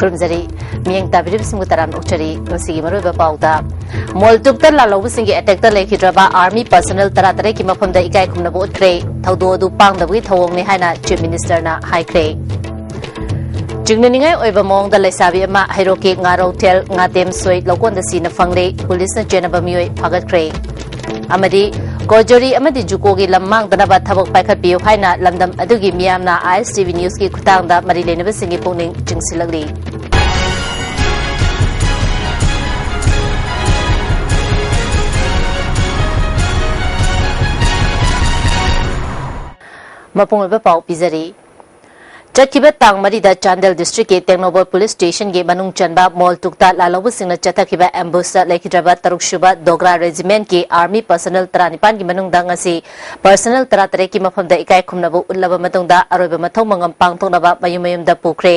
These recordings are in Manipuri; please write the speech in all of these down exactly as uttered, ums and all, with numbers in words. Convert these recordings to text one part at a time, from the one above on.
ꯈꯨꯔꯨꯝꯖꯔꯤ꯫ ꯃꯤꯠꯌꯦꯡ ꯇꯥꯕꯤꯔꯤꯕꯁꯤꯡꯕꯨ ꯇꯔꯥꯝꯅ ꯑꯣꯛꯆꯔꯤ꯫ ꯉꯁꯤꯒꯤ ꯃꯔꯨꯑꯣꯏꯕ ꯄꯥꯎꯗ, ꯃꯣꯜꯇꯨꯛꯇ ꯂꯥꯜꯍꯧꯕꯁꯤꯡꯒꯤ ꯑꯦꯇꯦꯛꯇ ꯂꯩꯈꯤꯗ꯭ꯔꯕ ꯑꯥꯔꯃꯤ ꯄꯔꯁꯅꯦꯜ ꯇꯔꯥ ꯇꯔꯦꯠꯀꯤ ꯃꯐꯝꯗ ꯏꯀꯥꯏ ꯈꯨꯝꯅꯕ ꯎꯠꯈ꯭ꯔꯦ꯫ ꯊꯧꯗꯣꯛ ꯑꯗꯨ ꯄꯥꯡꯗꯕꯒꯤ ꯊꯧꯑꯣꯡꯅꯤ ꯍꯥꯏꯅ ꯆꯤꯐ ꯃꯤꯅꯤꯁꯇꯔꯅ ꯍꯥꯏꯈ꯭ꯔꯦ꯫ ꯆꯤꯡꯅꯅꯤꯡꯉꯥꯏ ꯑꯣꯏꯕ ꯃꯑꯣꯡꯗ ꯂꯩꯁꯥꯕꯤ ꯑꯃ ꯍꯩꯔꯣꯛꯀꯤ ꯉꯥꯔꯧꯊꯦꯜ ꯉꯥꯇꯦꯝ ꯁꯣꯏ ꯂꯧꯀꯣꯟꯗ ꯁꯤꯅ ꯐꯪꯂꯦ꯫ ꯄꯨꯂꯤꯁꯅ ꯆꯦꯟꯅꯕ ꯃꯤꯑꯣꯏ ꯐꯥꯒꯠꯈ꯭ꯔꯦ꯫ ꯑꯃꯗꯤ ꯀꯣꯖꯣꯔꯤ ꯑꯃꯗꯤ ꯖꯨꯀꯣꯒꯤ ꯂꯝ ꯃꯥꯡꯗꯅꯕ ꯊꯕꯛ ꯄꯥꯏꯈꯠꯄꯤꯌꯨ ꯍꯥꯏꯅ ꯂꯝꯗꯝ ꯑꯗꯨꯒꯤ ꯃꯤꯌꯥꯝꯅ ꯑꯥꯏ ꯑꯦꯁ ꯇꯤ ꯚꯤ ꯅ꯭ꯌꯨꯁꯀꯤ ꯈꯨꯠꯊꯥꯡꯗ ꯃꯔꯤ ꯂꯩꯅꯕꯁꯤꯡꯒꯤ ꯄꯨꯛꯅꯤꯡ ꯆꯤꯡꯁꯤꯜꯂꯛꯂꯤ꯫ ꯃꯄꯨꯡ ꯑꯣꯏꯕ ꯄꯥꯎ ꯄꯤꯖꯔꯤ꯫ ꯆꯠꯈꯤꯕ ꯇꯥꯡ ꯃꯔꯤꯗ ꯆꯥꯟꯗꯦꯜ ꯗꯤꯁꯇ꯭ꯔꯤꯛꯀꯤ ꯇꯦꯡꯅꯧꯄꯜ ꯄꯨꯂꯤꯁ ꯁ꯭ꯇꯦꯁꯟꯒꯤ ꯃꯅꯨꯡ ꯆꯟꯕ ꯃꯣꯜꯇꯨꯛꯇ ꯂꯥꯜꯍꯧꯕꯁꯤꯡꯅ ꯆꯠꯊꯈꯤꯕ ꯑꯦꯝꯕꯨꯁꯇ ꯂꯩꯈꯤꯗ꯭ꯔꯕ ꯇꯔꯨꯛ ꯁꯨꯕ ꯗꯣꯒ꯭ꯔꯥ ꯔꯦꯖꯤꯃꯦꯟꯠꯀꯤ ꯑꯥꯔꯃꯤ ꯄꯔꯁꯅꯦꯜ ꯇꯔꯥꯅꯤꯄꯥꯟꯒꯤ ꯃꯅꯨꯡꯗ ꯉꯁꯤ ꯄꯔꯁꯅꯦꯜ ꯇꯔꯥ ꯇꯔꯦꯠꯀꯤ ꯃꯐꯝꯗ ꯏꯀꯥꯏ ꯈꯨꯝꯅꯕ ꯎꯠꯂꯕ ꯃꯇꯨꯡꯗ ꯑꯔꯣꯏꯕ ꯃꯊꯧ ꯃꯉꯝ ꯄꯥꯡꯊꯣꯛꯅꯕ ꯃꯌꯨꯝ ꯃꯌꯨꯝꯗ ꯄꯨꯈ꯭ꯔꯦ꯫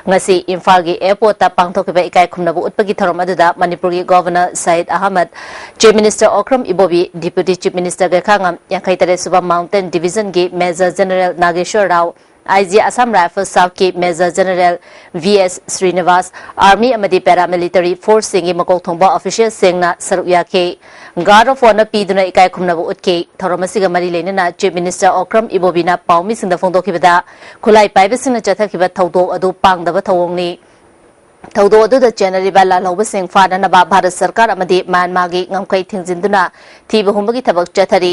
ꯉꯁꯤ ꯏꯝꯐꯥꯜꯒꯤ ꯑꯦꯌꯔꯄꯣꯔꯠꯇ ꯄꯥꯡꯊꯣꯛꯈꯤꯕ ꯏꯀꯥꯏ ꯈꯨꯝꯅꯕ ꯎꯠꯄꯒꯤ ꯊꯧꯔꯝ ꯑꯗꯨꯗ ꯃꯅꯤꯄꯨꯔꯒꯤ governor Shahid Ahmad, chief minister Okram Ibobi, deputy chief minister Gaikhangam, ꯌꯥꯡꯈꯩ ꯇꯔꯦꯠ ꯁꯨꯕ ꯃꯥꯎꯟꯇꯦꯟ ꯗꯤꯚꯤꯖꯟꯒꯤ major general Nageshwar Rao, I G Assam rifles ꯁꯥꯎꯊꯀꯤ major general V S Srinivas, army ꯑꯃꯗꯤ ꯄꯦꯔꯥꯃꯤꯂꯤꯇꯔꯤ ꯐꯣꯔꯁꯁꯤꯡꯒꯤ ꯃꯀꯣꯛ ꯊꯣꯡꯕ ꯑꯣꯐꯤꯁꯤꯌꯦꯜꯁꯤꯡꯅ ꯁꯔꯨꯛ ꯌꯥꯈꯤ꯫ ꯒꯥꯔꯗ ꯑꯣꯐ ꯑꯣꯅꯔ ꯄꯤꯗꯨꯅ ꯏꯀꯥꯏ ꯈꯨꯝꯅꯕ ꯎꯠꯈꯤ꯫ ꯊꯧꯔꯝ ꯑꯁꯤꯒ ꯃꯔꯤ ꯂꯩꯅꯅ ꯆꯤꯐ ꯃꯤꯅꯤꯁꯇꯔ ꯑꯣꯀ꯭ꯔꯝ ꯏꯕꯣꯕꯤꯅ ꯄꯥꯎꯃꯤꯁꯤꯡꯗ ꯐꯣꯡꯗꯣꯛꯈꯤꯕꯗ, ꯈꯨꯠꯂꯥꯏ ꯄꯥꯏꯕꯁꯤꯡꯅ ꯆꯠꯊꯈꯤꯕ ꯊꯧꯗꯣꯛ ꯑꯗꯨ ꯄꯥꯡꯗꯕ ꯊꯧꯑꯣꯡꯅꯤ꯫ ꯊꯧꯗꯣꯛ ꯑꯗꯨꯗ ꯆꯦꯟꯅꯔꯤꯕ ꯂꯥꯜꯍꯧꯕꯁꯤꯡ ꯐꯥꯅꯅꯕ ꯚꯥꯔꯠ ꯁꯔꯀꯥꯔ ꯑꯃꯗꯤ ꯃ꯭ꯌꯥꯟꯃꯥꯔꯒꯤ ꯉꯝꯈꯩ ꯊꯤꯡꯖꯤꯟꯗꯨꯅ ꯊꯤꯕ ꯍꯨꯝꯕꯒꯤ ꯊꯕꯛ ꯆꯠꯊꯔꯤ꯫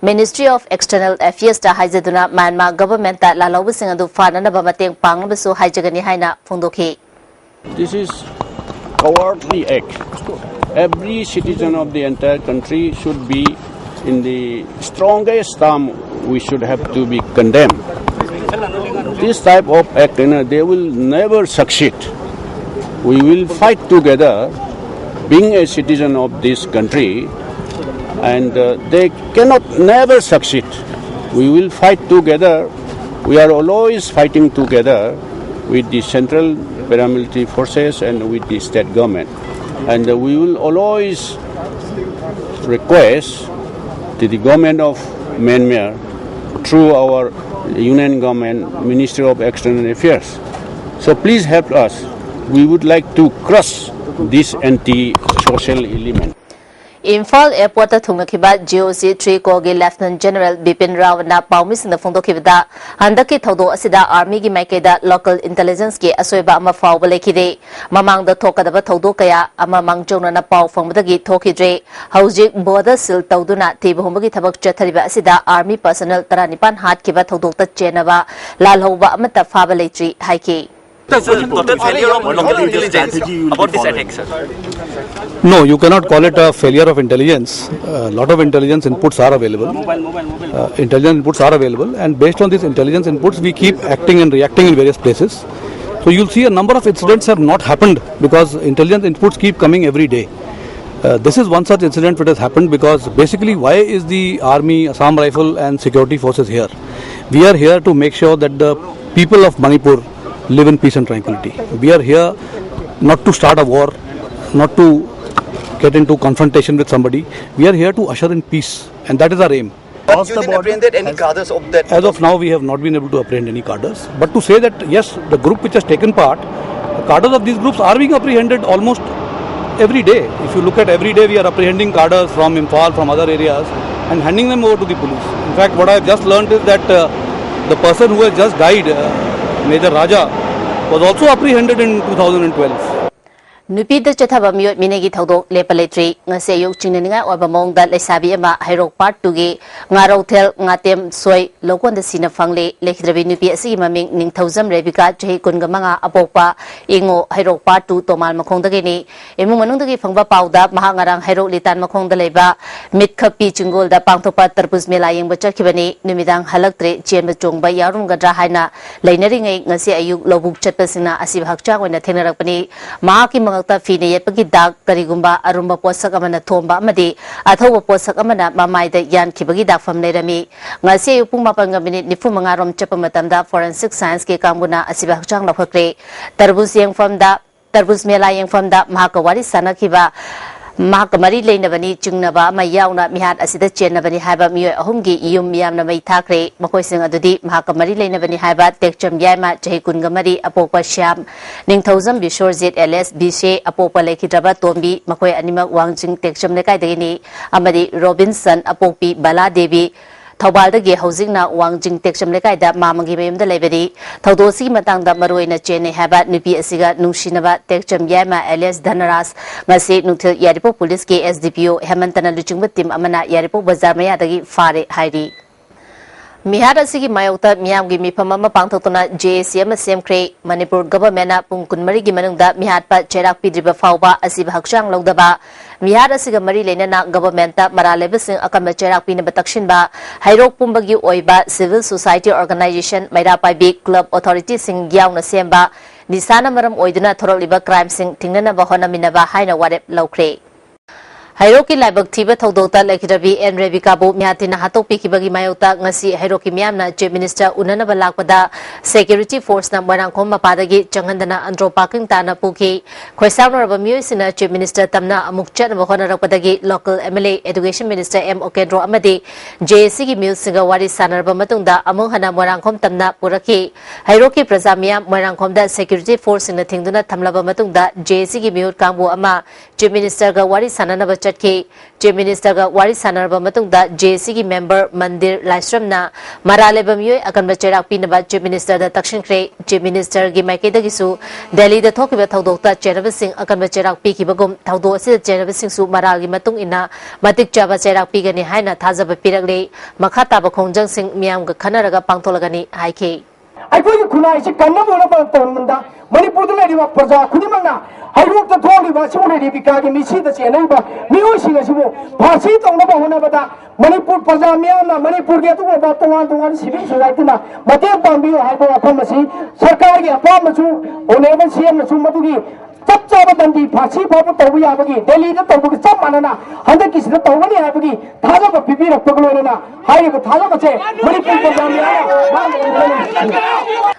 ꯃꯤꯅꯤꯁꯇ꯭ꯔꯤ ꯑꯣꯐ ꯑꯦꯛꯁꯇꯔꯅꯦꯜ ꯑꯦꯐꯤꯌꯔꯁꯇ ꯍꯥꯏꯖꯗꯨꯅ ꯃ꯭ꯌꯥꯟꯃꯥꯔ ꯒꯚꯔꯟꯃꯦꯟꯠꯇ ꯂꯥꯜꯍꯧꯕꯁꯤꯡ ꯑꯗꯨ ꯐꯥꯅꯅꯕ ꯃꯇꯦꯡ ꯄꯥꯡꯅꯕꯁꯨ ꯍꯥꯏꯖꯒꯅꯤ ꯍꯥꯏꯅ ꯐꯣꯡꯗꯣꯛꯈꯤ꯫ This is cowardly act. Every citizen of the entire country should be in the strongest term, we should have to be condemned. This type of act, you know, they will never succeed. We will fight together, being a citizen of this country, and uh, they cannot never succeed. We will fight together. We are always fighting together with the central paramilitary forces and with the state government. And uh, we will always request to the government of Myanmar through our union government, Ministry of External Affairs. So please help us. We would like to crush this anti-social element. Imphal ꯑꯦꯌꯔꯄꯣꯔꯠꯇ ꯊꯨꯡꯅꯈꯤꯕ G O C three ꯀꯣꯔꯒꯤ ꯂꯦꯐꯇꯤꯅꯦꯟꯠ general Bipin ꯔꯥꯋꯠꯅ ꯄꯥꯎꯃꯤꯁꯤꯡꯗ ꯐꯣꯡꯗꯣꯛꯈꯤꯕꯗ, ꯍꯟꯗꯛꯀꯤ ꯊꯧꯗꯣꯛ ꯑꯁꯤꯗ ꯑꯥꯔꯃꯤꯒꯤ ꯃꯥꯏꯀꯩꯗ ꯂꯣꯀꯦꯜ ꯏꯟꯇꯦꯂꯤꯖꯦꯟꯁꯀꯤ ꯑꯁꯣꯏꯕ ꯑꯃ ꯐꯥꯎꯕ ꯂꯩꯈꯤꯗꯦ꯫ ꯃꯃꯥꯡꯗ ꯊꯣꯛꯀꯗꯕ ꯊꯧꯗꯣꯛ ꯀꯌꯥ ꯑꯃ ꯃꯥꯡꯖꯧꯅꯅ ꯄꯥꯎ ꯐꯪꯕꯗꯒꯤ ꯊꯣꯛꯈꯤꯗ꯭ꯔꯦ꯫ ꯍꯧꯖꯤꯛ ꯕꯣꯔꯗꯔ ꯁꯤꯜ ꯇꯧꯗꯨꯅ ꯊꯤꯕ ꯍꯨꯝꯕꯒꯤ ꯊꯕꯛ ꯆꯠꯊꯔꯤꯕ ꯑꯁꯤꯗ ꯑꯥꯔꯃꯤ ꯄꯔꯁꯅꯦꯜ ꯇꯔꯥꯅꯤꯄꯥꯟ ꯍꯥꯠꯈꯤꯕ ꯊꯧꯗꯣꯛꯇ ꯆꯦꯟꯅꯕ ꯂꯥꯜꯍꯧꯕ ꯑꯃꯠꯇ ꯐꯥꯕ ꯂꯩꯇ꯭ꯔꯤ ꯍꯥꯏꯈꯤ꯫ Total failure of intelligence strategy about this attack, sir. No, you cannot call it a failure of intelligence. A lot of intelligence inputs are available. Uh, intelligence inputs are available, and based on these intelligence inputs, we keep acting and reacting in various places. So you'll see a number of incidents have not happened because intelligence inputs keep coming every day. Uh, this is one such incident which has happened because basically, why is the army, Assam Rifle, and security forces here? We are here to make sure that the people of Manipur live in peace and tranquility. We are here not to start a war, not to get into confrontation with somebody. We are here to usher in peace, and that is our aim. But you didn't apprehended any cadres of that. As of now, we have not been able to apprehend any cadres. But to say that, yes, the group which has taken part, the cadres of these groups are being apprehended almost every day. If you look at every day, we are apprehending cadres from Imphal, from other areas, and handing them over to the police. In fact, what I have just learned is that uh, the person who has just died, uh, Major Raja, was also apprehended in two thousand twelve. ꯅꯨꯄꯤꯗ ꯆꯠꯊꯕ ꯃꯤꯑꯣꯠ ꯃꯤꯅꯩꯒꯤ ꯊꯧꯗꯣꯛ ꯂꯦꯞꯄ ꯂꯩꯇ꯭ꯔꯤ꯫ ꯉꯁꯤ ꯑꯌꯨꯛ ꯆꯤꯡꯅꯅꯤꯡꯉꯥꯏ ꯑꯣꯏꯕ ꯃꯑꯣꯡꯗ ꯂꯩꯁꯥꯕꯤ ꯑꯃ ꯍꯩꯔꯣꯛ ꯄꯥꯔꯠ ꯇꯨꯒꯤ ꯉꯥꯔꯧꯊꯦꯜ ꯉꯥꯇꯦꯝ ꯁꯣꯏ ꯂꯧꯀꯣꯟꯗ ꯁꯤꯅ ꯐꯪꯂꯦ꯫ ꯂꯩꯈꯤꯗ꯭ꯔꯕꯤ ꯅꯨꯄꯤ ꯑꯁꯤꯒꯤ ꯃꯃꯤꯡ ꯅꯤꯡꯊꯧꯖꯝ ꯔꯦꯕꯤꯀꯥ, ꯆꯍꯤ ꯀꯨꯟꯒ ꯃꯉꯥ, ꯑꯄꯣꯛꯄ ꯏꯉꯣ, ꯍꯩꯔꯣꯛ ꯄꯥꯔꯠ ꯇꯨ ꯇꯣꯃꯥꯜ ꯃꯈꯣꯡꯗꯒꯤꯅꯤ꯫ ꯏꯃꯨꯡ ꯃꯅꯨꯡꯗꯒꯤ ꯐꯪꯕ ꯄꯥꯎꯗ ꯃꯍꯥꯛ ꯉꯔꯥꯡ ꯍꯩꯔꯣꯛ ꯂꯤꯇꯥꯟ ꯃꯈꯣꯡꯗ ꯂꯩꯕ ꯃꯤꯠꯈꯞꯄꯤ ꯆꯤꯡꯒꯣꯜꯗ ꯄꯥꯡꯊꯣꯛꯄ ꯇꯔꯕꯨꯖ ꯃꯦꯂꯥ ꯌꯦꯡꯕ ꯆꯠꯈꯤꯕꯅꯤ꯫ ꯅꯨꯃꯤꯗꯥꯡ ꯍꯜꯂꯛꯇ꯭ꯔꯦ, ꯆꯦꯟꯕ ꯆꯣꯡꯕ ꯌꯥꯎꯔꯝꯒꯗ꯭ꯔꯥ ꯍꯥꯏꯅ ꯂꯩꯅꯔꯤꯉꯩ ꯉꯁꯤ ꯑꯌꯨꯛ ꯂꯧꯕꯨꯛ ꯆꯠꯄꯁꯤꯡꯅ ꯑꯁꯤꯕ ꯍꯛꯆꯥꯡ ꯑꯣꯏꯅ ꯊꯦꯡꯅꯔꯛꯄꯅꯤ꯫ ꯃꯍꯥꯛꯀꯤ ꯃꯉꯛꯇ ꯐꯤꯅ ꯌꯦꯠꯄꯒꯤ ꯗꯥꯛ, ꯀꯔꯤꯒꯨꯝꯕ ꯑꯔꯨꯝꯕ ꯄꯣꯠꯁꯛ ꯑꯃꯅ ꯊꯣꯝꯕ ꯑꯃꯗꯤ ꯑꯊꯧꯕ ꯄꯣꯠꯁꯛ ꯑꯃꯅ ꯃꯃꯥꯏꯗ ꯌꯥꯟꯈꯤꯕꯒꯤ ꯗꯥꯛꯐꯝ ꯂꯩꯔꯝꯃꯤ꯫ ꯉꯁꯤ ꯑꯌꯨꯛ ꯄꯨꯡ ꯃꯥꯄꯟꯒ ꯃꯤꯅꯤꯠ ꯅꯤꯐꯨ ꯃꯉꯥ ꯔꯣꯝ ꯆꯠꯄ ꯃꯇꯝꯗ ꯐꯣꯔꯦꯟꯁꯤꯛ ꯁꯥꯏꯟꯁꯀꯤ ꯀꯥꯡꯕꯨꯅ ꯑꯁꯤꯕ ꯍꯛꯆꯥꯡ ꯂꯧꯈꯠꯈ꯭ꯔꯦ꯫ ꯇꯔꯕꯨꯖ ꯌꯦꯡꯐꯝꯗ, ꯇꯔꯕꯨꯖ ꯃꯦꯂꯥ ꯌꯦꯡꯐꯝꯗ ꯃꯍꯥꯛꯀ ꯋꯥꯔꯤ ꯁꯥꯟꯅꯈꯤꯕ ꯃꯍꯥꯛꯀ ꯃꯔꯤ ꯂꯩꯅꯕꯅꯤ ꯆꯤꯡꯅꯕ ꯑꯃ ꯌꯥꯎꯅ ꯃꯤꯍꯥꯠ ꯑꯁꯤꯗ ꯆꯦꯟꯅꯕꯅꯤ ꯍꯥꯏꯕ ꯃꯤꯑꯣꯏ ꯑꯍꯨꯝꯒꯤ ꯌꯨꯝ ꯃꯤꯌꯥꯝꯅ ꯃꯩ ꯊꯥꯈ꯭ꯔꯦ꯫ ꯃꯈꯣꯏꯁꯤꯡ ꯑꯗꯨꯗꯤ ꯃꯍꯥꯛꯀ ꯃꯔꯤ ꯂꯩꯅꯕꯅꯤ ꯍꯥꯏꯕ ꯇꯦꯛꯆꯝ ꯌꯥꯏꯃ, ꯆꯍꯤ ꯀꯨꯟꯒ ꯃꯔꯤ, ꯑꯄꯣꯛꯄ ꯁ꯭ꯌꯥꯝ, ꯅꯤꯡꯊꯧꯖꯝ ꯕꯤꯁ꯭ꯋꯔꯖꯤꯠ ꯑꯦꯂꯤꯌꯥꯁ ꯕꯤꯁꯦ, ꯑꯄꯣꯛꯄ ꯂꯩꯈꯤꯗ꯭ꯔꯕ ꯇꯣꯝꯕꯤ, ꯃꯈꯣꯏ ꯑꯅꯤꯃꯛ ꯋꯥꯡꯖꯤꯡ ꯇꯦꯛꯆꯝ ꯂꯩꯀꯥꯏꯗꯒꯤꯅꯤ, ꯑꯃꯗꯤ ꯔꯣꯕꯤꯟꯁꯟ, ꯑꯄꯣꯛꯄꯤ ꯕꯂꯥ ꯗꯦꯕꯤ, ꯊꯧꯕꯥꯜꯗꯒꯤ ꯍꯧꯖꯤꯛꯅ ꯋꯥꯡꯖꯤꯡ ꯇꯦꯛꯆꯝ ꯂꯩꯀꯥꯏꯗ ꯃꯥꯃꯒꯤ ꯃꯌꯨꯝꯗ ꯂꯩꯕꯅꯤ꯫ ꯊꯧꯗꯣꯛ ꯑꯁꯤꯒꯤ ꯃꯇꯥꯡꯗ ꯃꯔꯨꯑꯣꯏꯅ ꯆꯦꯟꯅꯩ ꯍꯥꯏꯕ ꯅꯨꯄꯤ ꯑꯁꯤꯒ ꯅꯨꯡꯁꯤꯅꯕ ꯇꯦꯛꯆꯝ ꯌꯥꯏꯃ ꯑꯦꯂꯤꯌꯥꯁ ꯙꯅꯔꯥꯖ ꯉꯁꯤ ꯅꯨꯡꯊꯤꯜ ꯌꯥꯏꯔꯤꯄꯣꯛ ꯄꯨꯂꯤꯁꯀꯤ ꯑꯦꯁ ꯗꯤ ꯄꯤ ꯑꯣ ꯍꯦꯃꯟꯇꯅ ꯂꯨꯆꯤꯡꯕ ꯇꯤꯝ ꯑꯃꯅ ꯌꯥꯏꯔꯤꯄꯣꯛ ꯕꯖꯥꯔ ꯃꯌꯥꯗꯒꯤ ꯐꯥꯔꯦ ꯍꯥꯏꯔꯤ꯫ ꯃꯤꯍꯥꯠ ꯑꯁꯤꯒꯤ ꯃꯥꯌꯣꯛꯇ ꯃꯤꯌꯥꯝꯒꯤ ꯃꯤꯐꯝ ꯑꯃ ꯄꯥꯡꯊꯣꯛꯇꯨꯅ ꯖꯦ ꯑꯦ ꯁꯤ ꯑꯃ ꯁꯦꯝꯈ꯭ꯔꯦ꯫ ꯃꯅꯤꯄꯨꯔ ꯒꯚꯔꯟꯃꯦꯟꯠꯅ ꯄꯨꯡ ꯀꯨꯟꯃꯔꯤꯒꯤ ꯃꯅꯨꯡꯗ ꯃꯤꯍꯥꯠꯄ ꯆꯩꯔꯥꯛ ꯄꯤꯗ꯭ꯔꯤꯕ ꯐꯥꯎꯕ ꯑꯁꯤꯕ ꯍꯛꯆꯥꯡ ꯂꯧꯗꯕ, ꯃꯤꯍꯥꯠ ꯑꯁꯤꯒ ꯃꯔꯤ ꯂꯩꯅꯅ ꯒꯚꯔꯟꯃꯦꯟꯠꯇ ꯃꯔꯥꯜ ꯂꯩꯕꯁꯤꯡ ꯑꯀꯟꯕ ꯆꯩꯔꯥꯛ ꯄꯤꯅꯕ ꯇꯛꯁꯤꯟꯕ, ꯍꯩꯔꯣꯛ ꯄꯨꯝꯕꯒꯤ ꯑꯣꯏꯕ ꯁꯤꯚꯤꯜ ꯁꯣꯁꯥꯏꯇꯤ ꯑꯣꯔꯒꯅꯥꯏꯖꯦꯁꯟ, ꯃꯩꯔꯥ ꯄꯥꯏꯕꯤ, ꯀ꯭ꯂꯕ ꯑꯣꯊꯣꯔꯤꯇꯤꯁꯤꯡ ꯌꯥꯎꯅ ꯁꯦꯝꯕ, ꯅꯤꯁꯥꯅ ꯃꯔꯝ ꯑꯣꯏꯗꯨꯅ ꯊꯣꯔꯛꯂꯤꯕ ꯀ꯭ꯔꯥꯏꯝꯁꯤꯡ ꯊꯤꯡꯅꯅꯕ ꯍꯣꯠꯅꯃꯤꯟꯅꯕ ꯍꯥꯏꯅ ꯋꯥꯔꯦꯞ ꯂꯧꯈ꯭ꯔꯦ꯫ ꯍꯩꯔꯣꯛꯀꯤ ꯂꯥꯏꯕꯛ ꯊꯤꯕ ꯊꯧꯗꯣꯛꯇ ꯂꯩꯈꯤꯗ꯭ꯔꯕꯤ ꯑꯦꯟ ꯔꯦꯕꯤꯀꯥꯕꯨ ꯃꯤꯍꯥꯠ ꯊꯤꯅ ꯍꯥꯠꯇꯣꯛꯄꯤꯈꯤꯕꯒꯤ ꯃꯥꯌꯣꯛꯇ ꯉꯁꯤ ꯍꯩꯔꯣꯛꯀꯤ ꯃꯤꯌꯥꯝꯅ ꯆꯤꯐ ꯃꯤꯅꯤꯁꯇꯔ ꯎꯅꯅꯕ ꯂꯥꯛꯄꯗ ꯁꯦꯀ꯭ꯌꯨꯔꯤꯇꯤ ꯐꯣꯔꯁꯅ ꯃꯣꯏꯔꯥꯡꯈꯣꯝ ꯃꯄꯥꯗꯒꯤ ꯆꯪꯍꯟꯗꯅ ꯑꯟꯗ꯭ꯔꯣ ꯄꯥꯔꯀꯤꯡ ꯇꯥꯟꯅ ꯄꯨꯈꯤ꯫ ꯈꯣꯏꯁꯥꯎꯅꯔꯕ ꯃꯤꯑꯣꯏꯁꯤꯡꯅ ꯆꯤꯐ ꯃꯤꯅꯤꯁꯇꯔ ꯇꯝꯅ ꯑꯃꯨꯛ ꯆꯠꯅꯕ ꯍꯣꯠꯅꯔꯛꯄꯗꯒꯤ local M L A, education minister M Okendro ꯑꯃꯗꯤ ꯖꯦ ꯑꯦ ꯁꯤꯒꯤ ꯃꯤꯍꯨꯠꯁꯤꯡꯒ ꯋꯥꯔꯤ ꯁꯥꯟꯅꯔꯕ ꯃꯇꯨꯡꯗ ꯑꯃꯨꯛ ꯍꯟꯅ ꯃꯣꯏꯔꯥꯡꯈꯣꯝ ꯇꯝꯅ ꯄꯨꯔꯛꯈꯤ꯫ ꯍꯩꯔꯣꯛꯀꯤ ꯄ꯭ꯔꯖꯥ ꯃꯤꯌꯥꯝ ꯃꯣꯏꯔꯥꯡꯈꯣꯝꯗ ꯁꯦꯀ꯭ꯌꯨꯔꯤꯇꯤ ꯐꯣꯔꯁꯁꯤꯡꯅ ꯊꯤꯡꯗꯨꯅ ꯊꯝꯂꯕ ꯃꯇꯨꯡꯗ ꯖꯦ ꯑꯦ ꯁꯤꯒꯤ ꯃꯤꯍꯨꯠ ꯀꯥꯡꯕꯨ ꯑꯃ ꯆꯤꯐ ꯃꯤꯅꯤꯁꯇꯔꯒ ꯋꯥꯔꯤ ꯁꯥꯟꯅꯅꯕ ꯆꯠꯈꯤ꯫ ꯆꯤꯐ ꯃꯤꯅꯤꯁꯇꯔꯒ ꯋꯥꯔꯤ ꯁꯥꯟꯅꯔꯕ ꯃꯇꯨꯡꯗ ꯖꯦ ꯑꯦ ꯁꯤꯒꯤ ꯃꯦꯝꯕꯔ ꯃꯟꯗꯤꯔ ꯂꯥꯏꯁ꯭ꯔꯝꯅ ꯃꯔꯥꯜ ꯂꯩꯕ ꯃꯤꯑꯣꯏ ꯑꯀꯟꯕ ꯆꯩꯔꯥꯛ ꯄꯤꯅꯕ ꯆꯤꯐ ꯃꯤꯅꯤꯁꯇꯔꯗ ꯇꯛꯁꯤꯟꯈ꯭ꯔꯦ꯫ ꯆꯤꯐ ꯃꯤꯅꯤꯁꯇꯔꯒꯤ ꯃꯥꯏꯀꯩꯗꯒꯤꯁꯨ ꯗꯦꯜꯂꯤꯗ ꯊꯣꯛꯈꯤꯕ ꯊꯧꯗꯣꯛꯇ ꯆꯦꯟꯅꯕꯁꯤꯡ ꯑꯀꯟꯕ ꯆꯩꯔꯥꯛ ꯄꯤꯈꯤꯕꯒꯨꯝ ꯊꯧꯗꯣꯛ ꯑꯁꯤꯗ ꯆꯦꯟꯅꯕꯁꯤꯡꯁꯨ ꯃꯔꯥꯜꯒꯤ ꯃꯇꯨꯡ ꯏꯟꯅ ꯃꯇꯤꯛ ꯆꯥꯕ ꯆꯩꯔꯥꯛ ꯄꯤꯒꯅꯤ ꯍꯥꯏꯅ ꯊꯥꯖꯕ ꯄꯤꯔꯛꯂꯦ꯫ ꯃꯈꯥ ꯇꯥꯕ ꯈꯣꯡꯖꯪꯁꯤꯡ ꯃꯤꯌꯥꯝꯒ ꯈꯟꯅꯔꯒ ꯄꯥꯡꯊꯣꯛꯂꯒꯅꯤ ꯍꯥꯏꯈꯤ꯫ ꯑꯩꯈꯣꯏꯒꯤ ꯈꯨꯟꯅꯥꯏꯁꯤ ꯀꯟꯅꯕ ꯍꯣꯠꯅꯕ ꯃꯇꯝꯗ ꯃꯅꯤꯄꯨꯔꯗ ꯂꯩꯔꯤꯕ ꯄ꯭ꯔꯖꯥ ꯈꯨꯗꯤꯡꯃꯛꯅ ꯍꯩꯔꯣꯛꯇ ꯊꯣꯛꯂꯤꯕ ꯑꯁꯤꯒꯨꯝꯕ ꯔꯦꯕꯤꯀꯥꯒꯤ ꯃꯤꯁꯤꯗ ꯆꯦꯟꯅꯔꯤꯕ ꯃꯤꯑꯣꯏꯁꯤꯡ ꯑꯁꯤꯕꯨ ꯐꯥꯁꯤ ꯇꯧꯅꯕ ꯍꯣꯠꯅꯕꯗ ꯃꯅꯤꯄꯨꯔ ꯄ꯭ꯔꯖꯥ ꯃꯤꯌꯥꯝꯅ, ꯃꯅꯤꯄꯨꯔꯒꯤ ꯑꯗꯨꯒꯨꯝꯕ ꯇꯣꯉꯥꯟ ꯇꯣꯉꯥꯟꯕ ꯁꯤꯚꯤꯜ ꯁꯣꯁꯥꯏꯇꯤꯅ ꯃꯇꯦꯡ ꯄꯥꯡꯕꯤꯌꯨ ꯍꯥꯏꯕ ꯋꯥꯐꯝ ꯑꯁꯤ ꯁꯔꯀꯥꯔꯒꯤ ꯑꯄꯥꯝꯕꯁꯨ, ꯑꯣꯅꯔꯦꯕꯜ ꯁꯤ ꯑꯦꯝꯅꯁꯨ ꯃꯗꯨꯒꯤ ꯆꯞ ꯆꯥꯕ ꯗꯟꯗꯤ ꯐꯥꯁꯤ ꯐꯥꯎꯕ ꯇꯧꯕ ꯌꯥꯕꯒꯤ ꯗꯦꯜꯂꯤꯗ ꯇꯧꯕꯒ ꯆꯞ ꯃꯥꯟꯅꯅ ꯍꯟꯗꯛꯀꯤꯁꯤꯗ ꯇꯧꯒꯅꯤ ꯍꯥꯏꯕꯒꯤ ꯊꯥꯖꯕ ꯄꯤꯕꯤꯔꯛꯄꯒ ꯂꯣꯏꯅꯅ ꯍꯥꯏꯔꯤꯕ ꯊꯥꯖꯕꯁꯦ ꯃꯅꯤꯄꯨꯔ ꯄ꯭ꯔꯖꯥ ꯃꯤꯌꯥꯝꯅ ꯃꯥꯡꯗ ꯎꯕ ꯉꯝꯃꯤ꯫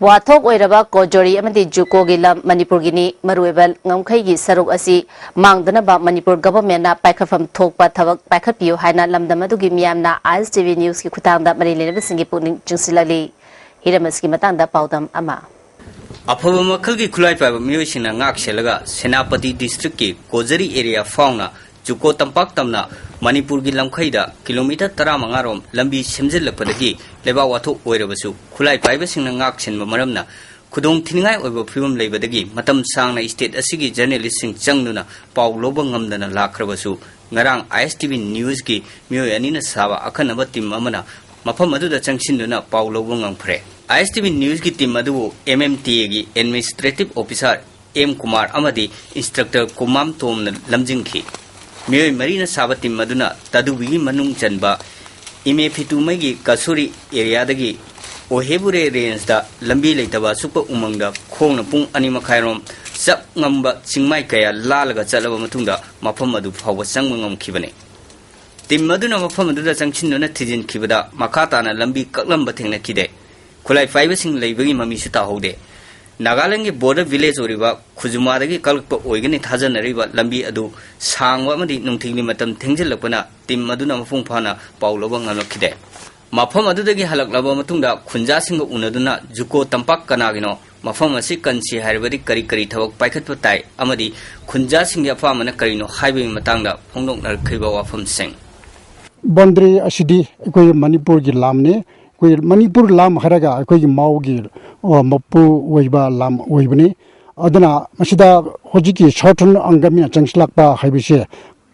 ꯋꯥꯊꯣꯛ ꯑꯣꯏꯔꯕ ꯀꯣꯖꯣꯔꯤ ꯑꯃꯗꯤ ꯖꯨꯀꯣꯒꯤ ꯂꯝ ꯃꯅꯤꯄꯨꯔꯒꯤꯅꯤ꯫ ꯃꯔꯨꯑꯣꯏꯕ ꯉꯝꯈꯩꯒꯤ ꯁꯔꯨꯛ ꯑꯁꯤ ꯃꯥꯡꯗꯅꯕ ꯃꯅꯤꯄꯨꯔ ꯒꯚꯔꯟꯃꯦꯟꯠꯅ ꯄꯥꯏꯈꯠꯐꯝ ꯊꯣꯛꯄ ꯊꯕꯛ ꯄꯥꯏꯈꯠꯄꯤꯌꯨ ꯍꯥꯏꯅ ꯂꯝꯗꯝ ꯑꯗꯨꯒꯤ ꯃꯤꯌꯥꯝꯅ ꯑꯥꯏ ꯑꯦꯁ ꯇꯤ ꯚꯤ ꯅ꯭ꯌꯨꯁꯀꯤ ꯈꯨꯠꯊꯥꯡꯗ ꯃꯔꯤ ꯂꯩꯅꯕꯁꯤꯡꯒꯤ ꯄꯨꯛꯅꯤꯡ ꯆꯤꯡꯁꯤꯜꯂꯛꯂꯤ꯫ ꯍꯤꯔꯝ ꯑꯁꯤꯒꯤ ꯃꯇꯥꯡꯗ ꯄꯥꯎꯗꯝ ꯑꯃ꯫ ꯑꯐꯕ ꯃꯈꯜꯒꯤ ꯈꯨꯠꯂꯥꯏ ꯄꯥꯏꯕ ꯃꯤꯑꯣꯏꯁꯤꯡꯅ ꯉꯥꯛ ꯁꯦꯜꯂꯒ ꯁꯦꯅꯥꯄꯇꯤ ꯗꯤꯁꯇ꯭ꯔꯤꯛꯀꯤ ꯀꯣꯖꯔꯤ ꯑꯦꯔꯤꯌꯥ ꯐꯥꯎꯅ ꯖꯨꯀꯣ ꯇꯝꯄꯥꯛ ꯇꯝꯅ ꯃꯅꯤꯄꯨꯔꯒꯤ ꯂꯝꯈꯩꯗ ꯀꯤꯂꯣꯃꯤꯇꯔ ꯇꯔꯥꯃꯉꯥ ꯔꯣꯝ ꯂꯝꯕꯤ ꯁꯦꯝꯖꯤꯜꯂꯛꯄꯗꯒꯤ ꯂꯩꯕꯥꯛ ꯋꯥꯊꯣꯛ ꯑꯣꯏꯔꯕꯁꯨ ꯈꯨꯠꯂꯥꯏ ꯄꯥꯏꯕꯁꯤꯡꯅ ꯉꯥꯛ ꯁꯦꯟꯕ ꯃꯔꯝꯅ ꯈꯨꯗꯣꯡ ꯊꯤꯅꯤꯡꯉꯥꯏ ꯑꯣꯏꯕ ꯐꯤꯕꯝ ꯂꯩꯕꯗꯒꯤ ꯃꯇꯝ ꯁꯥꯡꯅ ꯁ꯭ꯇꯦꯠ ꯑꯁꯤꯒꯤ ꯖꯔꯅꯦꯂꯤꯁꯁꯤꯡ ꯆꯪꯗꯨꯅ ꯄꯥꯎ ꯂꯧꯕ ꯉꯝꯗꯅ ꯂꯥꯛꯈ꯭ꯔꯕꯁꯨ, ꯉꯔꯥꯡ ꯑꯥꯏ ꯑꯦꯁ ꯇꯤ ꯚꯤ ꯅ꯭ꯌꯨꯁꯀꯤ ꯃꯤꯑꯣꯏ ꯑꯅꯤꯅ ꯁꯥꯕ ꯑꯈꯟꯅꯕ ꯇꯤꯝ ꯑꯃꯅ ꯃꯐꯝ ꯑꯗꯨꯗ ꯆꯪꯁꯤꯟꯗꯨꯅ ꯄꯥꯎ ꯂꯧꯕ ꯉꯝꯈ꯭ꯔꯦ꯫ ꯑꯥꯏ ꯑꯦꯁ ꯇꯤ ꯚꯤ ꯅ꯭ꯌꯨꯁꯀꯤ ꯇꯤꯝ ꯑꯗꯨꯕꯨ ꯑꯦꯝ ꯑꯦꯝ ꯇꯤ ꯑꯦꯒꯤ ꯑꯦꯗꯃꯤꯅꯤꯁꯇ꯭ꯔꯦꯇꯤꯚ ꯑꯣꯐꯤꯁꯥꯔ ꯑꯦꯝ ꯀꯨꯃꯥꯔ ꯑꯃꯗꯤ ꯏꯟꯁꯇ꯭ꯔꯛꯇꯔ ꯀꯨꯃꯥꯝ ꯇꯣꯝꯅ ꯂꯝꯖꯤꯡꯈꯤ꯫ ꯃꯤꯑꯣꯏ ꯃꯔꯤꯅ ꯁꯥꯕ ꯇꯤꯝ ꯑꯗꯨꯅ ꯇꯗꯨꯕꯤꯒꯤ ꯃꯅꯨꯡ ꯆꯟꯕ ꯏꯃꯦꯐꯤꯇꯨꯃꯩꯒꯤ ꯀꯁꯨꯔꯤ ꯑꯦꯔꯤꯌꯥꯗꯒꯤ ꯑꯣꯍꯦꯕꯨꯔꯦ ꯔꯦꯟꯖꯗ ꯂꯝꯕꯤ ꯂꯩꯇꯕ ꯑꯁꯨꯛꯄ ꯎꯃꯪꯗ ꯈꯣꯡꯅ ꯄꯨꯡ ꯑꯅꯤ ꯃꯈꯥꯏꯔꯣꯝ ꯆꯞ ꯉꯝꯕ ꯆꯤꯡꯃꯥꯏ ꯀꯌꯥ ꯂꯥꯜꯂꯒ ꯆꯠꯂꯕ ꯃꯇꯨꯡꯗ ꯃꯐꯝ ꯑꯗꯨ ꯐꯥꯎꯕ ꯆꯪꯕ ꯉꯝꯈꯤꯕꯅꯤ꯫ ꯇꯤꯝ ꯑꯗꯨꯅ ꯃꯐꯝ ꯑꯗꯨꯗ ꯆꯪꯁꯤꯟꯗꯨꯅ ꯊꯤꯖꯤꯟꯈꯤꯕꯗ ꯃꯈꯥ ꯇꯥꯅ ꯂꯝꯕꯤ ꯀꯛꯂꯝꯕ ꯊꯦꯡꯅꯈꯤꯗꯦ꯫ ꯈꯨꯠꯂꯥꯏ ꯄꯥꯏꯕꯁꯤꯡ ꯂꯩꯕꯒꯤ ꯃꯃꯤꯁꯨ ꯇꯥꯍꯧꯗꯦ꯫ ꯅꯥꯒꯥꯂꯦꯟꯒꯤ ꯕꯣꯔꯗꯔ ꯚꯤꯂꯦꯖ ꯑꯣꯏꯔꯤꯕ ꯈꯨꯖꯨꯃꯥꯗꯒꯤ ꯀꯛꯂꯛꯄ ꯑꯣꯏꯒꯅꯤ ꯊꯥꯖꯅꯔꯤꯕ ꯂꯝꯕꯤ ꯑꯗꯨ ꯁꯥꯡꯕ ꯑꯃꯗꯤ ꯅꯨꯡꯊꯤꯜꯒꯤ ꯃꯇꯝ ꯊꯦꯡꯖꯤꯜꯂꯛꯄꯅ ꯇꯤꯝ ꯑꯗꯨꯅ ꯃꯄꯨꯡ ꯐꯥꯅ ꯄꯥꯎ ꯂꯧꯕ ꯉꯝꯂꯛꯈꯤꯗꯦ꯫ ꯃꯐꯝ ꯑꯗꯨꯗꯒꯤ ꯍꯜꯂꯛꯂꯕ ꯃꯇꯨꯡꯗ ꯈꯨꯟꯖꯥꯁꯤꯡꯒ ꯎꯅꯗꯨꯅ ꯖꯨꯀꯣ ꯇꯝꯄꯥꯛ ꯀꯅꯥꯒꯤꯅꯣ, ꯃꯐꯝ ꯑꯁꯤ ꯀꯟꯁꯤ ꯍꯥꯏꯔꯕꯗꯤ ꯀꯔꯤ ꯀꯔꯤ ꯊꯕꯛ ꯄꯥꯏꯈꯠꯄ ꯇꯥꯏ ꯑꯃꯗꯤ ꯈꯨꯟꯖꯥꯁꯤꯡꯒꯤ ꯑꯄꯥꯝꯕꯅ ꯀꯔꯤꯅꯣ ꯍꯥꯏꯕꯒꯤ ꯃꯇꯥꯡꯗ ꯐꯣꯡꯗꯣꯛꯅꯔꯛꯈꯤꯕ ꯋꯥꯐꯝꯁꯤꯡ꯫ ꯕꯥꯎꯟꯗꯔꯤ ꯑꯁꯤꯗꯤ ꯑꯩꯈꯣꯏ ꯃꯅꯤꯄꯨꯔꯒꯤ ꯂꯝꯅꯤ꯫ ꯑꯩꯈꯣꯏ ꯃꯅꯤꯄꯨꯔ ꯂꯝ ꯍꯥꯏꯔꯒ ꯑꯩꯈꯣꯏꯒꯤ ꯃꯥꯎꯒꯤ, ꯑ, ꯃꯄꯨ ꯑꯣꯏꯕ ꯂꯝ ꯑꯣꯏꯕꯅꯤ꯫ ꯑꯗꯨꯅ ꯃꯁꯤꯗ ꯍꯧꯖꯤꯛꯀꯤ ꯁꯥꯎꯊꯔꯟ ꯑꯪꯒꯃꯤꯅ ꯆꯪꯁꯤꯜꯂꯛꯄ ꯍꯥꯏꯕꯁꯦ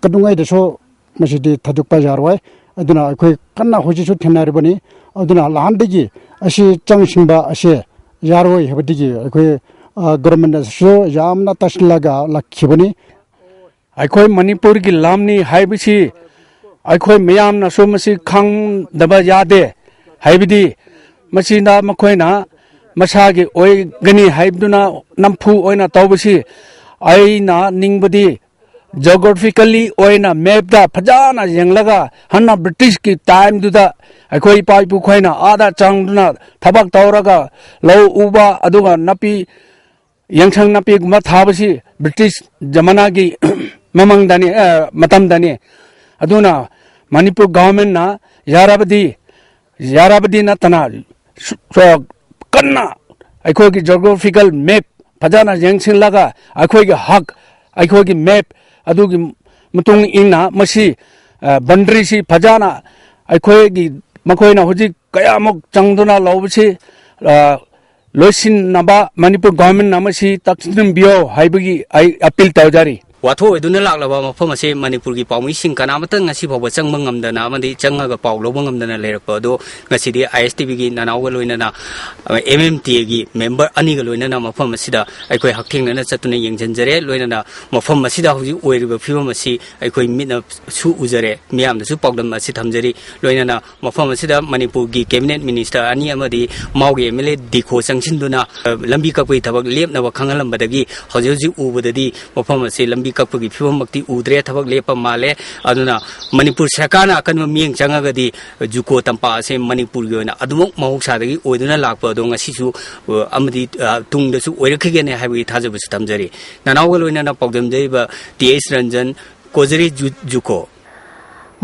ꯀꯩꯗꯧꯉꯩꯗꯁꯨ ꯃꯁꯤꯗꯤ ꯊꯥꯗꯣꯛꯄ ꯌꯥꯔꯣꯏ꯫ ꯑꯗꯨꯅ ꯑꯩꯈꯣꯏ ꯀꯟꯅ ꯍꯧꯖꯤꯛꯁꯨ ꯊꯦꯡꯅꯔꯤꯕꯅꯤ꯫ ꯑꯗꯨꯅ ꯅꯍꯥꯟꯗꯒꯤ ꯑꯁꯤ ꯆꯪꯁꯤꯟꯕ ꯑꯁꯦ ꯌꯥꯔꯣꯏ ꯍꯥꯏꯕꯗꯒꯤ ꯑꯩꯈꯣꯏ, ꯑ, ꯒꯣꯔꯃꯦꯟꯅꯁꯨ ꯌꯥꯝꯅ ꯇꯥꯁꯤꯜꯂꯒ ꯂꯥꯛꯈꯤꯕꯅꯤ꯫ ꯑꯩꯈꯣꯏ ꯃꯅꯤꯄꯨꯔꯒꯤ ꯂꯝꯅꯤ ꯍꯥꯏꯕꯁꯤ ꯑꯩꯈꯣꯏ ꯃꯌꯥꯝꯅꯁꯨ ꯃꯁꯤ ꯈꯪꯗꯕ ꯌꯥꯗꯦ꯫ ꯍꯥꯏꯕꯗꯤ ꯃꯁꯤꯗ ꯃꯈꯣꯏꯅ ꯃꯁꯥꯒꯤ ꯑꯣꯏꯒꯅꯤ ꯍꯥꯏꯕꯗꯨꯅ ꯅꯝꯐꯨ ꯑꯣꯏꯅ ꯇꯧꯕꯁꯤ ꯑꯩꯅ ꯅꯤꯡꯕꯗꯤ ꯖꯤꯑꯣꯒ꯭ꯔꯥꯐꯤꯀꯦꯜꯂꯤ ꯑꯣꯏꯅ ꯃꯦꯞꯇ ꯐꯖꯅ ꯌꯦꯡꯂꯒ, ꯍꯥꯟꯅ ꯕ꯭ꯔꯤꯇꯤꯁꯀꯤ ꯇꯥꯏꯝꯗꯨꯗ ꯑꯩꯈꯣꯏ ꯏꯄꯥ ꯏꯄꯨꯈꯣꯏꯅ ꯑꯥꯗ ꯆꯪꯗꯨꯅ ꯊꯕꯛ ꯇꯧꯔꯒ ꯂꯧ ꯎꯕ, ꯑꯗꯨꯒ ꯅꯥꯄꯤ, ꯌꯦꯟꯁꯥꯡ ꯅꯥꯄꯤꯒꯨꯝꯕ ꯊꯥꯕꯁꯤ ꯕ꯭ꯔꯤꯇꯤꯁ ꯖꯃꯥꯅꯥꯒꯤ ꯃꯃꯥꯡꯗꯅꯤ, ꯑ, ꯃꯇꯝꯗꯅꯤ꯫ ꯑꯗꯨꯅ ꯃꯅꯤꯄꯨꯔ ꯒꯚꯔꯟꯃꯦꯟꯅ ꯌꯥꯔꯕꯗꯤ, ꯌꯥꯔꯕꯗꯤ ꯅꯠꯇꯅ ꯁꯨ-, ꯁꯨ-, ꯀꯟꯅ ꯑꯩꯈꯣꯏꯒꯤ ꯖꯤꯑꯣꯒ꯭ꯔꯥꯐꯤꯀꯦꯜ ꯃꯦꯞ ꯐꯖꯅ ꯌꯦꯡꯁꯤꯜꯂꯒ, ꯑꯩꯈꯣꯏꯒꯤ ꯍꯛ, ꯑꯩꯈꯣꯏꯒꯤ ꯃꯦꯞ ꯑꯗꯨꯒꯤ ꯃꯇꯨꯡ ꯏꯟꯅ ꯃꯁꯤ, ꯑ, ꯕꯟꯗ꯭ꯔꯤꯁꯤ ꯐꯖꯅ ꯑꯩꯈꯣꯏꯒꯤ, ꯃꯈꯣꯏꯅ ꯍꯧꯖꯤꯛ ꯀꯌꯥꯃꯨꯛ ꯆꯪꯗꯨꯅ ꯂꯧꯕꯁꯤ, ꯑ, ꯂꯣꯏꯁꯤꯟꯅꯕ ꯃꯅꯤꯄꯨꯔ ꯒꯚꯔꯟꯃꯦꯟꯅ ꯃꯁꯤ ꯇꯛꯁꯤꯟꯕꯤꯌꯣ ꯍꯥꯏꯕꯒꯤ ꯑꯩ ꯑꯄꯤꯜ ꯇꯧꯖꯔꯤ꯫ ꯋꯥꯊꯣꯛ ꯑꯣꯏꯗꯨꯅ ꯂꯥꯛꯂꯕ ꯃꯐꯝ ꯑꯁꯤ ꯃꯅꯤꯄꯨꯔꯒꯤ ꯄꯥꯎꯃꯤꯁꯤꯡ ꯀꯅꯥꯃꯠꯇ ꯉꯁꯤ ꯐꯥꯎꯕ ꯆꯪꯕ ꯉꯝꯗꯅ ꯑꯃꯗꯤ ꯆꯪꯉꯒ ꯄꯥꯎ ꯂꯧꯕ ꯉꯝꯗꯅ ꯂꯩꯔꯛꯄ ꯑꯗꯨ ꯉꯁꯤꯗꯤ ꯑꯥꯏ ꯑꯦꯁ ꯇꯤ ꯚꯤꯒꯤ ꯅꯅꯥꯎꯒ ꯂꯣꯏꯅꯅ, ꯑꯦꯝ ꯑꯦꯝ ꯇꯤ ꯑꯦꯒꯤ ꯃꯦꯝꯕꯔ ꯑꯅꯤꯒ ꯂꯣꯏꯅꯅ ꯃꯐꯝ ꯑꯁꯤꯗ ꯑꯩꯈꯣꯏ ꯍꯛꯊꯦꯡꯅꯅ ꯆꯠꯇꯨꯅ ꯌꯦꯡꯁꯤꯟꯖꯔꯦ꯫ ꯂꯣꯏꯅꯅ ꯃꯐꯝ ꯑꯁꯤꯗ ꯍꯧꯖꯤꯛ ꯑꯣꯏꯔꯤꯕ ꯐꯤꯕꯝ ꯑꯁꯤ ꯑꯩꯈꯣꯏ ꯃꯤꯠꯅꯁꯨ ꯎꯖꯔꯦ, ꯃꯤꯌꯥꯝꯗꯁꯨ ꯄꯥꯎꯗꯝ ꯑꯁꯤ ꯊꯝꯖꯔꯤ꯫ ꯂꯣꯏꯅꯅ ꯃꯐꯝ ꯑꯁꯤꯗ ꯃꯅꯤꯄꯨꯔꯒꯤ ꯀꯦꯕꯤꯅꯦꯠ ꯃꯤꯅꯤꯁꯇꯔ ꯑꯅꯤ ꯑꯃꯗꯤ ꯃꯥꯎꯒꯤ ꯑꯦꯝ ꯑꯦꯜ ꯑꯦ ꯗꯤꯈꯣ ꯆꯪꯁꯤꯟꯗꯨꯅ, ꯑ, ꯂꯝꯕꯤ ꯀꯛꯄꯒꯤ ꯊꯕꯛ ꯂꯦꯞꯅꯕ ꯈꯪꯍꯜꯂꯝꯕꯗꯒꯤ ꯍꯧꯖꯤꯛ ꯍꯧꯖꯤꯛ ꯎꯕꯗꯗꯤ ꯃꯐꯝ ꯑꯁꯤ ꯂꯝꯕꯤ ꯀꯛꯄꯒꯤ ꯐꯤꯕꯝꯃꯛꯇꯤ ꯎꯗ꯭ꯔꯦ, ꯊꯕꯛ ꯂꯦꯞꯄ ꯃꯥꯜꯂꯦ꯫ ꯑꯗꯨꯅ ꯃꯅꯤꯄꯨꯔ ꯁꯔꯀꯥꯔꯅ ꯑꯀꯟꯕ ꯃꯤꯠꯌꯦꯡ ꯆꯪꯉꯒꯗꯤ ꯖꯨꯀꯣ ꯇꯝꯄꯥꯛ ꯑꯁꯤ ꯃꯅꯤꯄꯨꯔꯒꯤ ꯑꯣꯏꯅ ꯑꯗꯨꯃꯛ ꯃꯍꯧꯁꯥꯗꯒꯤ ꯑꯣꯏꯗꯨꯅ ꯂꯥꯛꯄ ꯑꯗꯣ ꯉꯁꯤꯁꯨ, ꯑ, ꯑꯃꯗꯤ, ꯑ, ꯇꯨꯡꯗꯁꯨ ꯑꯣꯏꯔꯛꯈꯤꯒꯅꯤ ꯍꯥꯏꯕꯒꯤ ꯊꯥꯖꯕꯁꯨ ꯊꯝꯖꯔꯤ꯫ ꯅꯅꯥꯎꯒ ꯂꯣꯏꯅꯅ ꯄꯥꯎꯗꯝꯖꯔꯤꯕ ꯇꯤ ꯑꯩꯆ ꯔꯟꯖꯟ, ꯀꯣꯖꯔꯤ ꯖꯨ-, ꯖꯨꯀꯣ꯫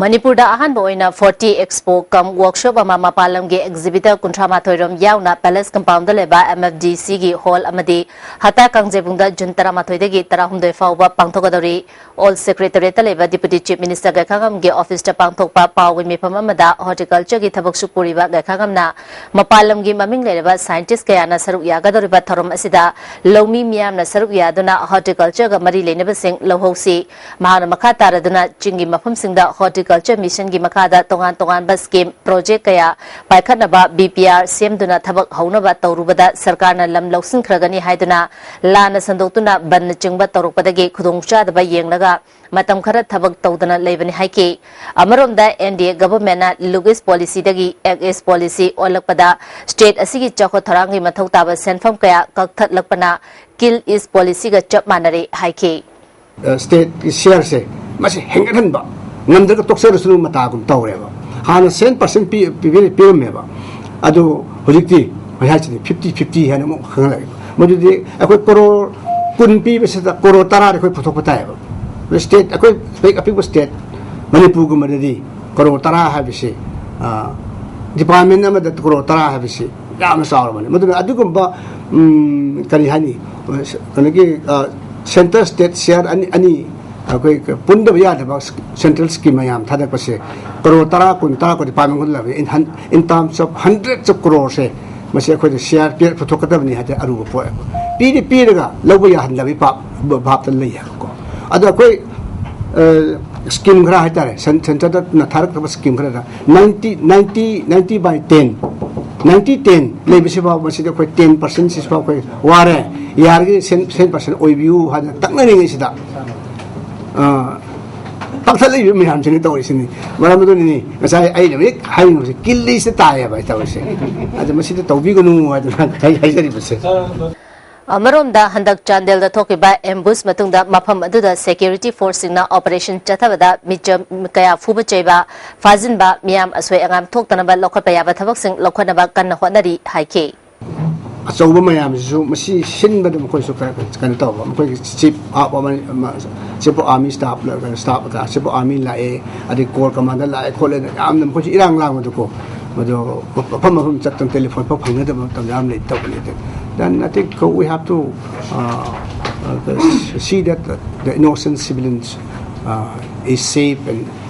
ꯃꯅꯤꯄꯨꯔꯗ ꯑꯍꯥꯟꯕ ꯑꯣꯏꯅ ꯐꯣꯔꯇꯤ ꯑꯦꯛꯁꯄꯣ ꯀꯝ ꯋꯥꯔꯛꯁꯣꯞ ꯑꯃ ꯃꯄꯥꯟ ꯂꯝꯒꯤ ꯑꯦꯛꯖꯤꯕꯤꯇꯔ ꯀꯨꯟꯊ꯭ꯔꯥ ꯃꯥꯊꯣꯏ ꯔꯣꯝ ꯌꯥꯎꯅ ꯄꯦꯂꯦꯁ ꯀꯝꯄꯥꯎꯟꯗ ꯂꯩꯕ ꯑꯦꯝ ꯑꯦꯐ ꯗꯤ ꯁꯤꯒꯤ ꯍꯣꯜ ꯑꯃꯗꯤ ꯍꯇꯥ ꯀꯥꯡꯖꯩꯕꯨꯡꯗ ꯖꯨꯟ ꯇꯔꯥꯃꯥꯊꯣꯏꯗꯒꯤ ꯇꯔꯥꯍꯨꯝꯗꯣꯏ ꯐꯥꯎꯕ ꯄꯥꯡꯊꯣꯛꯀꯗꯧꯔꯤ꯫ ꯑꯣꯜ ꯁꯦꯀ꯭ꯔꯦꯇꯔꯤꯌꯦꯠꯇ ꯂꯩꯕ ꯗꯤꯄꯨꯇꯤ ꯆꯤꯐ ꯃꯤꯅꯤꯁꯇꯔ ꯒꯩꯈꯥꯉꯝꯒꯤ ꯑꯣꯐꯤꯁꯇ ꯄꯥꯡꯊꯣꯛꯄ ꯄꯥꯎꯒꯤ ꯃꯤꯐꯝ ꯑꯃꯗ ꯍꯣꯔꯇꯤꯀꯜꯆꯔꯒꯤ ꯊꯕꯛꯁꯨ ꯄꯨꯔꯤꯕ ꯒꯩꯈꯥꯉꯝꯅ ꯃꯄꯥꯟ ꯂꯝꯒꯤ ꯃꯃꯤꯡ ꯂꯩꯔꯕ ꯁꯥꯏꯟꯇꯤꯁ ꯀꯌꯥꯅ ꯁꯔꯨꯛ ꯌꯥꯒꯗꯧꯔꯤꯕ ꯊꯧꯔꯝ ꯑꯁꯤꯗ ꯂꯧꯃꯤ ꯃꯤꯌꯥꯝꯅ ꯁꯔꯨꯛ ꯌꯥꯗꯨꯅ ꯍꯣꯔꯇꯤꯀꯜꯆꯔꯒ ꯃꯔꯤ ꯂꯩꯅꯕꯁꯤꯡ ꯂꯧꯍꯧꯁꯤ꯫ ꯃꯍꯥꯛꯅ ꯃꯈꯥ ꯇꯥꯔꯗꯨꯅ ꯆꯤꯡꯒꯤ ꯃꯐꯝꯁꯤꯡꯗ ꯍꯣꯔꯇꯤꯀꯜꯆꯔ ꯃꯤꯁꯟꯒꯤ ꯃꯈꯥꯗ ꯇꯣꯉꯥꯟ ꯇꯣꯉꯥꯟꯕ ꯁ꯭ꯀꯤꯝ ꯄ꯭ꯔꯣꯖꯦꯛ ꯀꯌꯥ ꯄꯥꯏꯈꯠꯅꯕ ꯕꯤ ꯄꯤ ꯑꯥꯔ ꯁꯦꯝꯗꯨꯅ ꯊꯕꯛ ꯍꯧꯅꯕ ꯇꯧꯔꯨꯕꯗ ꯁꯔꯀꯥꯔꯅ ꯂꯝ ꯂꯧꯁꯤꯟꯈ꯭ꯔꯒꯅꯤ ꯍꯥꯏꯗꯨꯅ ꯂꯥꯟꯅ ꯁꯟꯗꯣꯛꯇꯨꯅ ꯕꯟꯅꯆꯤꯡꯕ ꯇꯧꯔꯛꯄꯗꯒꯤ ꯈꯨꯗꯣꯡꯆꯥꯗꯕ ꯌꯦꯡꯂꯒ ꯃꯇꯝ ꯈꯔ ꯊꯕꯛ ꯇꯧꯗꯅ ꯂꯩꯕꯅꯤ ꯍꯥꯏꯈꯤ꯫ ꯑꯃꯔꯣꯝꯗ ꯑꯦꯟ ꯗꯤ ꯑꯦ ꯒꯚꯔꯟꯃꯦꯟꯠꯅ ꯂꯨꯛ ꯏꯁ ꯄꯣꯂꯤꯁꯤꯗꯒꯤ ꯑꯦꯛ ꯏꯁ ꯄꯣꯂꯤꯁꯤ ꯑꯣꯜꯂꯛꯄꯗ ꯁ꯭ꯇꯦꯠ ꯑꯁꯤꯒꯤ ꯆꯥꯎꯈꯠ ꯊꯧꯔꯥꯡꯒꯤ ꯃꯊꯧ ꯇꯥꯕ ꯁꯦꯟꯐꯝ ꯀꯌꯥ ꯀꯛꯊꯠꯂꯛꯄꯅ ꯀꯤꯜ ꯏꯁ ꯄꯣꯂꯤꯁꯤꯒ ꯆꯞ ꯃꯥꯟꯅꯔꯦ ꯍꯥꯏꯈꯤ꯫ ꯁ꯭ꯇꯦꯠꯀꯤ ꯁꯤꯌꯥꯔꯁꯦ ꯃꯁꯤ ꯍꯦꯟꯒꯠꯍꯟꯕ ꯉꯝꯗ꯭ꯔꯒ ꯇꯣꯛꯆꯔꯁꯅꯨ ꯃꯇꯥꯒꯨꯝ ꯇꯧꯔꯦꯕ꯫ ꯍꯥꯟꯅ ꯁꯦꯟ ꯄꯥꯔꯁꯦꯟ ꯄꯤ-, ꯄꯤꯕꯤꯔ-, ꯄꯤꯔꯝꯃꯦꯕ꯫ ꯑꯗꯨ ꯍꯧꯖꯤꯛꯇꯤ ꯃꯁꯤ ꯍꯥꯏꯁꯤꯗꯤ ꯐꯤꯐꯇꯤ ꯐꯤꯐꯇꯤ ꯍꯥꯏꯅ ꯑꯃꯨꯛ ꯈꯪꯍꯜꯂꯛꯑꯦꯕ꯫ ꯃꯗꯨꯗꯤ ꯑꯩꯈꯣꯏ ꯀꯔꯣꯔ ꯀꯨꯟ ꯄꯤꯕꯁꯤꯗ ꯀꯔꯣꯔ ꯇꯔꯥꯗꯤ ꯑꯩꯈꯣꯏ ꯄꯨꯊꯣꯛꯄ ꯇꯥꯏꯌꯦꯕ꯫ ꯑꯗꯨ ꯁ꯭ꯇꯦꯠ, ꯑꯩꯈꯣꯏ ꯑꯄꯤꯛ-, ꯑꯄꯤꯛꯄ ꯁ꯭ꯇꯦꯠ ꯃꯅꯤꯄꯨꯔꯒꯨꯝꯕꯗꯗꯤ ꯀꯔꯣꯔ ꯇꯔꯥ ꯍꯥꯏꯕꯁꯤ, ꯑ, ꯗꯤꯄꯥꯔꯠꯃꯦꯟ ꯑꯃꯗ ꯀꯔꯣꯔ ꯇꯔꯥ ꯍꯥꯏꯕꯁꯤ ꯌꯥꯝꯅ ꯆꯥꯎꯔꯕꯅꯤ꯫ ꯃꯗꯨꯅ ꯑꯗꯨꯒꯨꯝꯕ, ꯎꯝ, ꯀꯔꯤ ꯍꯥꯏꯅꯤ, ꯀꯩꯅꯣꯒꯤ, ꯑ, ꯁꯦꯟꯇꯔ ꯁ꯭ꯇꯦꯠ ꯁꯤꯌꯥꯔ ꯑꯅꯤ, ꯑꯅꯤ ꯑꯩꯈꯣꯏ ꯄꯨꯟꯗꯕ ꯌꯥꯗꯕ ꯁꯦꯟꯇ꯭ꯔꯦꯜ ꯁ꯭ꯀꯤꯝ ꯃꯌꯥꯝ ꯊꯥꯗꯔꯛꯄꯁꯦ ꯀꯔꯣꯔ ꯇꯔꯥ, ꯀꯨꯟ, ꯇꯔꯥ, ꯀꯨꯟ ꯗꯤꯄꯥꯔꯠꯃꯦꯟ ꯈꯨꯗꯤꯡꯃꯛ in hun-, in terms of hundreds of crores ꯁꯦ ꯃꯁꯤ ꯑꯩꯈꯣꯏꯗ ꯁꯤꯌꯥꯔ ꯄꯤꯔ-, ꯄꯨꯊꯣꯛꯀꯗꯕꯅꯤ ꯍꯥꯏꯗꯤ ꯑꯔꯨꯕ ꯄꯣꯠ꯫ ꯄꯤꯗꯤ ꯄꯤꯔꯒ ꯂꯧꯕ ꯌꯥꯍꯟꯗꯕꯒꯤ ꯚꯥꯞ, ꯚꯥꯞꯇ ꯂꯩ ꯍꯥꯏꯕꯀꯣ꯫ ꯑꯗꯣ ꯑꯩꯈꯣꯏ, ꯑ, ꯁ꯭ꯀꯤꯝ ꯈꯔ ꯍꯥꯏꯇꯥꯔꯦ, ꯁꯦꯟ-, ꯁꯦꯟꯇꯔꯗꯅ ꯊꯥꯔꯛꯇꯕ ꯁ꯭ꯀꯤꯝ ꯈꯔꯗ ninety, ninety, ninety by ten, ninety ten ꯂꯩꯕꯁꯤꯐꯥꯎ ꯃꯁꯤꯗ ꯑꯩꯈꯣꯏ ten percent ꯁꯤꯐꯥꯎ ꯑꯩꯈꯣꯏ ꯋꯥꯔꯦ, ꯌꯥꯔꯒꯗꯤ ten percent ꯑꯣꯏꯕꯤꯌꯨ ꯍꯥꯏꯗꯅ ꯇꯛꯅꯔꯤꯉꯩꯁꯤꯗ, ꯑ, ꯄꯥꯛꯊꯠꯂꯛꯏꯕ ꯃꯌꯥꯝꯁꯤꯅ ꯇꯧꯔꯤꯁꯤꯅꯤ꯫ ꯃꯔꯝ ꯑꯗꯨꯅꯅꯤ ꯉꯁꯥꯏ ꯑꯩꯅ ꯍꯦꯛ ꯍꯥꯏꯅꯤꯡꯕꯁꯦ ꯀꯤꯜꯂꯤꯁꯤꯗ ꯇꯥꯏꯌꯦꯕ ꯑꯩ ꯇꯧꯔꯤꯁꯦ꯫ ꯑꯗ ꯃꯁꯤꯗ ꯇꯧꯕꯤꯒꯅꯨ ꯍꯥꯏꯗꯅ ꯑꯩ ꯍꯥꯏꯖꯔꯤꯕꯁꯦ꯫ ꯑꯃꯔꯣꯝꯗ, ꯍꯟꯗꯛ ꯆꯥꯟꯗꯦꯜꯗ ꯊꯣꯛꯈꯤꯕ ꯑꯦꯝꯕꯨꯁ ꯃꯇꯨꯡꯗ ꯃꯐꯝ ꯑꯗꯨꯗ ꯁꯦꯀ꯭ꯌꯨꯔꯤꯇꯤ ꯐꯣꯔꯁꯁꯤꯡꯅ ꯑꯣꯄꯔꯦꯁꯟ ꯆꯠꯊꯕꯗ ꯃꯤꯆꯝ ꯀꯌꯥ ꯐꯨꯕ ꯆꯩꯕ, ꯐꯥꯖꯤꯟꯕ, ꯃꯤꯌꯥꯝ ꯑꯁꯣꯏ ꯑꯉꯥꯝ ꯊꯣꯛꯇꯅꯕ ꯂꯧꯈꯠꯄ ꯌꯥꯕ ꯊꯕꯛꯁꯤꯡ ꯂꯧꯈꯠꯅꯕ ꯀꯟꯅ ꯍꯣꯠꯅꯔꯤ ꯍꯥꯏꯈꯤ꯫ ꯑꯆꯧꯕ ꯃꯌꯥꯝꯁꯤꯁꯨ ꯃꯁꯤ ꯁꯤꯟꯕꯗ ꯃꯈꯣꯏꯁꯨ ꯈꯔ ꯀꯩꯅꯣ ꯇꯧꯕ, ꯃꯈꯣꯏꯒꯤ ꯆꯤꯞ ꯑꯃ, chief of army staff, staff chief of army ꯂꯥꯛꯑꯦ, ꯑꯗꯩ ꯀꯣꯔ ꯀꯃꯥꯟꯗꯔ ꯂꯥꯛꯑꯦ ꯈꯣꯠꯂꯦꯅ ꯌꯥꯝꯅ ꯃꯈꯣꯏꯁꯨ ꯏꯔꯥꯡ ꯂꯥꯡꯕꯗꯀꯣ, ꯃꯗꯣ ꯃꯐꯝ ꯃꯐꯝ ꯆꯠꯇꯅ ꯇꯦꯂꯤꯐꯣꯟ ꯐꯥꯎ ꯐꯪꯅꯗꯕ ꯃꯇꯝ ꯌꯥꯝ ꯂꯩ ꯇꯧꯕꯅꯤ꯫ Then I think we have to, uh, uh, see that the innocent civilians, uh, is safe and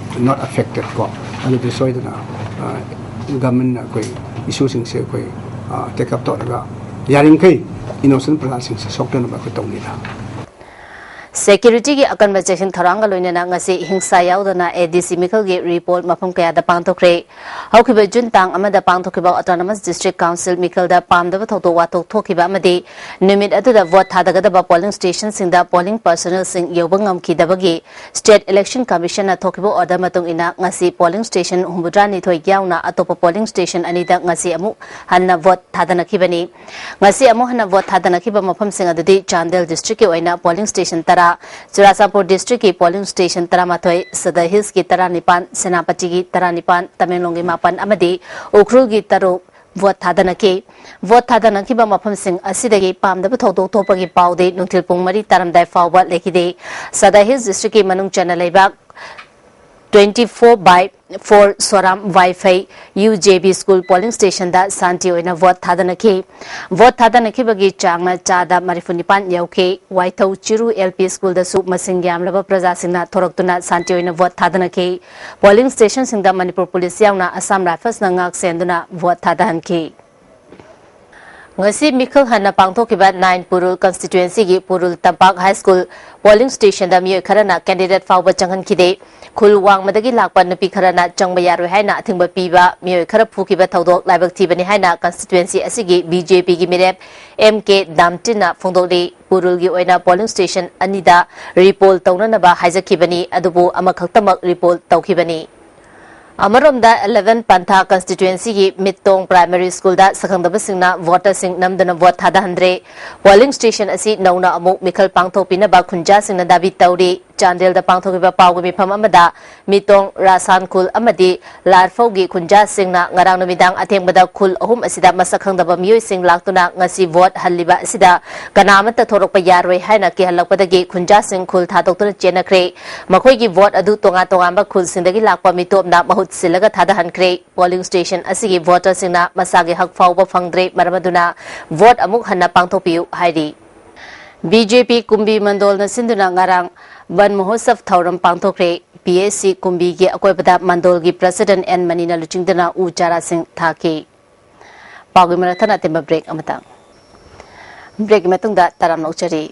not affected ꯀꯣ꯫ ꯑꯗꯨꯗꯤ ꯁꯣꯏꯗꯅ, ꯑ, ꯒꯚꯔꯟꯃꯦꯟꯠꯅ ꯑꯩꯈꯣꯏ ꯏꯁꯨꯁꯤꯡꯁꯦ ꯑꯩꯈꯣꯏ, ꯑ, ꯇꯦꯛ ꯑꯞ ꯇꯧꯔꯒ ꯌꯥꯔꯤꯃꯈꯩ ꯏꯅꯣꯁꯦꯟꯠ ꯄ꯭ꯔꯖꯥꯁꯤꯡꯁꯦ ꯁꯣꯛꯇꯅꯕ ꯑꯩꯈꯣꯏ ꯇꯧꯅꯤꯗ꯫ ꯁꯦꯀ꯭ꯌꯨꯔꯤꯇꯤꯒꯤ ꯑꯀꯟꯕ ꯆꯦꯛꯁꯤꯟ ꯊꯧꯔꯥꯡꯒ ꯂꯣꯏꯅꯅ ꯉꯁꯤ ꯍꯤꯡꯁꯥ ꯌꯥꯎꯗꯅ ꯑꯦ ꯗꯤ ꯁꯤ ꯃꯤꯈꯜꯒꯤ ꯔꯤꯄꯣꯔꯠ ꯃꯐꯝ ꯀꯌꯥꯗ ꯄꯥꯡꯊꯣꯛꯈ꯭ꯔꯦ꯫ ꯍꯧꯈꯤꯕ ꯖꯨꯟ ꯇꯥꯡ ꯑꯃꯗ ꯄꯥꯡꯊꯣꯛꯈꯤꯕ ꯑꯣꯇꯣꯅꯣꯃꯁ ꯗꯤꯁꯇ꯭ꯔꯤꯛ ꯀꯥꯎꯟꯁꯤꯜ ꯃꯤꯈꯜꯗ ꯄꯥꯝꯗꯕ ꯊꯧꯗꯣꯛ ꯋꯥꯊꯣꯛ ꯊꯣꯛꯈꯤꯕ ꯑꯃꯗꯤ ꯅꯨꯃꯤꯠ ꯑꯗꯨꯗ ꯚꯣꯠ ꯊꯥꯗꯒꯗꯕ ꯄꯣꯂꯤꯡ ꯁ꯭ꯇꯦꯁꯟꯁꯤꯡꯗ ꯄꯣꯂꯤꯡ ꯄꯔꯁꯣꯅꯦꯜꯁꯤꯡ ꯌꯧꯕ ꯉꯝꯈꯤꯗꯕꯒꯤ ꯁ꯭ꯇꯦꯠ ꯏꯂꯦꯛꯁꯟ ꯀꯃꯤꯁꯟꯅ ꯊꯣꯛꯈꯤꯕ ꯑꯣꯔꯗꯔ ꯃꯇꯨꯡ ꯏꯟꯅ ꯉꯁꯤ ꯄꯣꯂꯤꯡ ꯁ꯭ꯇꯦꯁꯟ ꯍꯨꯝꯐꯨꯇꯔꯥꯅꯤꯊꯣꯏ ꯌꯥꯎꯅ ꯑꯇꯣꯞꯄ ꯄꯣꯂꯤꯡ ꯁ꯭ꯇꯦꯁꯟ ꯑꯅꯤꯗ ꯉꯁꯤ ꯑꯃꯨꯛ ꯍꯟꯅ ꯚꯣꯠ ꯊꯥꯗꯅꯈꯤꯕꯅꯤ꯫ ꯉꯁꯤ ꯑꯃꯨꯛ ꯍꯟꯅ ꯚꯣꯠ ꯊꯥꯗꯅꯈꯤꯕ ꯃꯐꯝꯁꯤꯡ ꯑꯗꯨꯗꯤ ꯆꯥꯟꯗꯦꯜ ꯗꯤꯁꯇ꯭ꯔꯤꯛꯀꯤ ꯑꯣꯏꯅ ꯄꯣꯂꯤꯡ ꯁ꯭ꯇꯦꯁꯟ ꯇꯔꯥ, ꯆꯨꯔꯥꯆꯥꯟꯄꯨꯔ districtꯀꯤ polling station ꯇꯔꯥꯃꯥꯊꯣꯏ, ꯁꯗꯔ Hillsꯀꯤ ꯇꯔꯥꯅꯤꯄꯥꯟ, ꯁꯦꯅꯥꯄꯇꯤꯒꯤ ꯇꯔꯥꯅꯤꯄꯥꯟ, ꯇꯃꯦꯡꯂꯣꯡꯒꯤ ꯃꯥꯄꯟ ꯑꯃꯗꯤ ꯎꯈ꯭ꯔꯨꯜꯒꯤ ꯇꯔꯨꯛ vote ꯊꯥꯗꯅꯈꯤ꯫ Vote ꯊꯥꯗꯅꯈꯤꯕ ꯃꯐꯝꯁꯤꯡ ꯑꯁꯤꯗꯒꯤ ꯄꯥꯝꯗꯕ ꯊꯧꯗꯣꯛ ꯊꯣꯛꯄꯒꯤ ꯄꯥꯎꯗꯤ ꯅꯨꯡꯊꯤꯜ ꯄꯨꯡ ꯃꯔꯤ ꯇꯥꯔꯝꯗꯥꯏ ꯐꯥꯎꯕ ꯂꯩꯈꯤꯗꯦ꯫ ꯁꯗꯔ Hills districtꯀꯤ ꯃꯅꯨꯡ ꯆꯟꯅ ꯂꯩꯕ twenty four by four ꯁꯣꯔꯥꯝ ꯋꯥꯏꯐꯩ UJB school polling stationꯗ ꯁꯥꯟꯇꯤ ꯑꯣꯏꯅ vote ꯊꯥꯗꯅꯈꯤ꯫ Vote ꯊꯥꯗꯅꯈꯤꯕꯒꯤ ꯆꯥꯡꯅ ꯆꯥꯗ ꯃꯔꯤꯐꯨ ꯅꯤꯄꯥꯟ ꯌꯧꯈꯤ꯫ ꯋꯥꯏꯊꯧ ꯆꯤꯔꯨ LP schoolꯗꯁꯨ ꯃꯁꯤꯡ ꯌꯥꯝꯂꯕ ꯄ꯭ꯔꯖꯥꯁꯤꯡꯅ ꯊꯣꯔꯛꯇꯨꯅ ꯁꯥꯟꯇꯤ ꯑꯣꯏꯅ vote ꯊꯥꯗꯅꯈꯤ꯫ Polling stationꯁꯤꯡꯗ ꯃꯅꯤꯄꯨꯔ ꯄꯨꯂꯤꯁ ꯌꯥꯎꯅ ꯑꯁꯥꯝ ꯔꯥꯏꯐꯜꯁꯅ ꯉꯥꯛ ꯁꯦꯟꯗꯨꯅ vote ꯊꯥꯗꯍꯟꯈꯤ꯫ ꯉꯁꯤ ꯃꯤꯈꯜ ꯍꯟꯅ ꯄꯥꯡꯊꯣꯛꯈꯤꯕ nine ꯄꯨꯔꯨꯜ constituencyꯒꯤ ꯄꯨꯔꯨꯜ ꯇꯝꯄꯥꯛ high school polling stationꯗ ꯃꯤꯑꯣꯏ ꯈꯔꯅ candidate ꯐꯥꯎꯕ ꯆꯪꯍꯟꯈꯤꯗꯦ꯫ ꯈꯨꯜ ꯋꯥꯡꯃꯗꯒꯤ ꯂꯥꯛꯄ ꯅꯨꯄꯤ ꯈꯔꯅ ꯆꯪꯕ ꯌꯥꯔꯣꯏ ꯍꯥꯏꯅ ꯑꯊꯤꯡꯕ ꯄꯤꯕ, ꯃꯤꯑꯣꯏ ꯈꯔ ꯐꯨꯈꯤꯕ ꯊꯧꯗꯣꯛ ꯂꯥꯏꯕꯛ ꯊꯤꯕꯅꯤ ꯍꯥꯏꯅ constituency ꯑꯁꯤꯒꯤ BJPꯒꯤ ꯃꯤꯔꯦꯞ M K ꯗꯥꯝꯇꯤꯟꯅ ꯐꯣꯡꯗꯣꯛꯂꯤ꯫ ꯄꯨꯔꯨꯜꯒꯤ ꯑꯣꯏꯅ polling station ꯑꯅꯤꯗ repoll ꯇꯧꯅꯅꯕ ꯍꯥꯏꯖꯈꯤꯕꯅꯤ, ꯑꯗꯨꯕꯨ ꯑꯃꯈꯛꯇꯃꯛ repoll ꯇꯧꯈꯤꯕꯅꯤ꯫ ꯑꯃꯔꯣꯝꯗ eleven ꯄꯟꯊꯥ constituencyꯒꯤ ꯃꯤꯠꯇꯣꯡ primary schoolꯗ ꯁꯛꯈꯪꯗꯕꯁꯤꯡꯅ voterꯁꯤꯡ ꯅꯝꯗꯨꯅ vote ꯊꯥꯗꯍꯟꯗ꯭ꯔꯦ꯫ Polling station ꯑꯁꯤ ꯅꯧꯅ ꯑꯃꯨꯛ ꯃꯤꯈꯜ ꯄꯥꯡꯊꯣꯛꯄꯤꯅꯕ ꯈꯨꯟꯖꯥꯁꯤꯡꯅ ꯗꯥꯕꯤ ꯇꯧꯔꯤ꯫ ꯆꯥꯟꯗꯦꯜꯗ ꯄꯥꯡꯊꯣꯛꯈꯤꯕ ꯄꯥꯎꯒꯤ ꯃꯤꯐꯝ ꯑꯃꯗ ꯃꯤꯇꯣꯡ ꯔꯥꯁꯥꯟ ꯈꯨꯜ ꯑꯃꯗꯤ ꯂꯥꯔꯐꯧꯒꯤ ꯈꯨꯟꯖꯥꯁꯤꯡꯅ ꯉꯔꯥꯡ ꯅꯨꯃꯤꯗꯥꯡ ꯑꯊꯦꯡꯕꯗ ꯈꯨꯜ ꯑꯍꯨꯝ ꯑꯁꯤꯗ ꯃꯁꯛ ꯈꯪꯗꯕ ꯃꯤꯑꯣꯏꯁꯤꯡ ꯂꯥꯛꯇꯨꯅ ꯉꯁꯤ vote ꯍꯜꯂꯤꯕ ꯑꯁꯤꯗ ꯀꯅꯥ ꯑꯃꯠꯇ ꯊꯣꯔꯛꯄ ꯌꯥꯔꯣꯏ ꯍꯥꯏꯅ ꯀꯤꯍꯜꯂꯛꯄꯗꯒꯤ ꯈꯨꯟꯖꯥꯁꯤꯡ ꯈꯨꯜ ꯊꯥꯗꯣꯛꯇꯨꯅ ꯆꯦꯟꯅꯈ꯭ꯔꯦ꯫ ꯃꯈꯣꯏꯒꯤ vote ꯑꯗꯨ ꯇꯣꯉꯥꯟ ꯇꯣꯉꯥꯟꯕ ꯈꯨꯜꯁꯤꯡꯗꯒꯤ ꯂꯥꯛꯄ ꯃꯤꯇꯣꯞꯅ ꯃꯍꯨꯠ ꯁꯤꯜꯂꯒ ꯊꯥꯗꯍꯟꯈ꯭ꯔꯦ꯫ Polling station ꯑꯁꯤꯒꯤ voterꯁꯤꯡꯅ ꯃꯁꯥꯒꯤ ꯍꯛ ꯐꯥꯎꯕ ꯐꯪꯗ꯭ꯔꯦ꯫ ꯃꯔꯝ ꯑꯗꯨꯅ vote ꯑꯃꯨꯛ ꯍꯟꯅ ꯄꯥꯡꯊꯣꯛꯄꯤꯌꯨ ꯍꯥꯏꯔꯤ꯫ BJP ꯀꯨꯝꯕꯤ ꯃꯟꯗꯣꯜꯅ ꯁꯤꯟꯗꯨꯅ ꯉꯔꯥꯡ ꯕꯟ ꯃꯍꯣꯠꯁꯕ ꯊꯧꯔꯝ ꯄꯥꯡꯊꯣꯛꯈ꯭ꯔꯦ꯫ PHC ꯀꯨꯝꯕꯤꯒꯤ ꯑꯀꯣꯏꯕꯗ ꯃꯟꯗꯣꯜꯒꯤ president N ꯃꯅꯤꯅ ꯂꯨꯆꯤꯡꯗꯨꯅ ꯎ ꯆꯥꯔꯥꯁꯤꯡ ꯊꯥꯈꯤ꯫ ꯄꯥꯎꯒꯤ ꯃꯔꯛ ꯊꯠꯅ ꯑꯇꯦꯟꯕ break ꯑꯃꯇꯪ꯫ Breakꯀꯤ ꯃꯇꯨꯡꯗ ꯇꯔꯥꯝꯅ ꯑꯣꯛꯆꯔꯤ꯫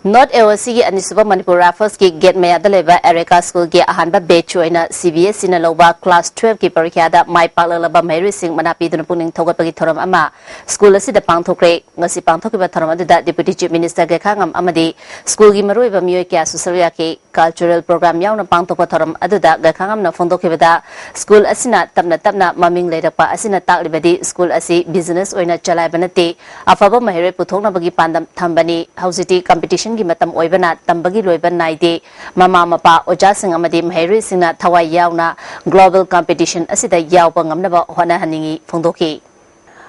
North AOCꯒꯤ ꯑꯅꯤꯁꯨꯕ ꯃꯅꯤꯄꯨꯔ Riflesꯀꯤ gate ꯃꯌꯥꯗ ꯂꯩꯕ Ereka Schoolꯒꯤ ꯑꯍꯥꯟꯕ batch ꯑꯣꯏꯅ CBSEꯅ ꯂꯧꯕ class twelveꯀꯤ ꯄꯔꯤꯈ꯭ꯌꯥꯗ ꯃꯥꯏ ꯄꯥꯛꯂꯛꯂꯕ ꯃꯍꯩꯔꯣꯏꯁꯤꯡ ꯃꯅꯥ ꯄꯤꯗꯨꯅ ꯄꯨꯛꯅꯤꯡ ꯊꯧꯒꯠꯄꯒꯤ ꯊꯧꯔꯝ ꯑꯃ school ꯑꯁꯤꯗ ꯄꯥꯡꯊꯣꯛꯈ꯭ꯔꯦ꯫ ꯉꯁꯤ ꯄꯥꯡꯊꯣꯛꯈꯤꯕ ꯊꯧꯔꯝ ꯑꯗꯨꯗ Deputy Chief Minister ꯒꯦꯈꯥꯉꯝ ꯑꯃꯗꯤ schoolꯒꯤ ꯃꯔꯨꯑꯣꯏꯕ ꯃꯤꯑꯣꯏ ꯀꯌꯥꯁꯨ ꯁꯔꯨꯛ ꯌꯥꯈꯤ꯫ Cultural program ꯌꯥꯎꯅ ꯄꯥꯡꯊꯣꯛꯄ ꯊꯧꯔꯝ ꯑꯗꯨꯗ ꯒꯦꯈꯥꯉꯝꯅ ꯐꯣꯡꯗꯣꯛꯈꯤꯕꯗ, school ꯑꯁꯤꯅ ꯇꯞꯅ ꯇꯞꯅ ꯃꯃꯤꯡ ꯂꯩꯔꯛꯄ ꯑꯁꯤꯅ ꯇꯥꯛꯂꯤꯕꯗꯤ school ꯑꯁꯤ business ꯑꯣꯏꯅ ꯆꯂꯥꯏꯕ ꯅꯠꯇꯦ, ꯑꯐꯕ ꯃꯍꯩꯔꯣꯏ ꯄꯨꯊꯣꯛꯅꯕꯒꯤ ꯄꯥꯟꯗꯝ ꯊꯝꯕꯅꯤ꯫ ꯍꯧꯖꯤꯛꯇꯤ competition ꯒꯤ ꯃꯇꯝ ꯑꯣꯏꯕꯅ ꯇꯝꯕꯒꯤ ꯂꯣꯏꯕ ꯅꯥꯏꯗꯦ꯫ ꯃꯃꯥ ꯃꯄꯥ, ꯑꯣꯖꯥꯁꯤꯡ ꯑꯃꯗꯤ ꯃꯍꯩꯔꯣꯏꯁꯤꯡꯅ ꯊꯋꯥꯏ ꯌꯥꯎꯅ global competition ꯑꯁꯤꯗ ꯌꯥꯎꯕ ꯉꯝꯅꯕ ꯍꯣꯠꯅꯍꯟꯅꯤꯡꯏ ꯐꯣꯡꯗꯣꯛꯈꯤ꯫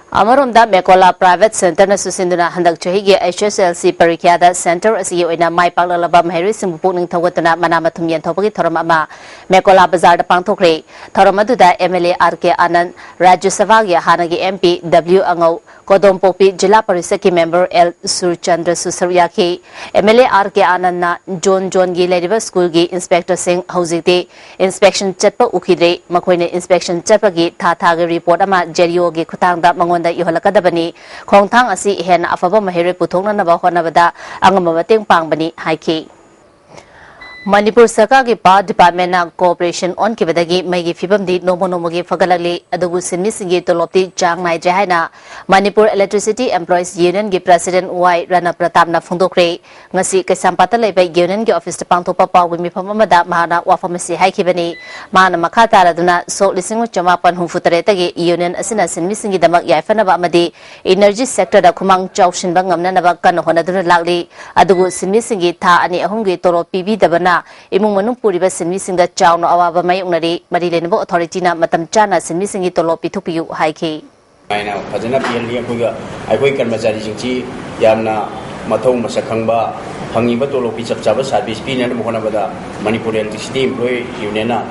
ꯑꯃꯔꯣꯝꯗ ꯃꯦꯀꯣꯂꯥ Private Centreꯅꯁꯨ ꯁꯤꯟꯗꯨꯅ ꯍꯟꯗꯛ ꯆꯍꯤꯒꯤ H S L C ꯄꯔꯤꯈ꯭ꯌꯥꯗ centre ꯑꯁꯤꯒꯤ ꯑꯣꯏꯅ ꯃꯥꯏ ꯄꯥꯛꯂꯛꯂꯕ ꯃꯍꯩꯔꯣꯏꯁꯤꯡꯕꯨ ꯄꯨꯛꯅꯤꯡ ꯊꯧꯒꯠꯇꯨꯅ ꯃꯅꯥ ꯃꯊꯨꯝ ꯌꯦꯟꯊꯣꯛꯄꯒꯤ ꯊꯧꯔꯝ ꯑꯃ ꯃꯦꯀꯣꯂꯥ ꯕꯖꯥꯔꯗ ꯄꯥꯡꯊꯣꯛꯈ꯭ꯔꯦ꯫ ꯊꯧꯔꯝ ꯑꯗꯨꯗ M L A R K Anand, ꯔꯥꯖ꯭ꯌ ꯁꯚꯥꯒꯤ ꯍꯥꯟꯅꯒꯤ M P W ꯑꯉꯧ, ꯀꯣꯗꯣꯝꯄꯣꯛꯄꯤ ꯖꯤꯂꯥ ꯄꯔꯤꯁꯠꯀꯤ member L ꯁꯨꯔꯆꯟꯗ꯭ꯔꯁꯨ ꯁꯔꯨꯛ ꯌꯥꯈꯤ꯫ M L A R K Anandꯅ zone zoneꯒꯤ ꯂꯩꯔꯤꯕ ꯁ꯭ꯀꯨꯜꯒꯤ inspectorꯁꯤꯡ ꯍꯧꯖꯤꯛꯇꯤ inspection ꯆꯠꯄ ꯎꯈꯤꯗ꯭ꯔꯦ꯫ ꯃꯈꯣꯏꯅ inspection ꯆꯠꯄꯒꯤ ꯊꯥ ꯊꯥꯒꯤ report ꯑꯃ J D Oꯒꯤ ꯈꯨꯠꯊꯥꯡꯗ ꯃꯉꯣꯟꯗ ꯌꯧꯍꯜꯂꯛꯀꯗꯕꯅꯤ꯫ ꯈꯣꯡꯊꯥꯡ ꯑꯁꯤ ꯍꯦꯟꯅ ꯑꯐꯕ ꯃꯍꯩꯔꯣꯏ ꯄꯨꯊꯣꯛꯅꯅꯕ ꯍꯣꯠꯅꯕꯗ ꯑꯉꯝꯕ ꯃꯇꯦꯡ ꯄꯥꯡꯕꯅꯤ ꯍꯥꯏꯈꯤ꯫ ꯃꯅꯤꯄꯨꯔ ꯁꯔꯀꯥꯔꯒꯤ Power Departmentꯅ cooperation ꯑꯣꯟꯈꯤꯕꯗꯒꯤ ꯃꯩꯒꯤ ꯐꯤꯕꯝꯗꯤ ꯅꯣꯡꯃ ꯅꯣꯡꯃꯒꯤ ꯐꯒꯠꯂꯛꯂꯤ, ꯑꯗꯨꯕꯨ ꯁꯤꯟꯃꯤꯁꯤꯡꯒꯤ ꯇꯣꯂꯣꯞꯇꯤ ꯆꯥꯡ ꯅꯥꯏꯗ꯭ꯔꯦ ꯍꯥꯏꯅ Manipur Electricity Employees Unionꯒꯤ President Y ꯔꯅꯄ꯭ꯔꯇꯥꯞꯅ ꯐꯣꯡꯗꯣꯛꯈ꯭ꯔꯦ꯫ ꯉꯁꯤ ꯀꯩꯁꯥꯝꯄꯥꯠꯇ ꯂꯩꯕ unionꯒꯤ officeꯇ ꯄꯥꯡꯊꯣꯛꯄ ꯄꯥꯎꯒꯤ ꯃꯤꯐꯝ ꯑꯃꯗ ꯃꯍꯥꯛꯅ ꯋꯥꯐꯝ ꯑꯁꯤ ꯍꯥꯏꯈꯤꯕꯅꯤ꯫ ꯃꯍꯥꯛꯅ ꯃꯈꯥ ꯇꯥꯔꯗꯨꯅ ꯁꯣꯛ ꯂꯤꯁꯤꯡ ꯆꯃꯥꯄꯟ ꯍꯨꯝꯐꯨ ꯇꯔꯦꯠꯇꯒꯤ union ꯑꯁꯤꯅ ꯁꯤꯟꯃꯤꯁꯤꯡꯒꯤꯗꯃꯛ ꯌꯥꯏꯐꯅꯕ ꯑꯃꯗꯤ energy sectorꯗ ꯈꯨꯃꯥꯡ ꯆꯥꯎꯁꯤꯟꯕ ꯉꯝꯅꯅꯕ ꯀꯟꯅ ꯍꯣꯠꯅꯗꯨꯅ ꯂꯥꯛꯂꯤ꯫ ꯑꯗꯨꯕꯨ ꯁꯤꯟꯃꯤꯁꯤꯡꯒꯤ ꯊꯥ ꯑꯅꯤ ꯑꯍꯨꯝꯒꯤ ꯇꯣꯂꯣꯞ ꯄꯤꯕꯤꯗꯕꯅ ꯏꯃꯨꯡ ꯃꯅꯨꯡ ꯄꯨꯔꯤꯕ ꯁꯤꯟꯃꯤꯁꯤꯡꯗ ꯆꯥꯎꯅ ꯑꯋꯥꯕ ꯃꯥꯌꯣꯛꯅꯔꯤ꯫ ꯃꯔꯤ ꯂꯩꯅꯕ authorityꯅ ꯃꯇꯝ ꯆꯥꯅ ꯁꯤꯟꯃꯤꯁꯤꯡꯒꯤ ꯇꯣꯂꯣꯞ ꯄꯤꯊꯣꯛꯄꯤꯌꯨ ꯍꯥꯏꯈꯤ꯫ ꯅꯥꯏꯅ ꯐꯖꯅ ꯄꯤꯍꯜꯂꯤ꯫ ꯑꯩꯈꯣꯏꯒ, ꯑꯩꯈꯣꯏ ꯀꯔꯃꯆꯥꯔꯤꯁꯤꯡꯁꯤ ꯌꯥꯝꯅ ꯃꯊꯧ ꯃꯁꯛ ꯈꯪꯕ, ꯐꯪꯉꯤꯕ ꯇꯣꯂꯣꯞꯀꯤ ꯆꯞ ꯆꯥꯕ service ꯄꯤꯅꯅꯕ ꯍꯣꯠꯅꯕꯗ Manipur Electricity Employee Unionꯅ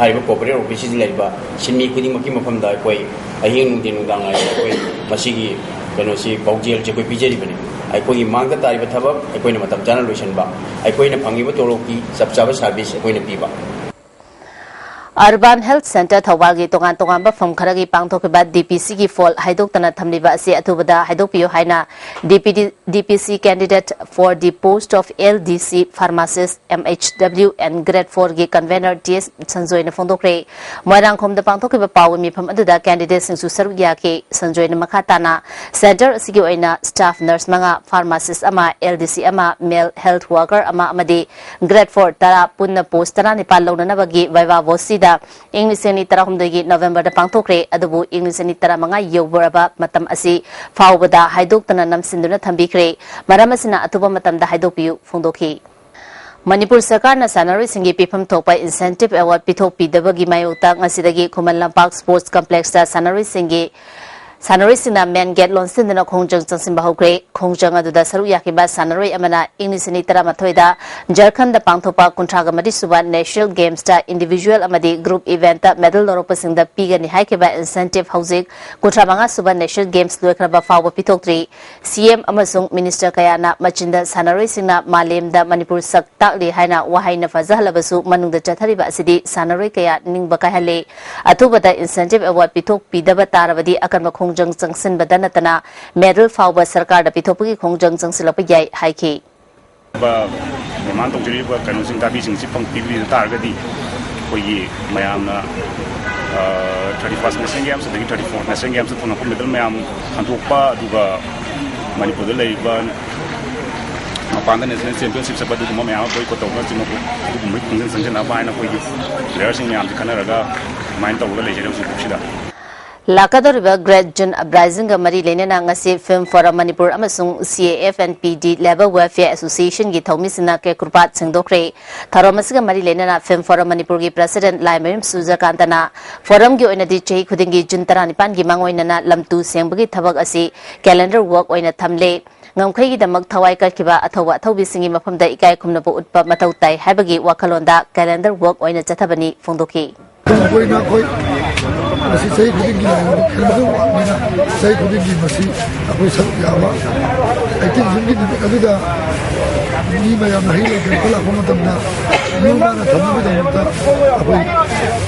ꯍꯥꯏꯔꯤꯕ corporate officeꯁꯤꯗ ꯂꯩꯔꯤꯕ ꯁꯤꯟꯃꯤ ꯈꯨꯗꯤꯡꯃꯛꯀꯤ ꯃꯐꯝꯗ ꯑꯩꯈꯣꯏ ꯑꯍꯤꯡ ꯅꯨꯡꯊꯤꯟ ꯅꯨꯡꯗꯥꯡ ꯅꯥꯏꯗꯅ ꯑꯩꯈꯣꯏ ꯃꯁꯤꯒꯤ ꯀꯩꯅꯣꯁꯤ ꯄꯥꯎꯖꯦꯜꯁꯦ ꯑꯩꯈꯣꯏ ꯄꯤꯖꯔꯤꯕꯅꯤ꯫ ꯑꯩꯈꯣꯏꯒꯤ ꯃꯥꯡꯗ ꯇꯥꯔꯤꯕ ꯊꯕꯛ ꯑꯩꯈꯣꯏꯅ ꯃꯇꯝ ꯆꯥꯅ ꯂꯣꯏꯁꯤꯟꯕ, ꯑꯩꯈꯣꯏꯅ ꯐꯪꯉꯤꯕ ꯇꯣꯂꯣꯞꯀꯤ ꯆꯞ ꯆꯥꯕ service ꯑꯩꯈꯣꯏꯅ ꯄꯤꯕ꯫ Urban Health Centre ꯊꯧꯕꯥꯜꯒꯤ ꯇꯣꯉꯥꯟ ꯇꯣꯉꯥꯟꯕ ꯐꯝ ꯈꯔꯒꯤ ꯄꯥꯡꯊꯣꯛꯈꯤꯕ D P Cꯒꯤ ꯐꯣꯜ ꯍꯥꯏꯗꯣꯛꯇꯅ ꯊꯝꯂꯤꯕ ꯑꯁꯤ ꯑꯊꯨꯕꯗ ꯍꯥꯏꯗꯣꯛꯄꯤꯌꯨ ꯍꯥꯏꯅ D P D, D P C candidate for the post of L D C pharmacist M H W and grade fourꯒꯤ convener T S ꯁꯟꯖꯣꯏꯅ ꯐꯣꯡꯗꯣꯛꯈ꯭ꯔꯦ꯫ ꯃꯣꯏꯔꯥꯡꯈꯣꯝꯗ ꯄꯥꯡꯊꯣꯛꯈꯤꯕ ꯄꯥꯎꯒꯤ ꯃꯤꯐꯝ ꯑꯗꯨꯗ candidateꯁꯤꯡꯁꯨ ꯁꯔꯨꯛ ꯌꯥꯈꯤ꯫ ꯁꯟꯖꯣꯏꯅ ꯃꯈꯥ ꯇꯥꯅ centre ꯑꯁꯤꯒꯤ ꯑꯣꯏꯅ staff nurse ꯃꯉꯥ, pharmacist ꯑꯃ, L D C ꯑꯃ, male health worker ꯑꯃ ꯑꯃꯗꯤ grade four ꯇꯔꯥ, ꯄꯨꯟꯅ post ꯇꯔꯥꯅꯤꯄꯥꯜ ꯂꯧꯅꯅꯕꯒꯤ viva voceꯗ ꯇꯔꯥꯇꯔꯦꯠꯇ ꯏꯪ ꯂꯤꯁꯤꯡ ꯑꯅꯤ ꯇꯔꯥꯍꯨꯝꯗꯣꯏꯒꯤ ꯅꯣꯕꯦꯝꯕꯔꯗ ꯄꯥꯡꯊꯣꯛꯈ꯭ꯔꯦ꯫ ꯑꯗꯨꯕꯨ ꯏꯪ ꯂꯤꯁꯤꯡ ꯑꯅꯤ ꯇꯔꯥꯃꯉꯥ ꯌꯧꯕꯔꯕ ꯃꯇꯝ ꯑꯁꯤ ꯐꯥꯎꯕꯗ ꯍꯥꯏꯗꯣꯛꯇꯅ ꯅꯝꯁꯤꯟꯗꯨꯅ ꯊꯝꯕꯤꯈ꯭ꯔꯦ꯫ ꯃꯔꯝ ꯑꯁꯤꯅ ꯑꯊꯨꯕ ꯃꯇꯝꯗ ꯍꯥꯏꯗꯣꯛꯄꯤꯌꯨ ꯐꯣꯡꯗꯣꯛꯈꯤ꯫ ꯃꯅꯤꯄꯨꯔ ꯁꯔꯀꯥꯔꯅ ꯁꯥꯟꯅꯔꯣꯏꯁꯤꯡꯒꯤ ꯄꯤꯐꯝ ꯊꯣꯛꯄ incentive award ꯄꯤꯊꯣꯛꯄꯤꯗꯕꯒꯤ ꯃꯥꯌꯣꯛꯇ ꯉꯁꯤꯗꯒꯤ ꯈꯨꯃꯟ ꯂꯝꯄꯥꯛ Sports Complexꯇ ꯁꯥꯟꯅꯔꯣꯏꯁꯤꯡꯒꯤ, ꯁꯥꯟꯅꯔꯣꯏꯁꯤꯡꯅ main gate ꯂꯣꯟꯁꯤꯟꯗꯨꯅ ꯈꯣꯡꯖꯪ ꯆꯪꯁꯤꯟꯕ ꯍꯧꯈ꯭ꯔꯦ꯫ ꯈꯣꯡꯖꯪ ꯑꯗꯨꯗ ꯁꯔꯨꯛ ꯌꯥꯈꯤꯕ ꯁꯥꯟꯅꯔꯣꯏ ꯑꯃꯅ ꯏꯪ ꯂꯤꯁꯤꯡ ꯑꯅꯤ ꯇꯔꯥꯃꯥꯊꯣꯏꯗ ꯖꯔꯈꯟꯗ ꯄꯥꯡꯊꯣꯛꯄ ꯀꯨꯟꯊ꯭ꯔꯥꯒ ꯃꯔꯤ ꯁꯨꯕ National Gamesꯇ individual ꯑꯃꯗꯤ group eventꯇ medal ꯂꯧꯔꯛꯄꯁꯤꯡꯗ ꯄꯤꯒꯅꯤ ꯍꯥꯏꯈꯤꯕ incentive ꯍꯧꯖꯤꯛ ꯀꯨꯟꯊ꯭ꯔꯥ ꯃꯉꯥ ꯁꯨꯕ National Games ꯂꯣꯏꯈ꯭ꯔꯕ ꯐꯥꯎꯕ ꯄꯤꯊꯣꯛꯇ꯭ꯔꯤ꯫ C M ꯑꯃꯁꯨꯡ minister ꯀꯌꯥꯅ ꯃꯆꯤꯟꯗ ꯁꯥꯟꯅꯔꯣꯏꯁꯤꯡꯅ ꯃꯥꯂꯦꯝꯗ ꯃꯅꯤꯄꯨꯔ ꯁꯛ ꯇꯥꯛꯂꯤ ꯍꯥꯏꯅ ꯋꯥꯍꯩꯅ ꯐꯖꯍꯜꯂꯕꯁꯨ ꯃꯅꯨꯡꯗ ꯆꯠꯊꯔꯤꯕ ꯑꯁꯤꯗꯤ ꯁꯥꯟꯅꯔꯣꯏ ꯀꯌꯥ ꯅꯤꯡꯕ ꯀꯥꯏꯍꯜꯂꯤ꯫ ꯑꯊꯨꯕꯗ incentive award ꯄꯤꯊꯣꯛꯄꯤꯗꯕ ꯇꯥꯔꯕꯗꯤ ꯑꯀꯟꯕ ꯈꯣꯡꯖꯪ ꯆꯪꯁꯤꯟꯕꯗ ꯅꯠꯇꯅ medal ꯐꯥꯎꯕ ꯁꯔꯀꯥꯔꯗ ꯄꯤꯊꯣꯛꯄꯒꯤ ꯈꯣꯡꯖꯪ ꯆꯪꯁꯤꯜꯂꯛꯄ ꯌꯥꯏ ꯍꯥꯏꯈꯤ꯫ ꯗꯤꯃꯥꯟ ꯇꯧꯖꯔꯤꯕ ꯀꯩꯅꯣꯁꯤꯡ, ꯗꯥꯕꯤꯁꯤꯡꯁꯤ ꯐꯪ ꯄꯤꯕꯤꯗ ꯇꯥꯔꯒꯗꯤ ꯑꯩꯈꯣꯏꯒꯤ ꯃꯌꯥꯝꯅ, ꯑ, thirty first National Games ꯑꯗꯒꯤ thirty fourth National Gamesꯇ ꯐꯪꯉꯛꯄ medal ꯃꯌꯥꯝ ꯍꯟꯗꯣꯛꯄ, ꯑꯗꯨꯒ ꯃꯅꯤꯄꯨꯔꯗ ꯂꯩꯔꯤꯕ ꯃꯄꯥꯟꯗ national championship ꯆꯠꯄ ꯑꯗꯨꯒꯨꯝꯕ ꯃꯌꯥꯝ ꯑꯃ boycott ꯇꯧꯗꯅ ꯆꯤꯡꯕ ꯑꯗꯨꯒꯨꯝꯕꯒꯤ ꯈꯣꯡꯖꯪ ꯆꯪꯁꯤꯟꯅꯕ ꯍꯥꯏꯅ ꯑꯩꯈꯣꯏꯒꯤ playerꯁꯤꯡ ꯃꯌꯥꯝꯁꯤ ꯈꯟꯅꯔꯒ ꯑꯗꯨꯃꯥꯏꯅ ꯇꯧꯔꯒ ꯂꯩꯖꯔꯦ ꯍꯧꯖꯤꯛ ꯐꯥꯎꯁꯤꯗ꯫ ꯂꯥꯛꯀꯗꯧꯔꯤꯕ Great June Uprisingꯒ ꯃꯔꯤ ꯂꯩꯅꯅ ꯉꯁꯤ Film Forum ꯃꯅꯤꯄꯨꯔ ꯑꯃꯁꯨꯡ C A F N P D Labour Welfare Associationꯒꯤ ꯊꯧꯃꯤꯁꯤꯡꯅ ꯀꯦꯀ꯭ꯔꯨꯄꯥꯠ ꯁꯦꯡꯗꯣꯛꯈ꯭ꯔꯦ꯫ ꯊꯧꯔꯝ ꯑꯁꯤꯒ ꯃꯔꯤ ꯂꯩꯅꯅ Film Forum ꯃꯅꯤꯄꯨꯔꯒꯤ president ꯂꯥꯏꯃꯌꯨꯝ ꯁꯨꯔꯖꯀꯥꯟꯇꯅ forumꯒꯤ ꯑꯣꯏꯅꯗꯤ ꯆꯍꯤ ꯈꯨꯗꯤꯡꯒꯤ June ꯇꯔꯥꯅꯤꯄꯥꯟꯒꯤ ꯃꯥꯡꯑꯣꯏꯅꯅ ꯂꯝꯇꯨ ꯁꯦꯡꯕꯒꯤ ꯊꯕꯛ ꯑꯁꯤ calendar work ꯑꯣꯏꯅ ꯊꯝꯂꯦ꯫ ꯉꯝꯈꯩꯒꯤꯗꯃꯛ ꯊꯋꯥꯏ ꯀꯠꯈꯤꯕ ꯑꯊꯧꯕ ꯑꯊꯧꯕꯤꯁꯤꯡꯒꯤ ꯃꯐꯝꯗ ꯏꯀꯥꯏ ꯈꯨꯝꯅꯕ ꯎꯠꯄ ꯃꯊꯧ ꯇꯥꯏ ꯍꯥꯏꯕꯒꯤ ꯋꯥꯈꯜꯂꯣꯟꯗ calendar work ꯑꯣꯏꯅ ꯆꯠꯊꯕꯅꯤ ꯐꯣꯡꯗꯣꯛꯈꯤ꯫ ꯑꯩꯈꯣꯏꯅ ꯑꯩꯈꯣꯏ ꯃꯁꯤ ꯆꯍꯤ ꯈꯨꯗꯤꯡꯒꯤ ꯂꯥꯛꯏꯕ calendar workꯅꯤꯅ ꯆꯍꯤ ꯈꯨꯗꯤꯡꯒꯤ ꯃꯁꯤ ꯑꯩꯈꯣꯏ ꯁꯔꯨꯛ ꯌꯥꯕ activityꯒꯤ ꯅꯨꯃꯤꯠ ꯑꯗꯨꯗ ꯃꯤ ꯃꯌꯥꯝꯅ ꯍꯩ ꯂꯩ ꯀꯩꯀꯥ ꯂꯥꯛꯄ ꯃꯇꯝꯗ ꯃꯤ ꯃꯥꯅ ꯊꯝꯅꯕꯒꯤꯗꯃꯛꯇ ꯑꯩꯈꯣꯏ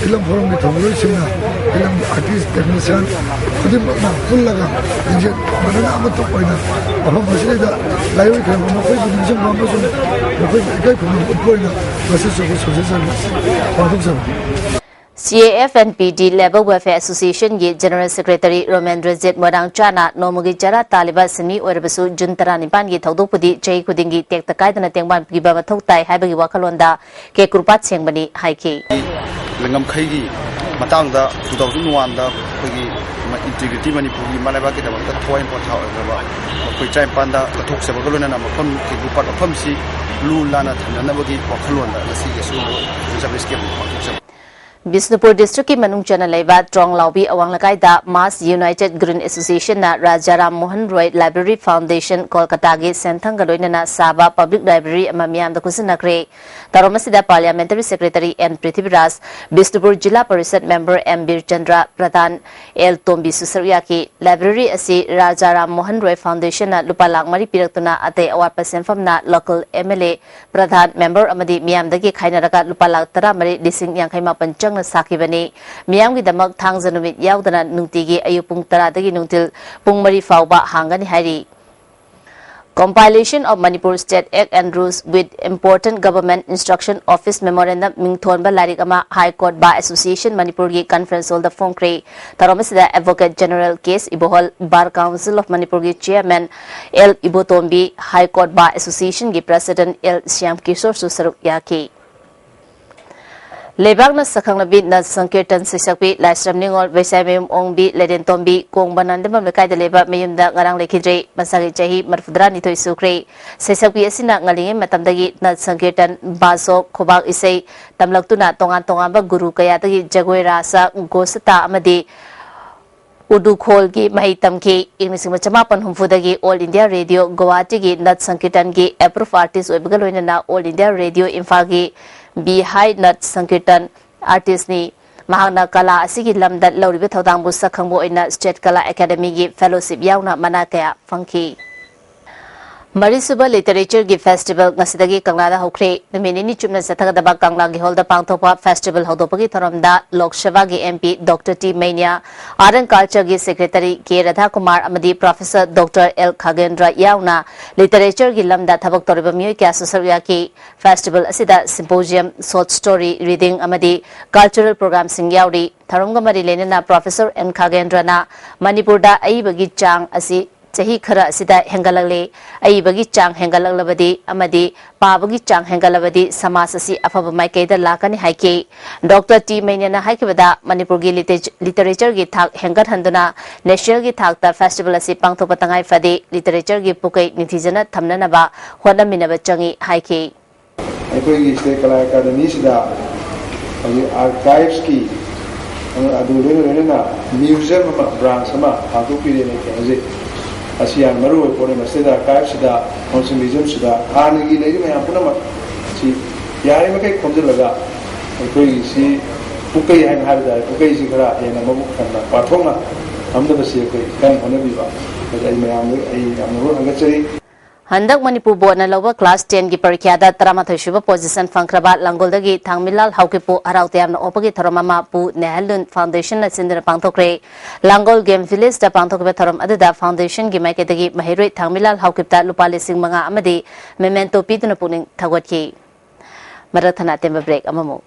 film forumꯒꯤ ꯊꯧꯒꯜꯂꯣꯏꯁꯤꯡꯅ film artist, technician ꯈꯨꯗꯤꯡꯃꯛꯅ ꯄꯨꯜꯂꯒ ꯂꯤꯡꯖꯦꯜ ꯃꯥꯟꯅꯅ ꯑꯃꯠꯇ ꯑꯣꯏꯅ ꯃꯐꯝ ꯑꯁꯤꯗ ꯂꯥꯏꯑꯣꯏꯈ꯭ꯔꯕ ꯃꯈꯣꯏꯕꯨ ꯅꯤꯡꯁꯤꯡꯕ ꯑꯃꯁꯨꯡ ꯃꯈꯣꯏꯕꯨ ꯏꯀꯥꯏ ꯈꯨꯝꯅꯕ ꯎꯠꯄ ꯑꯣꯏꯅ ꯉꯁꯤ ꯆꯍꯤ ꯁꯣꯁꯦꯁꯟ ꯄꯥꯡꯊꯣꯛꯆꯕꯅꯤ꯫ C A F N P D Labour Welfare Associationꯒꯤ General Secretary ꯔꯣꯃꯦꯟꯗ꯭ꯔꯖꯤꯠ ꯃꯣꯏꯔꯥꯡꯆꯥꯅ ꯅꯣꯡꯃꯒꯤ ꯆꯔꯥ ꯇꯥꯜꯂꯤꯕ ꯁꯤꯟꯃꯤ ꯑꯣꯏꯔꯕꯁꯨ June ꯇꯔꯥꯅꯤꯄꯥꯟꯒꯤ ꯊꯧꯗꯣꯛꯄꯨꯗꯤ ꯆꯍꯤ ꯈꯨꯗꯤꯡꯒꯤ ꯇꯦꯛꯇ ꯀꯥꯏꯗꯅ ꯇꯦꯡꯕꯥꯟ ꯄꯤꯕ ꯃꯊꯧ ꯇꯥꯏ ꯍꯥꯏꯕꯒꯤ ꯋꯥꯈꯜꯂꯣꯟꯗ ꯀꯦꯀ꯭ꯔꯨꯄꯥꯠ ꯁꯦꯡꯕꯅꯤ ꯍꯥꯏꯈꯤ꯫ ꯂꯩꯉꯝꯈꯩꯒꯤ ꯃꯇꯥꯡꯗ two thousand one ꯗ ꯑꯩꯈꯣꯏꯒꯤ ꯃ-, ꯏꯟꯇꯤꯒ꯭ꯔꯤꯇꯤ ꯃꯅꯤꯄꯨꯔꯒꯤ ꯏꯃꯥ ꯂꯩꯕꯥꯛꯀꯤꯗꯃꯛꯇ ꯊꯋꯥꯏ ꯄꯣꯟꯊꯥ ꯑꯣꯏꯈ꯭ꯔꯕ ꯃꯈꯣꯏ ꯇꯔꯥꯅꯤꯄꯥꯟꯗ ꯀꯠꯊꯣꯛꯆꯕꯒ ꯂꯣꯏꯅꯅ ꯃꯐꯝ ꯇꯦꯡꯒꯨꯄꯥꯠ ꯃꯐꯝꯁꯤ ꯂꯨ ꯂꯥꯟꯅ ꯊꯝꯅꯅꯕꯒꯤ ꯋꯥꯈꯜꯂꯣꯟꯗ ꯉꯁꯤꯒꯤ ꯑꯁꯤꯒꯨꯝꯕ ꯁꯦꯟꯖꯥꯕ ꯁ꯭ꯀꯤꯝ ꯄꯥꯡꯊꯣꯛꯆꯕ꯫ ꯕꯤꯁꯅꯨꯄꯨꯔ ꯗꯤꯁꯇ꯭ꯔꯤꯛꯀꯤ ꯃꯅꯨꯡ ꯆꯟꯅ ꯂꯩꯕ ꯇ꯭ꯔꯣꯡꯂꯥꯎꯕꯤ ꯑꯋꯥꯡ ꯂꯩꯀꯥꯏꯗ ꯃꯥꯁ ꯌꯨꯅꯥꯏꯇꯦꯗ ꯒ꯭ꯔꯤꯟ ꯑꯦꯁꯣꯁꯤꯌꯦꯁꯟꯅ ꯔꯥꯖꯥ ꯔꯥꯝ ꯃꯣꯍꯟ ꯔꯣꯏ ꯂꯥꯏꯕ꯭ꯔꯦꯔꯤ ꯐꯥꯎꯟꯗꯦꯁꯟ ꯀꯣꯜꯀꯇꯥꯒꯤ ꯁꯦꯟꯊꯪꯒ ꯂꯣꯏꯅꯅ ꯁꯥꯕ ꯄꯕ꯭ꯂꯤꯛ ꯂꯥꯏꯕ꯭ꯔꯦꯔꯤ ꯑꯃ ꯃꯤꯌꯥꯝꯗ ꯈꯨꯠꯁꯤꯟꯅꯈ꯭ꯔꯦ꯫ ꯊꯧꯔꯝ ꯑꯁꯤꯗ parliamentary secretary N Prithviraj, Bishnupur zilla parishad member M Birchandra, pradhan L ꯇꯣꯝꯕꯤꯁꯨ ꯁꯔꯨꯛ ꯌꯥꯈꯤ꯫ ꯂꯥꯏꯕ꯭ꯔꯦꯔꯤ ꯑꯁꯤ ꯔꯥꯖꯥ ꯔꯥꯝ ꯃꯣꯍꯟ ꯔꯣꯏ ꯐꯥꯎꯟꯗꯦꯁꯟꯅ ꯂꯨꯄꯥ ꯂꯥꯈ ꯃꯔꯤ ꯄꯤꯔꯛꯇꯨꯅ ꯑꯇꯩ ꯑꯋꯥꯠꯄ ꯁꯦꯟꯐꯝꯅ local M L A, pradhan member ꯑꯃꯗꯤ ꯃꯤꯌꯥꯝꯗꯒꯤ ꯈꯥꯏꯅꯔꯒ ꯂꯨꯄꯥ ꯂꯥꯈ ꯇꯔꯥꯃꯔꯤ ꯂꯤꯁꯤꯡ ꯌꯥꯡꯈꯩ ꯃꯥꯄꯟ ꯆꯪꯅ ꯁꯥꯈꯤꯕꯅꯤ꯫ ꯃꯤꯌꯥꯝꯒꯤꯗꯃꯛ ꯊꯥꯡꯖ ꯅꯨꯃꯤꯠ ꯌꯥꯎꯗꯅ ꯅꯨꯡꯇꯤꯒꯤ ꯑꯌꯨꯛ ꯄꯨꯡ ꯇꯔꯥꯗꯒꯤ ꯅꯨꯡꯊꯤꯜ ꯄꯨꯡ ꯃꯔꯤ ꯐꯥꯎꯕ ꯍꯥꯡꯒꯅꯤ ꯍꯥꯏꯔꯤ꯫ Compilation of Manipur State Act and Rules with Important Government Instruction Office Memorandum ꯃꯤꯡꯊꯣꯟꯕ ꯂꯥꯏꯔꯤꯛ ꯑꯃ High Court Bar Association ꯃꯅꯤꯄꯨꯔꯒꯤ conference hall ꯗ ꯐꯣꯡꯈ꯭ꯔꯦ꯫ ꯊꯧꯔꯝ ꯑꯁꯤꯗ Advocate General K S Ibohal, Bar Council of ꯃꯅꯤꯄꯨꯔꯒꯤ chairman L Ibotombi, High Court Bar Association ꯒꯤ president ꯑꯦꯜ ꯁ꯭ꯌꯥꯝ ꯀꯤꯁꯣꯔꯁꯨ ꯁꯔꯨꯛ ꯌꯥꯈꯤ꯫ ꯂꯩꯕꯥꯛꯅ ꯁꯛꯈꯪꯂꯕꯤ ꯅꯠ ꯁꯪꯀꯤꯔꯇꯟ ꯁꯩꯁꯛꯄꯤ ꯂꯥꯏꯁ꯭ꯔꯝ ꯅꯤꯉꯣꯜ, ꯕꯩꯁꯥꯏꯃꯌꯨꯝ ꯑꯣꯡꯕꯤ, ꯂꯩꯔꯦꯟꯇꯣꯝꯕꯤ, ꯀꯣꯡꯕ ꯅꯟꯗꯤꯃꯝ ꯂꯩꯀꯥꯏꯗ ꯂꯩꯕ ꯃꯌꯨꯝꯗ ꯉꯔꯥꯡ ꯂꯩꯈꯤꯗ꯭ꯔꯦ꯫ ꯃꯁꯥꯒꯤ ꯆꯍꯤ ꯃꯔꯤꯐꯨꯇꯔꯥꯅꯤꯊꯣꯏ ꯁꯨꯈ꯭ꯔꯦ꯫ ꯁꯩꯁꯛꯄꯤ ꯑꯁꯤꯅ ꯉꯜꯂꯤꯉꯩ ꯃꯇꯝꯗꯒꯤ ꯅꯠ ꯁꯪꯀꯤꯔꯇꯟ, ꯕꯥꯖꯣꯛ, ꯈꯨꯕꯥꯛ ꯏꯁꯩ ꯇꯝꯂꯛꯇꯨꯅ ꯇꯣꯉꯥꯟ ꯇꯣꯉꯥꯟꯕ ꯒꯨꯔꯨ ꯀꯌꯥꯗꯒꯤ ꯖꯒꯣꯏ, ꯔꯥꯁ, ꯒꯣꯁꯇꯥ ꯑꯃꯗꯤ ꯎꯗꯨꯈꯣꯜꯒꯤ ꯃꯍꯩ ꯇꯝꯈꯤ꯫ ꯏꯪ ꯂꯤꯁꯤꯡ ꯑꯃ ꯆꯃꯥꯄꯟ ꯍꯨꯝꯐꯨꯗꯒꯤ All India Radio ꯒꯨꯋꯥꯍꯥꯇꯤꯒꯤ ꯅꯠ ꯁꯪꯀꯤꯔꯇꯟꯒꯤ approved artist ꯑꯣꯏꯕꯒ ꯂꯣꯏꯅꯅ All India Radio ꯏꯝꯐꯥꯜꯒꯤ B High ꯅꯠ ꯁꯪꯀꯤꯔꯇꯟ artist ꯅꯤ꯫ ꯃꯍꯥꯛꯅ ꯀꯂꯥ ꯑꯁꯤꯒꯤ ꯂꯝꯗ ꯂꯧꯔꯤꯕ ꯊꯧꯗꯥꯡꯕꯨ ꯁꯛꯈꯪꯕ ꯑꯣꯏꯅ State Kala Academy ꯒꯤ fellowship ꯌꯥꯎꯅ ꯃꯅꯥ ꯀꯌꯥ ꯐꯪꯈꯤ꯫ ꯃꯔꯤꯁꯨꯕ Literature ꯒꯤ festival ꯉꯁꯤꯗꯒꯤ ꯀꯪꯂꯥꯗ ꯍꯧꯈ꯭ꯔꯦ꯫ ꯅꯨꯃꯤꯠ ꯅꯤꯅꯤ ꯆꯨꯞꯅ ꯆꯠꯊꯒꯗꯕ ꯀꯪꯂꯥꯒꯤ hall ꯗ ꯄꯥꯡꯊꯣꯛꯄ festival ꯍꯧꯗꯣꯛꯄꯒꯤ ꯊꯧꯔꯝꯗ ꯂꯣꯛ ꯁꯚꯥꯒꯤ M P Doctor T ꯃꯩꯅ꯭ꯌꯥ, Art and Culture ꯒꯤ secretary ꯀꯦ ꯔꯥꯙꯥꯀꯨꯃꯥꯔ ꯑꯃꯗꯤ Professor Doctor ꯑꯦꯜ ꯈꯥꯒꯦꯟꯗ꯭ꯔ ꯌꯥꯎꯅ literature ꯒꯤ ꯂꯝꯗ ꯊꯕꯛ ꯇꯧꯔꯤꯕ ꯃꯤꯑꯣꯏ ꯀꯌꯥꯁꯨ ꯁꯔꯨꯛ ꯌꯥꯈꯤ꯫ Festival ꯑꯁꯤꯗ symposium, short story reading ꯑꯃꯗꯤ cultural program ꯁꯤꯡ ꯌꯥꯎꯔꯤ꯫ ꯊꯧꯔꯝꯒ ꯃꯔꯤ ꯂꯩꯅꯅ Professor ꯑꯦꯟ ꯈꯥꯒꯦꯟꯗ꯭ꯔꯅ ꯃꯅꯤꯄꯨꯔꯗ ꯑꯏꯕꯒꯤ ꯆꯥꯡ ꯑꯁꯤ ꯆꯍꯤ ꯈꯔ ꯑꯁꯤꯗ ꯍꯦꯟꯒꯠꯂꯛꯂꯤ꯫ ꯑꯏꯕꯒꯤ ꯆꯥꯡ ꯍꯦꯟꯒꯠꯂꯛꯂꯕꯗꯤ ꯑꯃꯗꯤ ꯄꯥꯕꯒꯤ ꯆꯥꯡ ꯍꯦꯟꯒꯠꯂꯕꯗꯤ ꯁꯃꯥꯖ ꯑꯁꯤ ꯑꯐꯕ ꯃꯥꯏꯀꯩꯗ ꯂꯥꯛꯀꯅꯤ ꯍꯥꯏꯈꯤ꯫ ꯗꯣꯛꯇꯔ ꯇꯤ ꯃꯩꯅꯦꯅ ꯍꯥꯏꯈꯤꯕꯗ, ꯃꯅꯤꯄꯨꯔꯒꯤ ꯂꯤꯇꯔꯦꯆ-, ꯂꯤꯇꯔꯦꯆꯔꯒꯤ ꯊꯥꯛ ꯍꯦꯟꯒꯠꯍꯟꯗꯨꯅ ꯅꯦꯁꯅꯦꯜꯒꯤ ꯊꯥꯛꯇ ꯐꯦꯁꯇꯤꯚꯦꯜ ꯑꯁꯤ ꯄꯥꯡꯊꯣꯛꯄ ꯇꯉꯥꯏ ꯐꯗꯦ꯫ ꯂꯤꯇꯔꯦꯆꯔꯒꯤ ꯄꯨꯀꯩ ꯅꯤꯡꯊꯤꯖꯅ ꯊꯝꯅꯅꯕ ꯍꯣꯠꯅꯃꯤꯟꯅꯕ ꯆꯪꯏ ꯍꯥꯏꯈꯤ꯫ ꯑꯩꯈꯣꯏꯒꯤ ꯁꯤꯗ ꯀꯂꯥ ꯑꯦꯀꯥꯗꯃꯤꯁꯤꯗ ꯍꯧꯖꯤꯛ ꯑꯥꯔꯀꯥꯏꯚꯁꯀꯤ ꯑꯗꯨ ꯂꯣꯏꯅ ꯂꯣꯏꯅꯅ ꯃ꯭ꯌꯨꯖꯤꯌꯝ ꯑꯃ, ꯕ꯭ꯔꯥꯟꯁ ꯑꯃ ꯍꯥꯡꯗꯣꯛꯄꯤꯔꯦꯅ ꯑꯩ ꯈꯪꯖꯩ꯫ ꯑꯁꯤ ꯌꯥꯝ ꯃꯔꯨ ꯑꯣꯏꯕ ꯄꯣꯠꯅꯤ꯫ ꯃꯁꯤꯗ ꯑꯥꯔꯀꯥꯏꯚꯁꯤꯗ ꯑꯃꯁꯨꯡ ꯃ꯭ꯌꯨꯖꯤꯌꯝꯁꯤꯗ ꯍꯥꯟꯅꯒꯤ ꯂꯩꯔꯤꯕ ꯃꯌꯥꯝ ꯄꯨꯝꯅꯃꯛ ꯁꯤ ꯌꯥꯔꯤꯃꯈꯩ ꯈꯣꯝꯖꯤꯜꯂꯒ ꯑꯩꯈꯣꯏꯒꯤ ꯁꯤ ꯄꯨꯀꯩ ꯍꯥꯏꯅ ꯍꯥꯏꯕ ꯇꯥꯔꯦ, ꯄꯨꯀꯩꯁꯤ ꯈꯔ ꯍꯦꯟꯅ ꯃꯕꯨꯛ ꯊꯟꯅ ꯄꯥꯛꯊꯣꯛꯅ ꯊꯝꯅꯕꯁꯤ ꯑꯩꯈꯣꯏ ꯀꯟꯅ ꯍꯣꯠꯅꯕꯤꯕ꯫ ꯑꯗ ꯑꯩ ꯃꯌꯥꯝꯗ ꯑꯩ ꯌꯥꯝꯅ ꯃꯔꯨ ꯍꯪꯒꯠꯆꯔꯤ꯫ ꯍꯟꯗꯛ ꯃꯅꯤꯄꯨꯔ ꯕꯣꯔꯗꯅ ꯂꯧꯕ ꯀ꯭ꯂꯥꯁ ꯇꯦꯟꯒꯤ ꯄꯔꯤꯈ꯭ꯌꯥꯗ ꯇꯔꯥꯃꯥꯊꯣꯏ ꯁꯨꯕ ꯄꯣꯖꯤꯁꯟ ꯐꯪꯈ꯭ꯔꯕ ꯂꯥꯡꯒꯣꯜꯗꯒꯤ ꯊꯥꯡꯃꯤꯂꯥꯜ ꯍꯥꯎꯀꯤꯞꯄꯨ ꯍꯔꯥꯎ ꯇꯌꯥꯝꯅ ꯑꯣꯛꯄꯒꯤ ꯊꯧꯔꯝ ꯑꯃ ꯄꯨ ꯅꯦꯍꯜꯂꯨꯟ ꯐꯥꯎꯟꯗꯦꯁꯟꯅ ꯁꯤꯟꯗꯨꯅ ꯄꯥꯡꯊꯣꯛꯈ꯭ꯔꯦ꯫ ꯂꯥꯡꯒꯣꯜ ꯒꯦꯝ ꯚꯤꯂꯦꯖꯇ ꯄꯥꯡꯊꯣꯛꯈꯤꯕ ꯊꯧꯔꯝ ꯑꯗꯨꯗ ꯐꯥꯎꯟꯗꯦꯁꯟꯒꯤ ꯃꯥꯏꯀꯩꯗꯒꯤ ꯃꯍꯩꯔꯣꯏ ꯊꯥꯡꯃꯤꯂꯥꯜ ꯍꯥꯎꯀꯤꯞꯇ ꯂꯨꯄꯥ ꯂꯤꯁꯤꯡ ꯃꯉꯥ ꯑꯃꯗꯤ ꯃꯦꯃꯦꯟꯇꯣ ꯄꯤꯗꯨꯅ ꯄꯨꯛꯅꯤꯡ ꯊꯧꯒꯠꯈꯤ꯫ ꯃꯔꯛ ꯊꯠꯅ ꯑꯇꯦꯟꯕ ꯕ꯭ꯔꯦꯛ ꯑꯃꯃꯨꯛ꯫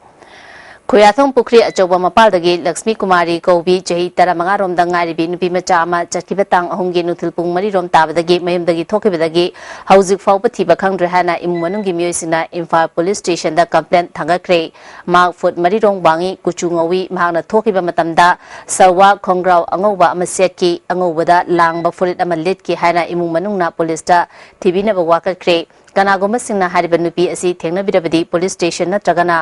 ꯈꯨꯌꯥꯊꯣꯡ ꯄꯨꯈ꯭ꯔꯤ ꯑꯆꯧꯕ ꯃꯄꯥꯜꯗꯒꯤ ꯂꯛꯁꯃꯤ ꯀꯨꯃꯥꯔꯤ ꯀꯧꯕꯤ ꯆꯍꯤ ꯇꯔꯥꯃꯉꯥ ꯔꯣꯝꯗ ꯉꯥꯏꯔꯤꯕꯤ ꯅꯨꯄꯤ ꯃꯆꯥ ꯑꯃ ꯆꯠꯈꯤꯕ ꯇꯥꯡ ꯑꯍꯨꯝꯒꯤ ꯅꯨꯡꯊꯤꯜ ꯄꯨꯡ ꯃꯔꯤ ꯔꯣꯝ ꯇꯥꯕꯗꯒꯤ ꯃꯌꯨꯝꯗꯒꯤ ꯊꯣꯛꯈꯤꯕꯗꯒꯤ ꯍꯧꯖꯤꯛ ꯐꯥꯎꯕ ꯊꯤꯕ ꯈꯪꯗ꯭ꯔꯦ ꯍꯥꯏꯅ ꯏꯃꯨꯡ ꯃꯅꯨꯡꯒꯤ ꯃꯤꯑꯣꯏꯁꯤꯡꯅ ꯏꯝꯐꯥꯜ ꯄꯨꯂꯤꯁ ꯁ꯭ꯇꯦꯁꯟꯗ ꯀꯝꯄ꯭ꯂꯦꯟ ꯊꯥꯡꯒꯠꯈ꯭ꯔꯦ꯫ ꯃꯍꯥꯛ ꯐꯨꯠ ꯃꯔꯤ ꯔꯣꯝ ꯋꯥꯡꯏ, ꯀꯨꯆꯨ ꯉꯧꯏ꯫ ꯃꯍꯥꯛꯅ ꯊꯣꯛꯈꯤꯕ ꯃꯇꯝꯗ ꯁꯜꯋꯥꯔ ꯈꯣꯡꯒ꯭ꯔꯥꯎ ꯑꯉꯧꯕ ꯑꯃ ꯁꯦꯠꯈꯤ, ꯑꯉꯧꯕꯗ ꯂꯥꯡꯕ ꯐꯨꯔꯤꯠ ꯑꯃ ꯂꯤꯠꯈꯤ ꯍꯥꯏꯅ ꯏꯃꯨꯡ ꯃꯅꯨꯡꯅ ꯄꯨꯂꯤꯁꯇ ꯊꯤꯕꯤꯅꯕ ꯋꯥꯀꯠꯈ꯭ꯔꯦ꯫ ꯀꯅꯥꯒꯨꯝꯕꯁꯤꯡꯅ ꯍꯥꯏꯔꯤꯕ ꯅꯨꯄꯤ ꯑꯁꯤ ꯊꯦꯡꯅꯕꯤꯔꯕꯗꯤ ꯄꯨꯂꯤꯁ ꯁ꯭ꯇꯦꯁꯟ ꯅꯠꯇ꯭ꯔꯒꯅ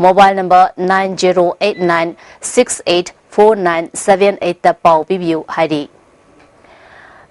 mobile number nine zero eight nine six eight four nine seven ꯑꯩꯠꯇ ꯄꯥꯎ ꯄꯤꯕꯤꯌꯨ ꯍꯥꯏꯔꯤ꯫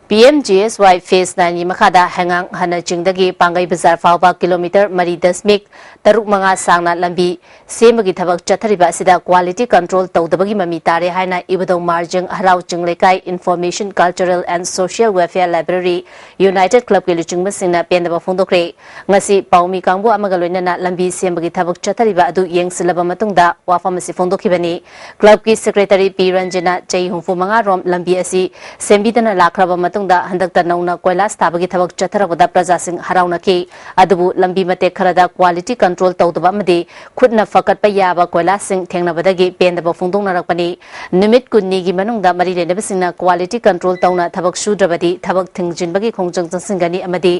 ꯄꯤ ꯑꯦꯝ ꯖꯤ ꯑꯦꯁ ꯋꯥꯏ ꯐꯦꯖ ꯅꯥꯏꯟꯒꯤ ꯃꯈꯥꯗ ꯍꯩꯉꯥꯡ ꯍꯅꯆꯤꯡꯗꯒꯤ ꯄꯥꯡꯒꯩ ꯕꯖꯥꯔ ꯐꯥꯎꯕ ꯀꯤꯂꯣꯃꯤꯇꯔ ꯃꯔꯤ ꯗꯁꯃꯤꯛ ꯇꯔꯨꯛ ꯃꯉꯥ ꯁꯥꯡꯅ ꯂꯝꯕꯤ ꯁꯦꯝꯕꯒꯤ ꯊꯕꯛ ꯆꯠꯊꯔꯤꯕ ꯑꯁꯤꯗ quality control ꯇꯧꯗꯕꯒꯤ ꯃꯃꯤ ꯇꯥꯔꯦ ꯍꯥꯏꯅ ꯏꯕꯨꯙꯧ ꯃꯥꯔꯖꯤꯡ ꯍꯔꯥꯎ ꯆꯤꯡ ꯂꯩꯀꯥꯏ Information, Cultural and Social Welfare Library United Clubꯀꯤ ꯂꯨꯆꯤꯡꯕꯁꯤꯡꯅ ꯄꯦꯟꯗꯕ ꯐꯣꯡꯗꯣꯛꯈ꯭ꯔꯦ꯫ ꯉꯁꯤ ꯄꯥꯎꯃꯤ ꯀꯥꯡꯕꯨ ꯑꯃꯒ ꯂꯣꯏꯅꯅ ꯂꯝꯕꯤ ꯁꯦꯝꯕꯒꯤ ꯊꯕꯛ ꯆꯠꯊꯔꯤꯕ ꯑꯗꯨ ꯌꯦꯡꯁꯤꯜꯂꯕ ꯃꯇꯨꯡꯗ ꯋꯥꯐꯝ ꯑꯁꯤ ꯐꯣꯡꯗꯣꯛꯈꯤꯕꯅꯤ꯫ ꯀ꯭ꯂꯕꯀꯤ ꯁꯦꯀ꯭ꯔꯦꯇꯔꯤ ꯄꯤ ꯔꯟꯖꯟꯅ ꯆꯍꯤ ꯍꯨꯝꯐꯨ ꯃꯉꯥ ꯔꯣꯝ ꯂꯝꯕꯤ ꯑꯁꯤ ꯁꯦꯝꯕꯤꯗꯅ ꯂꯥꯛꯈ꯭ꯔꯕ ꯃꯇꯨꯡ ꯃꯇꯨꯡꯗ ꯍꯟꯗꯛꯇ ꯅꯧꯅ ꯀꯣꯏꯂꯥꯁ ꯊꯥꯕꯒꯤ ꯊꯕꯛ ꯆꯠꯊꯔꯛꯄꯗ ꯄ꯭ꯔꯖꯥꯁꯤꯡ ꯍꯔꯥꯎꯅꯈꯤ꯫ ꯑꯗꯨꯕꯨ ꯂꯝꯕꯤ ꯃꯇꯦꯛ ꯈꯔꯗ quality control ꯇꯧꯗꯕ ꯑꯃꯗꯤ ꯈꯨꯠꯅ ꯐꯀꯠꯄ ꯌꯥꯕ ꯀꯣꯏꯂꯥꯁꯁꯤꯡ ꯊꯦꯡꯅꯕꯗꯒꯤ ꯄꯦꯟꯗꯕ ꯐꯣꯡꯗꯣꯛꯅꯔꯛꯄꯅꯤ꯫ ꯅꯨꯃꯤꯠ ꯀꯨꯟꯅꯤꯒꯤ ꯃꯅꯨꯡꯗ ꯃꯔꯤ ꯂꯩꯅꯕꯁꯤꯡꯅ quality control ꯇꯧꯅ ꯊꯕꯛ ꯁꯨꯗ꯭ꯔꯕꯗꯤ ꯊꯕꯛ ꯊꯤꯡꯖꯤꯟꯕꯒꯤ ꯈꯣꯡꯖꯪ ꯆꯪꯁꯤꯟꯒꯅꯤ ꯑꯃꯗꯤ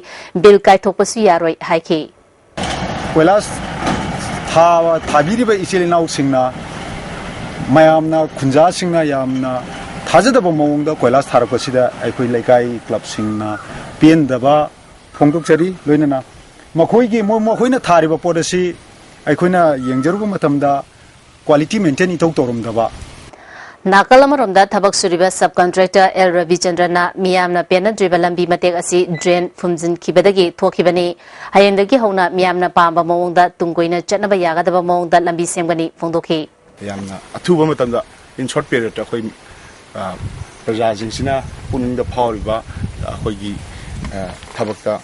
bill ꯀꯥꯏꯊꯣꯛꯄꯁꯨ ꯌꯥꯔꯣꯏ ꯍꯥꯏꯈꯤ꯫ ꯀꯣꯏꯂꯥꯁ ꯊꯥꯕ, ꯊꯥꯕꯤꯔꯤꯕ ꯏꯆꯤꯜ ꯏꯅꯥꯎꯁꯤꯡꯅ, ꯃꯌꯥꯝꯅ, ꯈꯨꯟꯖꯥꯁꯤꯡꯅ ꯌꯥꯝꯅ ꯊꯥꯖꯗꯕ ꯃꯑꯣꯡꯗ ꯀꯣꯏꯂꯥꯁ ꯊꯥꯔꯛꯄꯁꯤꯗ ꯑꯩꯈꯣꯏ ꯂꯩꯀꯥꯏ ꯀ꯭ꯂꯕꯁꯤꯡꯅ ꯄꯦꯟꯗꯕ ꯐꯣꯡꯗꯣꯛꯆꯔꯤ꯫ ꯂꯣꯏꯅꯅ ꯃꯈꯣꯏꯒꯤ, ꯃꯣ-, ꯃꯈꯣꯏꯅ ꯊꯥꯔꯤꯕ ꯄꯣꯠ ꯑꯁꯤ ꯑꯩꯈꯣꯏꯅ ꯌꯦꯡꯖꯔꯨꯕ ꯃꯇꯝꯗ quality maintain ꯏꯇꯧ ꯇꯧꯔꯝꯗꯕ꯫ ꯅꯥꯀꯜ ꯑꯃꯔꯣꯝꯗ ꯊꯕꯛ ꯁꯨꯔꯤꯕ subcontractor ꯑꯦꯜ ꯔꯕꯤꯆꯟꯗ꯭ꯔꯅ ꯃꯤꯌꯥꯝꯅ ꯄꯦꯟꯅꯗ꯭ꯔꯤꯕ ꯂꯝꯕꯤ ꯃꯇꯦꯛ ꯑꯁꯤ drain ꯐꯨꯝꯖꯤꯟꯈꯤꯕꯗꯒꯤ ꯊꯣꯛꯈꯤꯕꯅꯤ꯫ ꯍꯌꯦꯡꯗꯒꯤ ꯍꯧꯅ ꯃꯤꯌꯥꯝꯅ ꯄꯥꯝꯕ ꯃꯑꯣꯡꯗ ꯇꯨꯡ ꯀꯣꯏꯅ ꯆꯠꯅꯕ ꯌꯥꯒꯗꯕ ꯃꯑꯣꯡꯗ ꯂꯝꯕꯤ ꯁꯦꯝꯒꯅꯤ ꯐꯣꯡꯗꯣꯛꯈꯤ꯫ ꯌꯥꯝꯅ ꯑꯊꯨꯕ ꯃꯇꯝꯗ, in short period, ꯑꯩꯈꯣꯏ, ꯑ, ꯄ꯭ꯔꯖꯥꯁꯤꯡꯁꯤꯅ ꯄꯨꯛꯅꯤꯡꯗ ꯐꯥꯎꯔꯤꯕ, ꯑ, ꯑꯩꯈꯣꯏꯒꯤ, ꯑ, ꯊꯕꯛꯇ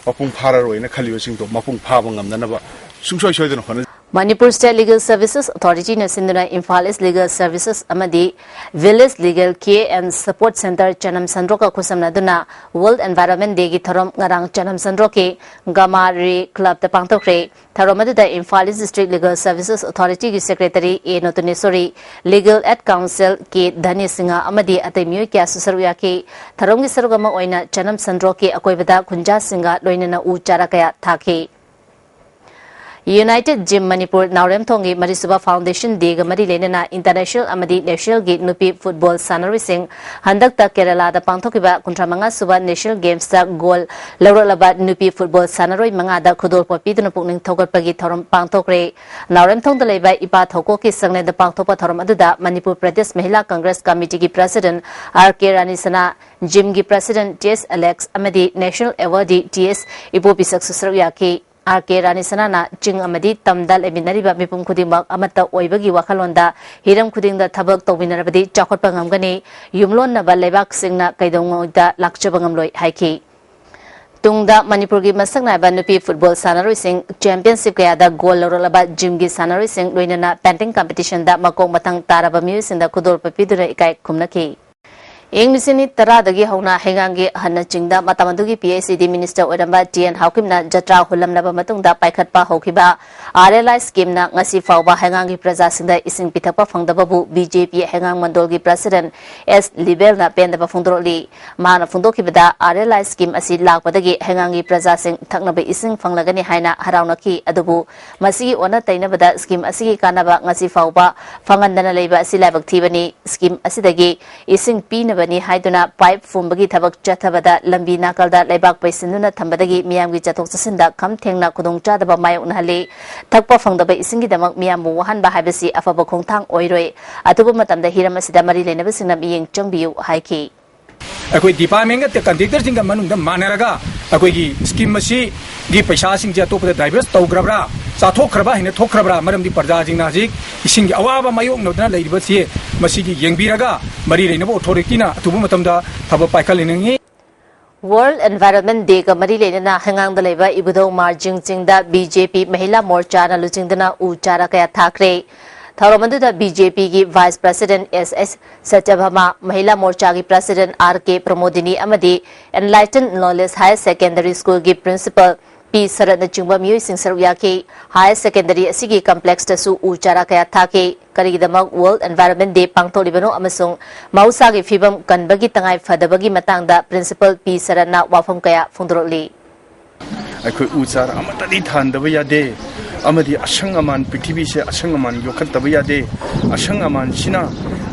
ꯃꯄꯨꯡ ꯐꯥꯔꯔꯣꯏꯅ ꯈꯜꯂꯤꯕꯁꯤꯡꯗꯣ ꯃꯄꯨꯡ ꯐꯥꯕ ꯉꯝꯅꯅꯕ ꯁꯨꯡꯁꯣꯏ ꯁꯣꯏꯗꯅ ꯍꯣꯠꯅꯖ- Manipur State Legal Services Authority ꯅ ꯁꯤꯟꯗꯨꯅ Imphal East Legal Services ꯑꯃꯗꯤ Village Legal Care and Support Centre ꯆꯅꯝ ꯁꯟꯗ꯭ꯔꯣꯛꯀ ꯈꯨꯠꯁꯝꯅꯗꯨꯅ World Environment Day ꯒꯤ ꯊꯧꯔꯝ ꯉꯔꯥꯡ ꯆꯅꯝ ꯁꯟꯗ꯭ꯔꯣꯛꯀꯤ ꯒꯃꯥ ꯔꯦ ꯀ꯭ꯂꯕꯇ ꯄꯥꯡꯊꯣꯛꯈ꯭ꯔꯦ꯫ ꯊꯧꯔꯝ ꯑꯗꯨꯗ Imphal East District Legal Services Authority ꯒꯤ Secretary ꯑꯦ ꯅꯣꯇꯨꯅꯦꯁꯣꯔꯤ, Legal Aid Counsel ꯀꯦ ꯙꯅꯦꯁ ꯁꯤꯡꯍ ꯑꯃꯗꯤ ꯑꯇꯩ ꯃꯤꯑꯣꯏ ꯀꯌꯥꯁꯨ ꯁꯔꯨꯛ ꯌꯥꯈꯤ꯫ ꯊꯧꯔꯝꯒꯤ ꯁꯔꯨꯛ ꯑꯃ ꯑꯣꯏꯅ ꯆꯅꯝ ꯁꯟꯗ꯭ꯔꯣꯛꯀꯤ ꯑꯀꯣꯏꯕꯗ ꯈꯨꯟꯖꯥꯁꯤꯡꯒ ꯂꯣꯏꯅꯅ ꯎ ꯆꯥꯔꯥ ꯀꯌꯥ ꯊꯥꯈꯤ꯫ United Gym Manipur ꯅꯥꯎꯔꯦꯝꯊꯣꯡꯒꯤ ꯃꯔꯤꯁꯨꯕ Foundation Day ꯒ ꯃꯔꯤ ꯂꯩꯅꯅ international ꯑꯃꯗꯤ national ꯒꯤ ꯅꯨꯄꯤ football ꯁꯥꯟꯅꯔꯣꯏꯁꯤꯡ ꯍꯟꯗꯛꯇ ꯀꯦꯔꯂꯥꯗ ꯄꯥꯡꯊꯣꯛꯈꯤꯕ ꯀꯨꯟꯊ꯭ꯔꯥ ꯃꯉꯥ ꯁꯨꯕ National Games ꯇ gold ꯂꯧꯔꯛꯂꯕ ꯅꯨꯄꯤ football ꯁꯥꯟꯅꯔꯣꯏ ꯃꯉꯥꯗ ꯈꯨꯗꯣꯜꯄꯣꯠ ꯄꯤꯗꯨꯅ ꯄꯨꯛꯅꯤꯡ ꯊꯧꯒꯠꯄꯒꯤ ꯊꯧꯔꯝ ꯄꯥꯡꯊꯣꯛꯈ꯭ꯔꯦ꯫ ꯅꯥꯎꯔꯦꯝꯊꯣꯡꯗ ꯂꯩꯕ ꯏꯄꯥ ꯊꯧꯀꯣꯛꯀꯤ ꯁꯪꯂꯦꯟꯗ ꯄꯥꯡꯊꯣꯛꯄ ꯊꯧꯔꯝ ꯑꯗꯨꯗ ꯃꯅꯤꯄꯨꯔ ꯄ꯭ꯔꯗꯦꯁ ꯃꯍꯤꯂꯥ ꯀꯪꯒ꯭ꯔꯦꯁ ꯀꯃꯤꯇꯤꯒꯤ president ꯑꯥꯔ ꯀꯦ ꯔꯥꯅꯤ ꯁꯅꯥ, gym ꯒꯤ president ꯇꯤ ꯑꯦꯁ ꯑꯦꯂꯦꯛꯁ ꯑꯃꯗꯤ national awardee ꯇꯤ ꯑꯦꯁ ꯏꯕꯣꯕꯤꯁꯛꯁꯨ ꯁꯔꯨꯛ ꯌꯥꯈꯤ꯫ ꯑꯥꯔ ꯀꯦ ꯔꯥꯅꯤ ꯁꯅꯥꯅ ꯆꯤꯡ ꯑꯃꯗꯤ ꯇꯝꯗ ꯂꯩꯃꯤꯟꯅꯔꯤꯕ ꯃꯤꯄꯨꯝ ꯈꯨꯗꯤꯡꯃꯛ ꯑꯃꯠꯇ ꯑꯣꯏꯕꯒꯤ ꯋꯥꯈꯜꯂꯣꯟꯗ ꯍꯤꯔꯝ ꯈꯨꯗꯤꯡꯗ ꯊꯕꯛ ꯇꯧꯃꯤꯟꯅꯔꯕꯗꯤ ꯆꯥꯎꯈꯠꯄ ꯉꯝꯒꯅꯤ, ꯌꯨꯝꯂꯣꯟꯅꯕ ꯂꯩꯕꯥꯛꯁꯤꯡꯅ ꯀꯩꯗꯧꯉꯩꯗ ꯂꯥꯛꯆꯕ ꯉꯝꯂꯣꯏ ꯍꯥꯏꯈꯤ꯫ ꯇꯨꯡꯗ ꯃꯅꯤꯄꯨꯔꯒꯤ ꯃꯁꯛ ꯅꯥꯏꯕ ꯅꯨꯄꯤ football ꯁꯥꯟꯅꯔꯣꯏꯁꯤꯡ, championship ꯀꯌꯥꯗ gold ꯂꯧꯔꯛꯂꯕ gym ꯒꯤ ꯁꯥꯟꯅꯔꯣꯏꯁꯤꯡ, ꯂꯣꯏꯅꯅ painting competition ꯗ ꯃꯀꯣꯛ ꯃꯊꯪ ꯇꯥꯔꯕ ꯃꯤꯑꯣꯏꯁꯤꯡꯗ ꯈꯨꯗꯣꯜꯄꯣꯠ ꯄꯤꯗꯨꯅ ꯏꯀꯥꯏ ꯈꯨꯝꯅꯈꯤ꯫ ꯏꯪ ꯂꯤꯁꯤꯡ ꯑꯅꯤ ꯇꯔꯥꯗꯒꯤ ꯍꯧꯅ ꯍꯩꯉꯥꯡꯒꯤ ꯍꯟꯅ ꯆꯤꯡꯗ ꯃꯇꯝ ꯑꯗꯨꯒꯤ P H E D minister ꯑꯣꯏꯔꯝꯕ T N ꯍꯥꯎꯀꯤꯝꯅ ꯖꯇ꯭ꯔꯥ ꯍꯨꯜꯂꯝꯂꯕ ꯃꯇꯨꯡꯗ ꯄꯥꯏꯈꯠꯄ ꯍꯧꯈꯤꯕ R L I schemeꯅ ꯉꯁꯤ ꯐꯥꯎꯕ ꯍꯩꯉꯥꯡꯒꯤ ꯄ꯭ꯔꯖꯥꯁꯤꯡꯗ ꯏꯁꯤꯡ ꯄꯤꯊꯛꯄ ꯐꯪꯗꯕꯕꯨ B J P ꯍꯩꯉꯥꯡ ꯃꯟꯗꯣꯜꯒꯤ president S ꯂꯤꯕꯦꯜꯅ ꯄꯦꯟꯗꯕ ꯐꯣꯡꯗꯣꯔꯛꯂꯤ꯫ ꯃꯍꯥꯛꯅ ꯐꯣꯡꯗꯣꯛꯈꯤꯕꯗ, R L I scheme ꯑꯁꯤ ꯂꯥꯛꯄꯗꯒꯤ ꯍꯩꯉꯥꯡꯒꯤ ꯄ꯭ꯔꯖꯥꯁꯤꯡ ꯊꯛꯅꯕ ꯏꯁꯤꯡ ꯐꯪꯂꯒꯅꯤ ꯍꯥꯏꯅ ꯍꯔꯥꯎꯅꯈꯤ꯫ ꯑꯗꯨꯕꯨ ꯃꯁꯤꯒꯤ ꯑꯣꯟꯅ ꯇꯩꯅꯕꯗ scheme ꯑꯁꯤꯒꯤ ꯀꯥꯟꯅꯕ ꯉꯁꯤ ꯐꯥꯎꯕ ꯐꯪꯍꯟꯗꯅ ꯂꯩꯕ ꯑꯁꯤ ꯂꯥꯏꯕꯛ ꯊꯤꯕꯅꯤ꯫ Scheme ꯑꯁꯤꯗꯒꯤ ꯏꯁꯤꯡ ꯄꯤꯅꯕꯅꯤ ꯍꯥꯏꯗꯨꯅ pipe ꯐꯨꯝꯕꯒꯤ ꯊꯕꯛ ꯆꯠꯊꯕꯗ ꯂꯝꯕꯤ ꯅꯥꯀꯜꯗ ꯂꯩꯕꯥꯛ ꯄꯩꯁꯤꯟꯗꯨꯅ ꯊꯝꯕꯗꯒꯤ ꯃꯤꯌꯥꯝꯒꯤ ꯆꯠꯊꯣꯛ ꯆꯠꯁꯤꯟꯗ ꯈꯝ ꯊꯦꯡꯅ ꯈꯨꯗꯣꯡꯆꯥꯗꯕ ꯃꯥꯌꯣꯛꯅꯍꯜꯂꯤ꯫ ꯊꯛꯄ ꯐꯪꯗꯕ ꯏꯁꯤꯡꯒꯤꯗꯃꯛ ꯃꯤꯌꯥꯝꯕꯨ ꯋꯥꯍꯟꯕ ꯍꯥꯏꯕꯁꯤ ꯑꯐꯕ ꯈꯣꯡꯊꯥꯡ ꯑꯣꯏꯔꯣꯏ꯫ ꯑꯊꯨꯕ ꯃꯇꯝꯗ ꯍꯤꯔꯝ ꯑꯁꯤꯗ ꯃꯔꯤ ꯂꯩꯅꯕꯁꯤꯡꯅ ꯃꯤꯠꯌꯦꯡ ꯆꯪꯕꯤꯌꯨ ꯍꯥꯏꯈꯤ꯫ ꯑꯩꯈꯣꯏ departmentꯒ contractorꯁꯤꯡꯒ ꯃꯅꯨꯡꯗ ꯃꯥꯟꯅꯔꯒ ꯑꯩꯈꯣꯏꯒꯤ scheme ꯑꯁꯤꯒꯤ ꯄꯩꯁꯥꯁꯤꯡꯁꯦ ꯑꯇꯣꯞꯄꯗ divert ꯇꯧꯈ꯭ꯔꯕ꯭ꯔꯥ, ꯆꯥꯊꯣꯛꯈ꯭ꯔꯕ ꯍꯥꯏꯅ ꯊꯣꯛꯈ꯭ꯔꯕ꯭ꯔꯥ? ꯃꯔꯝꯗꯤ ꯄ꯭ꯔꯖꯥꯁꯤꯡꯅ ꯍꯧꯖꯤꯛ ꯏꯁꯤꯡꯒꯤ ꯑꯋꯥꯕ ꯃꯥꯌꯣꯛꯅꯗꯨꯅ ꯂꯩꯔꯤꯕꯁꯤ ꯃꯁꯤꯒꯤ ꯌꯦꯡꯕꯤꯔꯒ ꯃꯔꯤ ꯂꯩꯅꯕ authorityꯅ ꯑꯊꯨꯕ ꯃꯇꯝꯗ ꯊꯕꯛ ꯄꯥꯏꯈꯠꯍꯟꯅꯤꯡꯏ꯫ World Environment Dayꯒ ꯃꯔꯤ ꯂꯩꯅꯅ ꯍꯩꯉꯥꯡꯗ ꯂꯩꯕ ꯏꯕꯨꯙꯧ ꯃꯥꯔꯖꯤꯡ ꯆꯤꯡꯗ B J P ꯃꯍꯤꯂꯥ ꯃꯣꯔꯆꯥꯅ ꯂꯨꯆꯤꯡꯗꯨꯅ ꯎ ꯆꯥꯔꯥ ꯀꯌꯥ ꯊꯥꯈ꯭ꯔꯦ꯫ ꯊꯧꯔꯝ ꯑꯗꯨꯗ B J Pꯒꯤ vice president S S ꯁꯇ꯭ꯌꯚꯥꯃꯥ, ꯃꯍꯤꯂꯥ ꯃꯣꯔꯆꯥꯒꯤ president R K Pramodini ꯑꯃꯗꯤ Enlighten Knowledge Higher Secondary Schoolꯒꯤ principal P ꯁꯔꯠꯅꯆꯤꯡꯕ ꯃꯤꯑꯣꯏꯁꯤꯡ ꯁꯔꯨꯛ ꯌꯥꯈꯤ꯫ Higher Secondary ꯑꯁꯤꯒꯤ complexꯇꯁꯨ ꯎ ꯆꯥꯔꯥ ꯀꯌꯥ ꯊꯥꯈꯤ꯫ ꯀꯔꯤꯒꯤꯗꯃꯛ World Environment Day ꯄꯥꯡꯊꯣꯛꯂꯤꯕꯅꯣ ꯑꯃꯁꯨꯡ ꯃꯍꯧꯁꯥꯒꯤ ꯐꯤꯕꯝ ꯀꯟꯕꯒꯤ ꯇꯉꯥꯏ ꯐꯗꯕꯒꯤ ꯃꯇꯥꯡꯗ principal P ꯁꯔꯠꯅ ꯋꯥꯐꯝ ꯀꯌꯥ ꯐꯣꯡꯗꯣꯔꯛꯂꯤ꯫ ꯑꯩꯈꯣꯏ ꯎ ꯆꯥꯔ ꯑꯃꯠꯇꯗꯤ ꯊꯥꯍꯟꯗꯕ ꯌꯥꯗꯦ, ꯑꯃꯗꯤ ꯑꯁꯪ ꯑꯃꯥꯟ, ꯄ꯭ꯔꯤꯊꯤꯕꯤꯁꯦ ꯑꯁꯪ ꯑꯃꯥꯟ ꯌꯣꯛꯈꯠꯇꯕ ꯌꯥꯗꯦ꯫ ꯑꯁꯪ ꯑꯃꯥꯟꯁꯤꯅ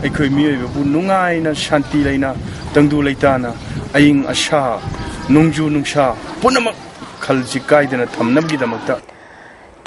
ꯑꯩꯈꯣꯏ ꯃꯤꯑꯣꯏꯕꯕꯨ ꯅꯨꯡꯉꯥꯏꯅ, ꯁꯥꯟꯇꯤ ꯂꯩꯅ, ꯇꯪꯗꯨ ꯂꯩꯇꯥꯅ, ꯑꯏꯪ ꯑꯁꯥ, ꯅꯣꯡꯖꯨ ꯅꯨꯡꯁꯥ ꯄꯨꯝꯅꯃꯛ ꯈꯜꯁꯤ ꯀꯥꯏꯗꯅ ꯊꯝꯅꯕꯒꯤꯗꯃꯛꯇ꯫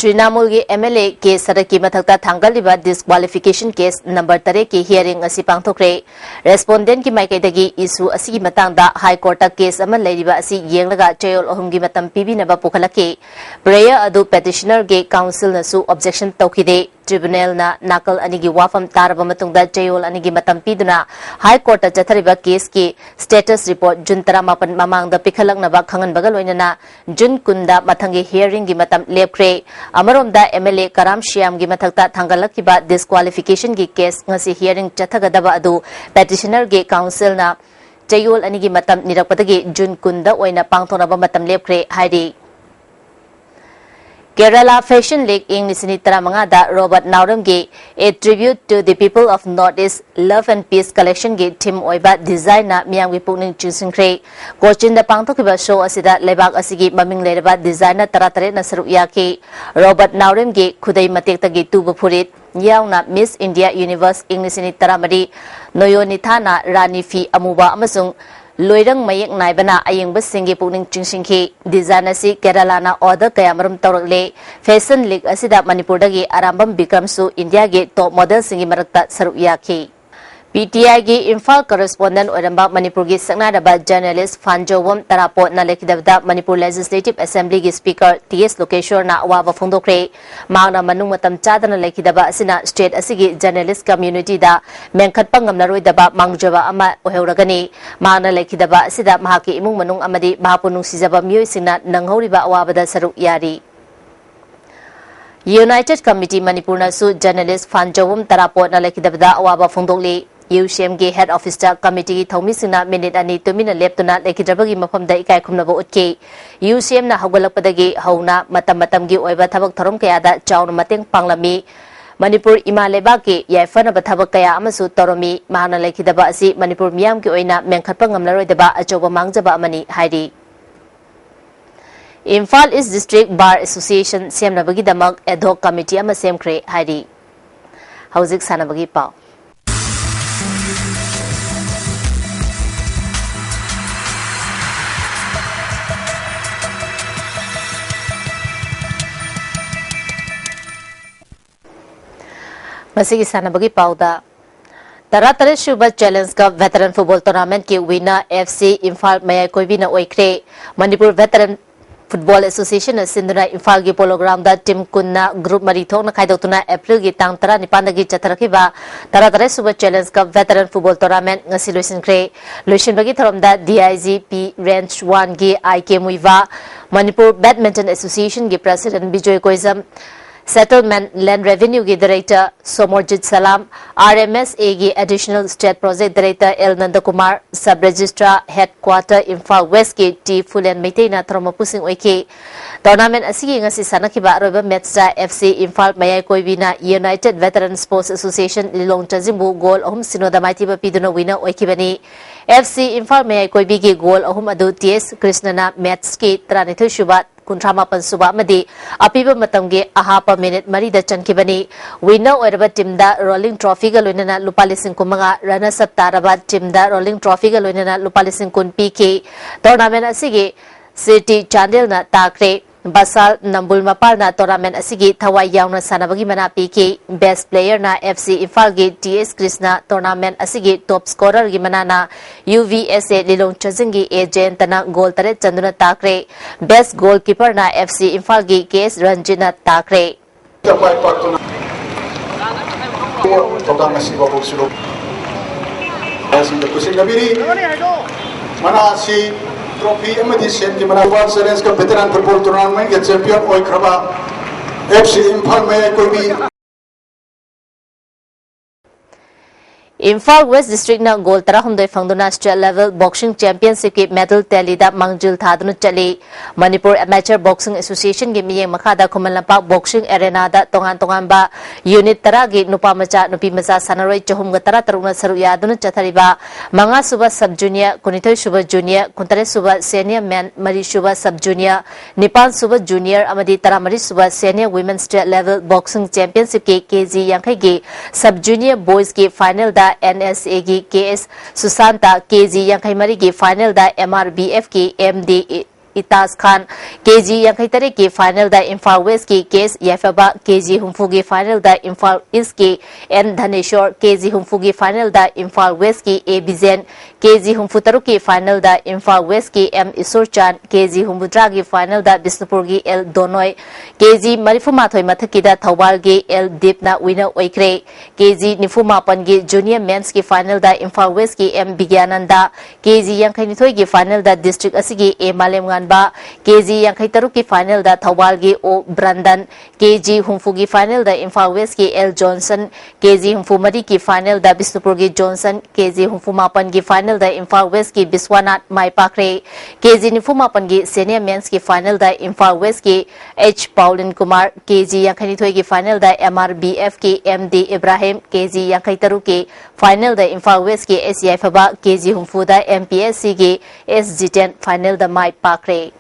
ꯇ꯭ꯔꯤꯅꯥꯃꯨꯜꯒꯤ M L A K ꯁꯔꯠꯀꯤ ꯃꯊꯛꯇ ꯊꯥꯡꯒꯠꯂꯤꯕ disqualification case number ꯇꯔꯦꯠꯀꯤ hearing ꯑꯁꯤ ꯄꯥꯡꯊꯣꯛꯈ꯭ꯔꯦ꯫ Respondentꯀꯤ ꯃꯥꯏꯀꯩꯗꯒꯤ issue ꯑꯁꯤꯒꯤ ꯃꯇꯥꯡꯗ High Courtꯇ case ꯑꯃ ꯂꯩꯔꯤꯕ ꯑꯁꯤ ꯌꯦꯡꯂꯒ ꯆꯌꯣꯜ ꯑꯍꯨꯝꯒꯤ ꯃꯇꯝ ꯄꯤꯕꯤꯅꯕ ꯄꯨꯈꯠꯂꯛꯈꯤ꯫ Prayer ꯑꯗꯨ petitionerꯒꯤ counselꯅꯁꯨ objection ꯇꯧꯈꯤꯗꯦ꯫ Tribunalꯅ ꯅꯥꯀꯜ ꯑꯅꯤꯒꯤ ꯋꯥꯐꯝ ꯇꯥꯔꯕ ꯃꯇꯨꯡꯗ ꯆꯌꯣꯜ ꯑꯅꯤꯒꯤ ꯃꯇꯝ ꯄꯤꯗꯨꯅ High Courtꯇ ꯆꯠꯊꯔꯤꯕ caseꯀꯤ status report June ꯇꯔꯥꯃꯥꯄꯟ ꯃꯃꯥꯡꯗ ꯄꯤꯈꯠꯂꯛꯅꯕ ꯈꯪꯍꯟꯕꯒ ꯂꯣꯏꯅꯅ June ꯀꯨꯟꯗ ꯃꯊꯪꯒꯤ hearingꯒꯤ ꯃꯇꯝ ꯂꯦꯞꯈ꯭ꯔꯦ꯫ ꯑꯃꯔꯣꯝꯗ, MLA ꯀꯔꯥꯝ ꯁꯤꯌꯥꯝꯒꯤ ꯃꯊꯛꯇ ꯊꯥꯡꯒꯠꯂꯛꯈꯤꯕ disqualificationꯒꯤ case ꯉꯁꯤ hearing ꯆꯠꯊꯒꯗꯕ ꯑꯗꯨ petitionerꯒꯤ councilꯅ ꯆꯌꯣꯜ ꯑꯅꯤꯒꯤ ꯃꯇꯝ ꯅꯤꯔꯛꯄꯗꯒꯤ ꯖꯨꯟ ꯀꯨꯟꯗ ꯑꯣꯏꯅ ꯄꯥꯡꯊꯣꯛꯅꯕ ꯃꯇꯝ ꯂꯦꯞꯈ꯭ꯔꯦ ꯍꯥꯏꯔꯤ꯫ Kerala Fashion League ꯏꯪ ꯂꯤꯁꯤꯡ ꯑꯅꯤ ꯇꯔꯥꯃꯉꯥꯗ Robert ꯅꯥꯎꯔꯦꯝꯒꯤ A Tribute to the People of North East, Love and Peace collectionꯒꯤ theme ꯑꯣꯏꯕ designꯅ ꯃꯤꯌꯥꯝꯒꯤ ꯄꯨꯛꯅꯤꯡ ꯆꯤꯡꯁꯤꯟꯈ꯭ꯔꯦ꯫ ꯀꯣꯆꯤꯟꯗ ꯄꯥꯡꯊꯣꯛꯈꯤꯕ show ꯑꯁꯤꯗ ꯂꯩꯕꯥꯛ ꯑꯁꯤꯒꯤ ꯃꯃꯤꯡ ꯂꯩꯔꯕ designer ꯇꯔꯥꯇꯔꯦꯠꯅ ꯁꯔꯨꯛ ꯌꯥꯈꯤ꯫ ꯔꯣꯕꯔꯠ ꯅꯥꯎꯔꯦꯝꯒꯤ ꯈꯨꯗꯩ ꯃꯇꯦꯛꯇꯒꯤ ꯇꯨꯕ ꯐꯨꯔꯤꯠ ꯌꯥꯎꯅ Miss India Universe ꯏꯪ ꯂꯤꯁꯤꯡ ꯑꯅꯤ ꯇꯔꯥꯃꯔꯤ ꯅꯣꯌꯣꯅꯤꯊꯥꯅ ꯔꯥꯅꯤ ꯐꯤ ꯑꯃꯨꯕ ꯑꯃꯁꯨꯡ ꯂꯣꯏꯔꯪ ꯃꯌꯦꯛ ꯅꯥꯏꯕꯅ ꯑꯌꯦꯡꯕꯁꯤꯡꯒꯤ ꯄꯨꯛꯅꯤꯡ ꯆꯤꯡꯁꯤꯟꯈꯤ꯫ Design ꯑꯁꯤ ꯀꯦꯔꯂꯥꯅ order ꯀꯌꯥꯃꯔꯨꯝ ꯇꯧꯔꯛꯂꯦ꯫ Fashion League ꯑꯁꯤꯗ ꯃꯅꯤꯄꯨꯔꯗꯒꯤ ꯑꯔꯥꯝꯕꯝ ꯕꯤꯀ꯭ꯔꯝꯁꯨ ꯏꯟꯗꯤꯌꯥꯒꯤ top modelꯁꯤꯡꯒꯤ ꯃꯔꯛꯇ ꯁꯔꯨꯛ ꯌꯥꯈꯤ꯫ PTIꯒꯤ ꯏꯝꯐꯥꯜ correspondent ꯑꯣꯏꯔꯝꯕ ꯃꯅꯤꯄꯨꯔꯒꯤ ꯁꯛꯅꯥꯏꯔꯕ journalist ꯐꯥꯟꯖꯧꯕꯝ ꯇꯔꯥꯄꯣꯠꯅ ꯂꯩꯈꯤꯗꯕꯗ Manipur Legislative Assemblyꯒꯤ Speaker T S ꯂꯣꯀꯦꯁ꯭ꯋꯔꯅ ꯑꯋꯥꯕ ꯐꯣꯡꯗꯣꯛꯈ꯭ꯔꯦ꯫ ꯃꯍꯥꯛꯅ ꯃꯅꯨꯡ ꯃꯇꯝ ꯆꯥꯗꯅ ꯂꯩꯈꯤꯗꯕ ꯑꯁꯤꯅ state ꯑꯁꯤꯒꯤ journalist communityꯗ ꯃꯦꯟꯈꯠꯄ ꯉꯝꯂꯔꯣꯏꯗꯕ ꯃꯥꯡꯖꯕ ꯑꯃ ꯑꯣꯏꯍꯧꯔꯒꯅꯤ꯫ ꯃꯍꯥꯛꯅ ꯂꯩꯈꯤꯗꯕ ꯑꯁꯤꯗ ꯃꯍꯥꯛꯀꯤ ꯏꯃꯨꯡ ꯃꯅꯨꯡ ꯑꯃꯗꯤ ꯃꯍꯥꯛꯄꯨ ꯅꯨꯡꯁꯤꯖꯕ ꯃꯤꯑꯣꯏꯁꯤꯡꯅ ꯅꯪꯍꯧꯔꯤꯕ ꯑꯋꯥꯕꯗ ꯁꯔꯨꯛ ꯌꯥꯔꯤ꯫ United Committee ꯃꯅꯤꯄꯨꯔꯅꯁꯨ journalist ꯐꯥꯟꯖꯧꯕꯝ ꯇꯔꯥꯄꯣꯠꯅ ꯂꯩꯈꯤꯗꯕꯗ ꯑꯋꯥꯕ ꯐꯣꯡꯗꯣꯛꯂꯤ꯫ UCMꯒꯤ head officeꯇ committeeꯒꯤ ꯊꯧꯃꯤꯁꯤꯡꯅ minute ꯑꯅꯤ ꯇꯨꯃꯤꯟꯅ ꯂꯦꯞꯇꯨꯅ ꯂꯩꯈꯤꯗ꯭ꯔꯕꯒꯤ ꯃꯐꯝꯗ ꯏꯀꯥꯏ ꯈꯨꯝꯅꯕ ꯎꯠꯈꯤ꯫ UCMꯅ ꯍꯧꯒꯠꯂꯛꯄꯗꯒꯤ ꯍꯧꯅ ꯃꯇꯝ ꯃꯇꯝꯒꯤ ꯑꯣꯏꯕ ꯊꯕꯛ ꯊꯧꯔꯝ ꯀꯌꯥꯗ ꯆꯥꯎꯅ ꯃꯇꯦꯡ ꯄꯥꯡꯂꯝꯃꯤ꯫ ꯃꯅꯤꯄꯨꯔ ꯏꯃꯥ ꯂꯩꯕꯥꯛꯀꯤ ꯌꯥꯏꯐꯅꯕ ꯊꯕꯛ ꯀꯌꯥ ꯑꯃꯁꯨ ꯇꯧꯔꯝꯃꯤ꯫ ꯃꯍꯥꯛꯅ ꯂꯩꯈꯤꯗꯕ ꯑꯁꯤ ꯃꯅꯤꯄꯨꯔ ꯃꯤꯌꯥꯝꯒꯤ ꯑꯣꯏꯅ ꯃꯦꯟꯈꯠꯄ ꯉꯝꯂꯔꯣꯏꯗꯕ ꯑꯆꯧꯕ ꯃꯥꯡꯖꯕ ꯑꯃꯅꯤ ꯍꯥꯏꯔꯤ꯫ Imphal East District Bar Association ꯁꯦꯝꯅꯕꯒꯤꯗꯃꯛ ad hoc committee ꯑꯃ ꯁꯦꯝꯈ꯭ꯔꯦ ꯍꯥꯏꯔꯤ꯫ ꯍꯧꯖꯤꯛ ꯁꯥꯟꯅꯕꯒꯤ ꯄꯥꯎ꯫ ꯉꯁꯤꯒꯤ ꯁꯥꯟꯅꯕꯒꯤ ꯄꯥꯎꯗ, ꯇꯔꯥꯇꯔꯦꯠ ꯁꯨꯕ Challenge Cup Veteran Football Tournamentꯀꯤ winner FC Imphal ꯃꯌꯥꯏ ꯀꯣꯏꯕꯤꯅ ꯑꯣꯏꯈ꯭ꯔꯦ꯫ ꯃꯅꯤꯄꯨꯔ veteran Football Association ꯅ ꯁꯤꯟꯗꯨꯅ ꯏꯝꯐꯥꯜꯒꯤ Polo Ground ꯗ team ꯀꯨꯟꯅ group ꯃꯔꯤ ꯊꯣꯛꯅ ꯈꯥꯏꯗꯣꯛꯇꯨꯅ April ꯒꯤ ꯇꯥꯡ ꯇꯔꯥꯅꯤꯄꯥꯟꯗꯒꯤ ꯆꯠꯊꯔꯛꯈꯤꯕ ꯇꯔꯥꯇꯔꯦꯠ ꯁꯨꯕ Challenge Cup Veteran Football Tournament ꯉꯁꯤ ꯂꯣꯏꯁꯤꯟꯈ꯭ꯔꯦ꯫ ꯂꯣꯏꯁꯤꯟꯕꯒꯤ ꯊꯧꯔꯝꯗ D I G P Range one ꯒꯤ I K ꯃꯨꯏꯕꯥ, Manipur Badminton Association ꯒꯤ President Bijoy ꯀꯣꯏꯖꯝ, Settlement Land Revenue ꯒꯤ Director Somorjit Salam, R M S A ꯒꯤ Additional State Project Director L ꯅꯟꯗꯀꯨꯃꯥꯔ, Sub Registrar Headquarter Imphal West ꯀꯤ ꯇꯤ ꯐꯨꯂꯦꯟ ꯃꯩꯇꯩꯅ ꯊꯧꯔꯝ ꯃꯄꯨꯁꯤꯡ ꯑꯣꯏꯈꯤ꯫ Tournament ꯑꯁꯤꯒꯤ ꯉꯁꯤ ꯁꯥꯟꯅꯈꯤꯕ ꯑꯔꯣꯏꯕ match ꯇ F C ꯏꯝꯐꯥꯜ ꯃꯌꯥꯏ ꯀꯣꯏꯕꯤꯅ United Veteran Sports Association ꯂꯤꯂꯣꯡ ꯆꯥꯖꯤꯡꯕꯨ goal ꯑꯍꯨꯝ ꯁꯤꯅꯣꯗ ꯃꯥꯏꯊꯤꯕ ꯄꯤꯗꯨꯅ winner ꯑꯣꯏꯈꯤꯕꯅꯤ꯫ F C ꯏꯝꯐꯥꯜ ꯃꯌꯥꯏ ꯀꯣꯏꯕꯤꯒꯤ goal ꯑꯍꯨꯝ ꯑꯗꯨ T S ꯀ꯭ꯔꯤꯁꯅꯅ match ꯀꯤ ꯇꯔꯥꯅꯤꯊꯣꯏ ꯁꯨꯕ, ꯀꯨꯟꯊ꯭ꯔꯥ ꯃꯥꯄꯟ ꯁꯨꯕ ꯑꯃꯗꯤ ꯑꯄꯤꯕ ꯃꯇꯝꯒꯤ ꯑꯍꯥꯞꯄ minute ꯃꯔꯤꯗ ꯆꯟꯈꯤꯕꯅꯤ꯫ Winner ꯑꯣꯏꯔꯕ team ꯗ Rolling Trophy ꯒ ꯂꯣꯏꯅꯅ ꯂꯨꯄꯥ ꯂꯤꯁꯤꯡ ꯀꯨꯟꯃꯉꯥ, runners up ꯇꯥꯔꯕ team ꯗ Rolling Trophy ꯒ ꯂꯣꯏꯅꯅ ꯂꯨꯄꯥ ꯂꯤꯁꯤꯡ ꯀꯨꯟ ꯄꯤꯈꯤ꯫ Tournament ꯑꯁꯤꯒꯤ City ꯆꯥꯟꯗꯦꯜꯅ ꯇꯥꯈ꯭ꯔꯦ꯫ ꯕꯁꯥꯜ ꯅꯝꯕꯨꯜ ꯃꯄꯥꯜꯅ tournament ꯑꯁꯤꯒꯤ ꯊꯋꯥꯏ ꯌꯥꯎꯅ ꯁꯥꯟꯅꯕꯒꯤ ꯃꯅꯥ ꯄꯤꯈꯤ꯫ Best player ꯅ F C ꯏꯝꯐꯥꯜꯒꯤ T S ꯀ꯭ꯔꯤꯁꯅ, tournament ꯑꯁꯤꯒꯤ top scorer ꯒꯤ ꯃꯅꯥꯅ U V S A Lilong ꯆꯥꯖꯤꯡꯒꯤ A ꯖꯌꯟꯇꯅ goal ꯇꯔꯦꯠ ꯆꯟꯗꯨꯅ ꯇꯥꯈ꯭ꯔꯦ꯫ Best goalkeeper ꯅ F C ꯏꯝꯐꯥꯜꯒꯤ K S ꯔꯟꯖꯤꯠꯅ ꯇꯥꯈ꯭ꯔꯦ꯫ ꯇꯄꯥꯏ ꯄꯥꯛꯇꯨꯅ ꯊꯧꯗꯥꯡ ꯑꯁꯤ ꯚꯥꯕꯣꯛ ꯁꯨꯔꯨ ꯑꯁꯤꯗ ꯈꯨꯠꯁꯤꯟꯅꯕꯤꯔꯤ꯫ ꯃꯅꯥ ꯑꯁꯤ trophy ꯑꯃꯗꯤ ꯁꯦꯟꯒꯤ ꯃꯅꯥ World Challenge Cup Veteran Football Tournament ꯀꯤ champion ꯑꯣꯏꯈ꯭ꯔꯕ F C ꯏꯝꯐꯥꯜ ꯃꯌꯥꯏ ꯀꯣꯏꯕꯤ ꯏꯝꯐꯥꯜ West District ꯅ goal ꯇꯔꯥꯍꯨꯝꯗꯣꯏ ꯐꯪꯗꯨꯅ State Level Boxing Championship ꯀꯤ medal tally ꯗ ꯃꯥꯡꯖꯤꯜ ꯊꯥꯗꯨꯅ ꯆꯠꯂꯤ꯫ Manipur Amateur Boxing Association ꯒꯤ ꯃꯤꯠꯌꯦꯡ ꯃꯈꯥꯗ ꯈꯨꯃꯟ ꯂꯝꯄꯥꯛ boxing arena ꯗ ꯇꯣꯉꯥꯟ ꯇꯣꯉꯥꯟꯕ unit ꯇꯔꯥꯒꯤ ꯅꯨꯄꯥ ꯃꯆꯥ, ꯅꯨꯄꯤ ꯃꯆꯥ ꯁꯥꯟꯅꯔꯣꯏ ꯆꯍꯨꯝꯒ ꯇꯔꯥ ꯇꯔꯨꯛꯅ ꯁꯔꯨꯛ ꯌꯥꯗꯨꯅ ꯆꯠꯊꯔꯤꯕ ꯃꯉꯥ ꯁꯨꯕ Sub Junior, ꯀꯨꯟꯅꯤꯊꯣꯏ ꯁꯨꯕ Junior, ꯀꯨꯟꯇꯔꯦꯠ ꯁꯨꯕ Senior Men, ꯃꯔꯤ ꯁꯨꯕ Sub Junior, ꯅꯤꯄꯥꯟ ꯁꯨꯕ Junior ꯑꯃꯗꯤ ꯇꯔꯥꯃꯔꯤ ꯁꯨꯕ Senior Women State Level Boxing Championship ꯀꯤ K G ꯌꯥꯡꯈꯩꯒꯤ Sub Junior Boys ꯀꯤ final the N S A ꯒꯤ K S ꯁꯨꯁꯥꯟꯇ, K G ꯌꯥꯡꯈꯩ ꯃꯔꯤꯒꯤ final ꯗ M R B F ꯀꯤ M D ꯏꯇꯥꯖ ꯈꯥꯟ, ꯀꯦꯖꯤ ꯌꯥꯡꯈꯩ ꯇꯔꯦꯠꯀꯤ ꯐꯥꯏꯅꯦꯜꯗ ꯏꯝꯐꯥꯜ ꯋꯦꯁꯀꯤ ꯀꯦ ꯑꯦꯁ ꯌꯥꯏꯐꯕ, ꯀꯦꯖꯤ ꯍꯨꯝꯐꯨꯒꯤ ꯐꯥꯏꯅꯦꯜꯗ ꯏꯝꯐꯥꯜ ꯏꯁꯀꯤ ꯑꯦꯟ ꯙꯅꯦꯁꯣꯔ, ꯀꯦꯖꯤ ꯍꯨꯝꯐꯨꯒꯤ ꯐꯥꯏꯅꯦꯜꯗ ꯏꯝꯐꯥꯜ ꯋꯦꯁꯀꯤ ꯑꯦ ꯕꯤꯖꯦꯟ, ꯀꯦꯖꯤ ꯍꯨꯝꯐꯨ ꯇꯔꯨꯛꯀꯤ ꯐꯥꯏꯅꯦꯜꯗ ꯏꯝꯐꯥꯜ ꯋꯦꯁꯀꯤ ꯑꯦꯝ ꯏꯁꯣꯔꯆꯥꯟ, ꯀꯦꯖꯤ ꯍꯨꯝꯐꯨ ꯇꯔꯥꯒꯤ ꯐꯥꯏꯅꯦꯜꯗ ꯕꯤꯁꯅꯨꯄꯨꯔꯒꯤ ꯑꯦꯜ ꯗꯣꯅꯣꯏ, ꯀꯦꯖꯤ ꯃꯔꯤꯐꯨ ꯃꯥꯊꯣꯏ ꯃꯊꯛꯀꯤꯗ ꯊꯧꯕꯥꯜꯒꯤ ꯑꯦꯜ ꯗꯤꯞꯅ ꯋꯤꯅꯔ ꯑꯣꯏꯈ꯭ꯔꯦ꯫ ꯀꯦꯖꯤ ꯅꯤꯐꯨ ꯃꯥꯄꯟꯒꯤ ꯖꯨꯅꯤꯌꯔ ꯃꯦꯟꯁꯀꯤ ꯐꯥꯏꯅꯦꯜꯗ ꯏꯝꯐꯥꯜ ꯋꯦꯁꯀꯤ ꯑꯦꯝ ꯕꯤꯒ꯭ꯌꯥꯅꯟꯗ, ꯀꯦꯖꯤ ꯌꯥꯡꯈꯩ ꯅꯤꯊꯣꯏꯒꯤ ꯐꯥꯏꯅꯦꯜꯗ ꯗꯤꯁꯇ꯭ꯔꯤꯛ ꯑꯁꯤꯒꯤ ꯑꯦ ꯃꯥꯂꯦꯝꯉꯥꯟꯕ, ꯀꯦꯖꯤ ꯌꯥꯡꯈꯩ ꯇꯔꯨꯛꯀꯤ ꯐꯥꯏꯅꯦꯜꯗ ꯊꯧꯕꯥꯜꯒꯤ ꯑꯣ ꯕ꯭ꯔꯟꯗꯟ, ꯀꯦꯖꯤ ꯍꯨꯝꯐꯨꯒꯤ ꯐꯥꯏꯅꯦꯜꯗ ꯏꯝꯐꯥꯜ ꯋꯦꯁꯀꯤ ꯑꯦꯜ ꯖꯣꯟꯁꯟ, ꯀꯦꯖꯤ ꯍꯨꯝꯐꯨ ꯃꯔꯤꯒꯤ ꯐꯥꯏꯅꯦꯜꯗ ꯕꯤꯁꯅꯨꯄꯨꯔꯒꯤ ꯖꯣꯟꯁꯟ, ꯀꯦꯖꯤ ꯍꯨꯝꯐꯨ ꯃꯥꯄꯟꯒꯤ ꯐꯥꯏꯅꯦꯜꯗ ꯏꯝꯐꯥꯜ ꯋꯦꯁꯀꯤ ꯕꯤꯁ꯭ꯋꯥꯅꯥꯊ ꯃꯥꯏ ꯄꯥꯛꯈ꯭ꯔꯦ꯫ ꯀꯦꯖꯤ ꯅꯤꯐꯨ ꯃꯥꯄꯟꯒꯤ ꯁꯦꯅꯤꯌꯔ ꯃꯦꯟꯁꯀꯤ ꯐꯥꯏꯅꯦꯜꯗ ꯏꯝꯐꯥꯜ ꯋꯦꯁꯀꯤ ꯑꯩꯆ ꯄꯥꯎꯂꯤꯟ ꯀꯨꯃꯥꯔ, ꯀꯦꯖꯤ ꯌꯥꯡꯈꯩ ꯅꯤꯊꯣꯏꯒꯤ ꯐꯥꯏꯅꯦꯜꯗ ꯑꯦꯝ ꯑꯥꯔ ꯕꯤ ꯑꯦꯐꯀꯤ ꯑꯦꯝ ꯗꯤ ꯏꯕ꯭ꯔꯥꯍꯤꯝ, ꯀꯦꯖꯤ ꯌꯥꯡꯈꯩ ꯇꯔꯨꯛꯀꯤ ꯐꯥꯏꯅꯦꯜꯗ ꯏꯝꯐꯥꯜ ꯋꯦꯁꯀꯤ ꯑꯦꯁ ꯌꯥꯏꯐꯕ, ꯀꯦꯖꯤ ꯍꯨꯝꯐꯨꯗ ꯑꯦꯝ ꯄꯤ ꯑꯦꯁ ꯁꯤꯒꯤ ꯑꯦꯁ ꯖꯤꯇꯦꯟ ꯐꯥꯏꯅꯦꯜꯗ ꯃꯥꯏ ꯄꯥꯛꯈ꯭ꯔꯦ꯫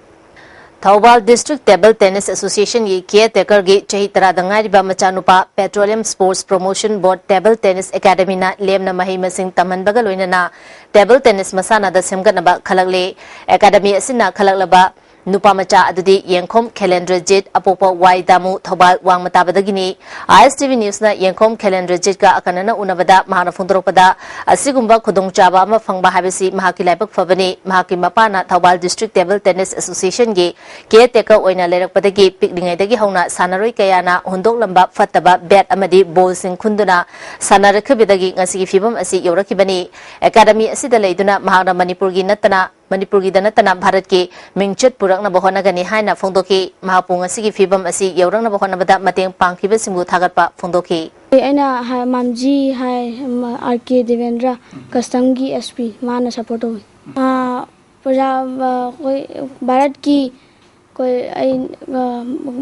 ꯊꯧꯕꯥꯜ ꯗꯤꯁꯇ꯭ꯔꯤꯛ ꯇꯦꯕꯜ ꯇꯦꯅꯤꯁ ꯑꯦꯁꯣꯁꯤꯌꯦꯁꯟꯒꯤ ꯀꯤꯌꯔ ꯇꯦꯀꯔꯒꯤ ꯆꯍꯤ ꯇꯔꯥꯗ ꯉꯥꯏꯔꯤꯕ ꯃꯆꯥꯅꯨꯄꯥ ꯄꯦꯇ꯭ꯔꯣꯂꯤꯌꯝ ꯁ꯭ꯄꯣꯔꯠꯁ ꯄ꯭ꯔꯣꯃꯣꯁꯟ ꯕꯣꯔꯗ ꯇꯦꯕꯜ ꯇꯦꯅꯤꯁ ꯑꯦꯀꯥꯗꯃꯤꯅ ꯂꯦꯝꯅ ꯃꯍꯩ ꯃꯁꯤꯡ ꯇꯝꯍꯟꯕꯒ ꯂꯣꯏꯅꯅ ꯇꯦꯕꯜ ꯇꯦꯅꯤꯁ ꯃꯁꯥꯟꯅꯗ ꯁꯦꯝꯒꯠꯅꯕ ꯈꯜꯂꯛꯂꯦ꯫ ꯑꯦꯀꯥꯗꯃꯤ ꯑꯁꯤꯅ ꯈꯜꯂꯛꯂꯕ ꯅꯨꯄꯥ ꯃꯆꯥ ꯑꯗꯨꯗꯤ ꯌꯦꯡꯈꯣꯝ ꯈꯦꯂꯦꯟꯗ꯭ꯔꯖꯤꯠ, ꯑꯄꯣꯛꯄ ꯋꯥꯏ ꯗꯥꯃꯨ, ꯊꯧꯕꯥꯜ ꯋꯥꯡꯃ ꯇꯥꯕꯗꯒꯤꯅꯤ꯫ ꯑꯥꯏ ꯑꯦꯁ ꯇꯤ ꯚꯤ ꯅ꯭ꯌꯨꯁꯅ ꯌꯦꯡꯈꯣꯝ ꯈꯦꯂꯦꯟꯗ꯭ꯔꯖꯤꯠꯀ ꯑꯀꯟꯅꯅ ꯎꯅꯕꯗ ꯃꯍꯥꯛꯅ ꯐꯣꯡꯗꯣꯔꯛꯄꯗ, ꯑꯁꯤꯒꯨꯝꯕ ꯈꯨꯗꯣꯡꯆꯥꯕ ꯑꯃ ꯐꯪꯕ ꯍꯥꯏꯕꯁꯤ ꯃꯍꯥꯛꯀꯤ ꯂꯥꯏꯕꯛ ꯐꯕꯅꯤ꯫ ꯃꯍꯥꯛꯀꯤ ꯃꯄꯥꯅ ꯊꯧꯕꯥꯜ ꯗꯤꯁꯇ꯭ꯔꯤꯛ ꯇꯦꯕꯜ ꯇꯦꯅꯤꯁ ꯑꯦꯁꯣꯁꯤꯌꯦꯁꯟꯒꯤ ꯀꯤꯌꯔ ꯇꯦꯀꯔ ꯑꯣꯏꯅ ꯂꯩꯔꯛꯄꯗꯒꯤ ꯄꯤꯛꯂꯤꯉꯩꯗꯒꯤ ꯍꯧꯅ ꯁꯥꯟꯅꯔꯣꯏ ꯀꯌꯥꯅ ꯍꯨꯟꯗꯣꯛꯂꯝꯕ ꯐꯠꯇꯕ ꯕꯦꯠ ꯑꯃꯗꯤ ꯕꯣꯜꯁꯤꯡ ꯈꯨꯟꯗꯨꯅ ꯁꯥꯟꯅꯔꯛꯈꯤꯕꯗꯒꯤ ꯉꯁꯤꯒꯤ ꯐꯤꯕꯝ ꯑꯁꯤ ꯌꯧꯔꯛꯈꯤꯕꯅꯤ꯫ ꯑꯦꯀꯥꯗꯃꯤ ꯑꯁꯤꯗ ꯂꯩꯗꯨꯅ ꯃꯍꯥꯛꯅ ꯃꯅꯤꯄꯨꯔꯒꯤ ꯅꯠꯇꯅ, ꯃꯅꯤꯄꯨꯔꯒꯤꯗ ꯅꯠꯇꯅ ꯚꯥꯔꯠꯀꯤ ꯃꯤꯡꯆꯠ ꯄꯨꯔꯛꯅꯕ ꯍꯣꯠꯅꯒꯅꯤ ꯍꯥꯏꯅ ꯐꯣꯡꯗꯣꯛꯈꯤ꯫ ꯃꯍꯥꯛꯄꯨ ꯉꯁꯤꯒꯤ ꯐꯤꯕꯝ ꯑꯁꯤ ꯌꯧꯔꯛꯅꯕ ꯍꯣꯠꯅꯕꯗ ꯃꯇꯦꯡ ꯄꯥꯡꯈꯤꯕꯁꯤꯡꯕꯨ ꯊꯥꯒꯠꯄ ꯐꯣꯡꯗꯣꯛꯈꯤ꯫ ꯑꯩꯅ ꯍꯥꯏ-, ꯃꯥꯝꯖꯤ ꯍꯥꯏ, ꯑꯃ, ꯑꯥꯔ ꯀꯦ ꯗꯦꯕꯦꯟꯗ꯭ꯔ, ꯀꯁꯇꯝꯒꯤ ꯑꯦꯁ ꯄꯤ, ꯃꯥꯅ ꯁꯞꯄꯣꯔꯠ ꯇꯧꯋꯤ꯫ ꯑꯥ, ꯄ꯭ꯔꯖꯥ, ꯑ, ꯑꯩꯈꯣꯏ ꯚꯥꯔꯠꯀꯤ, ꯑꯩꯈꯣꯏ, ꯑꯩ, ꯑ,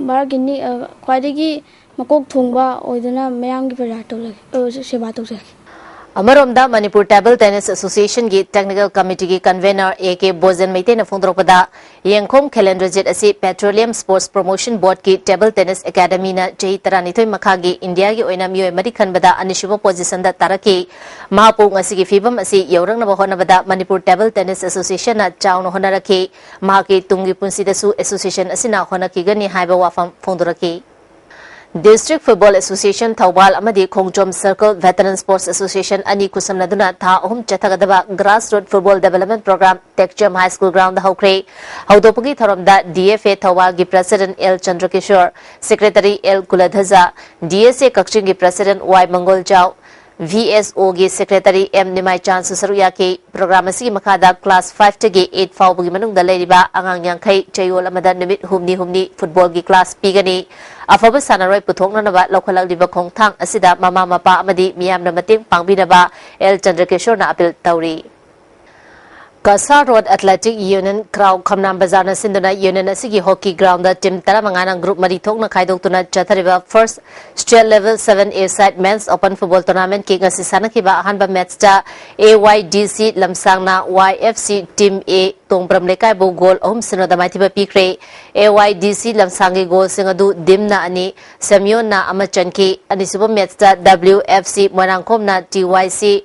ꯚꯥꯔꯠꯀꯤ ꯅꯤ-, ꯑ, ꯈ꯭ꯋꯥꯏꯗꯒꯤ ꯃꯀꯣꯛ ꯊꯣꯡꯕ ꯑꯣꯏꯗꯨꯅ ꯃꯌꯥꯝꯒꯤ ꯄ꯭ꯔꯖꯥ ꯇꯧꯖꯒꯦ, ꯑ, ꯁꯦꯕꯥ ꯇꯧꯖꯒꯦ꯫ ꯑꯃꯔꯣꯝꯗ, ꯃꯅꯤꯄꯨꯔ ꯇꯦꯕꯜ ꯇꯦꯅꯤꯁ ꯑꯦꯁꯣꯁꯤꯌꯦꯁꯟꯒꯤ ꯇꯦꯛꯅꯤꯀꯦꯜ ꯀꯃꯤꯇꯤꯒꯤ ꯀꯟꯚꯦꯅꯔ ꯑꯦ ꯀꯦ ꯕꯣꯖꯦꯟ ꯃꯩꯇꯩꯅ ꯐꯣꯡꯗꯣꯔꯛꯄꯗ, ꯌꯦꯡꯈꯣꯝ ꯈꯦꯂꯦꯟꯗ꯭ꯔꯖꯤꯠ ꯑꯁꯤ ꯄꯦꯇ꯭ꯔꯣꯂꯤꯌꯝ ꯁ꯭ꯄꯣꯔꯠꯁ ꯄ꯭ꯔꯣꯃꯣꯁꯟ ꯕꯣꯔꯗꯀꯤ ꯇꯦꯕꯜ ꯇꯦꯅꯤꯁ ꯑꯦꯀꯥꯗꯃꯤꯅ ꯆꯍꯤ ꯇꯔꯥꯅꯤꯊꯣꯏ ꯃꯈꯥꯒꯤ ꯏꯟꯗꯤꯌꯥꯒꯤ ꯑꯣꯏꯅ ꯃꯤꯑꯣꯏ ꯃꯔꯤ ꯈꯟꯕꯗ ꯑꯅꯤꯁꯨꯕ ꯄꯣꯖꯤꯁꯟꯗ ꯇꯥꯔꯛꯈꯤ꯫ ꯃꯍꯥꯛꯄꯨ ꯉꯁꯤꯒꯤ ꯐꯤꯕꯝ ꯑꯁꯤ ꯌꯧꯔꯛꯅꯕ ꯍꯣꯠꯅꯕꯗ ꯃꯅꯤꯄꯨꯔ ꯇꯦꯕꯜ ꯇꯦꯅꯤꯁ ꯑꯦꯁꯣꯁꯤꯌꯦꯁꯟꯅ ꯆꯥꯎꯅ ꯍꯣꯠꯅꯔꯛꯈꯤ꯫ ꯃꯍꯥꯛꯀꯤ ꯇꯨꯡꯒꯤ ꯄꯨꯟꯁꯤꯗꯁꯨ ꯑꯦꯁꯣꯁꯤꯌꯦꯁꯟ ꯑꯁꯤꯅ ꯍꯣꯠꯅꯈꯤꯒꯅꯤ ꯍꯥꯏꯕ ꯋꯥꯐꯝ ꯐꯣꯡꯗꯣꯔꯛꯈꯤ꯫ District Football Association ꯊꯧꯕꯥꯜ ꯑꯃꯗꯤ ꯈꯣꯡꯖꯣꯝ Circle Veteran Sports Association ꯑꯅꯤ ꯈꯨꯠꯁꯝꯅꯗꯨꯅ ꯊꯥ ꯑꯍꯨꯝ ꯆꯠꯊꯒꯗꯕ Grassroot Football Development Program ꯇꯦꯛꯆꯝ High School Ground ꯍꯧꯈ꯭ꯔꯦ꯫ ꯍꯧꯗꯣꯛꯄꯒꯤ ꯊꯧꯔꯝꯗ D F A ꯊꯧꯕꯥꯜꯒꯤ President L ꯆꯟꯗ꯭ꯔꯀꯤꯁꯣꯔ, Secretary L ꯀꯨꯂꯙꯖ, D S A ꯀꯛꯆꯤꯡꯒꯤ President Y ꯃꯪꯒꯣꯜꯖꯥꯎ, V S O ꯒꯤ Secretary M ꯅꯤꯃꯥꯏꯆꯥꯟꯁꯨ ꯁꯔꯨꯛ ꯌꯥꯈꯤ꯫ Program ꯑꯁꯤꯒꯤ ꯃꯈꯥꯗ class five ꯇꯒꯤ eight ꯐꯥꯎꯕꯒꯤ ꯃꯅꯨꯡꯗ ꯂꯩꯔꯤꯕ ꯑꯉꯥꯡ ꯌꯥꯡꯈꯩ ꯆꯌꯣꯜ ꯑꯃꯗ ꯅꯨꯃꯤꯠ ꯍꯨꯝꯅꯤ ꯍꯨꯝꯅꯤ ꯐꯨꯠꯕꯣꯜꯒꯤ class ꯄꯤꯒꯅꯤ꯫ ꯑꯐꯕ ꯁꯥꯟꯅꯔꯣꯏ ꯄꯨꯊꯣꯛꯅꯅꯕ ꯂꯧꯈꯠꯂꯛꯂꯤꯕ ꯈꯣꯡꯊꯥꯡ ꯑꯁꯤꯗ ꯃꯃꯥ ꯃꯄꯥ ꯑꯃꯗꯤ ꯃꯤꯌꯥꯝꯅ ꯃꯇꯦꯡ ꯄꯥꯡꯕꯤꯅꯕ L ꯆꯟꯗ꯭ꯔꯀꯤꯁꯣꯔꯅ appeal ꯇꯧꯔꯤ꯫ ꯀꯁꯥꯔ ꯔꯣꯗ ꯑꯦꯊꯂꯦꯇꯤꯛ ꯌꯨꯅꯤꯌꯟ ꯀ꯭ꯔꯥꯎ ꯈꯝꯅꯥꯝ ꯕꯖꯥꯔꯅ ꯁꯤꯟꯗꯨꯅ ꯌꯨꯅꯤꯌꯟ ꯑꯁꯤꯒꯤ ꯍꯣꯀꯤ ꯒ꯭ꯔꯥꯎꯟꯗ ꯇꯤꯝ ꯇꯔꯥꯃꯉꯥꯅ ꯒ꯭ꯔꯨꯞ ꯃꯔꯤ ꯊꯣꯛꯅ ꯈꯥꯏꯗꯣꯛꯇꯨꯅ ꯆꯠꯊꯔꯤꯕ First State Level seven A side Men's Open Football Tournamentꯀꯤ ꯉꯁꯤ ꯁꯥꯟꯅꯈꯤꯕ ꯑꯍꯥꯟꯕ ꯃꯦꯠꯆꯇ A Y D C ꯂꯝꯁꯥꯡꯅ Y F C Team A ꯇꯣꯡꯕ꯭ꯔꯝ ꯂꯩꯀꯥꯏꯕꯨ ꯒꯣꯜ ꯑꯍꯨꯝ ꯁꯤꯅꯣꯗ ꯃꯥꯏꯊꯤꯕ ꯄꯤꯈ꯭ꯔꯦ꯫ A Y D C ꯂꯝꯁꯥꯡꯒꯤ ꯒꯣꯜꯁꯤꯡ ꯑꯗꯨ ꯗꯤꯝꯅ ꯑꯅꯤ, ꯁꯦꯝꯌꯣꯟꯅ ꯑꯃ ꯆꯟꯈꯤ꯫ ꯑꯅꯤꯁꯨꯕ ꯃꯦꯠꯆꯇ W F C ꯃꯣꯏꯔꯥꯡꯈꯣꯝꯅ T Y C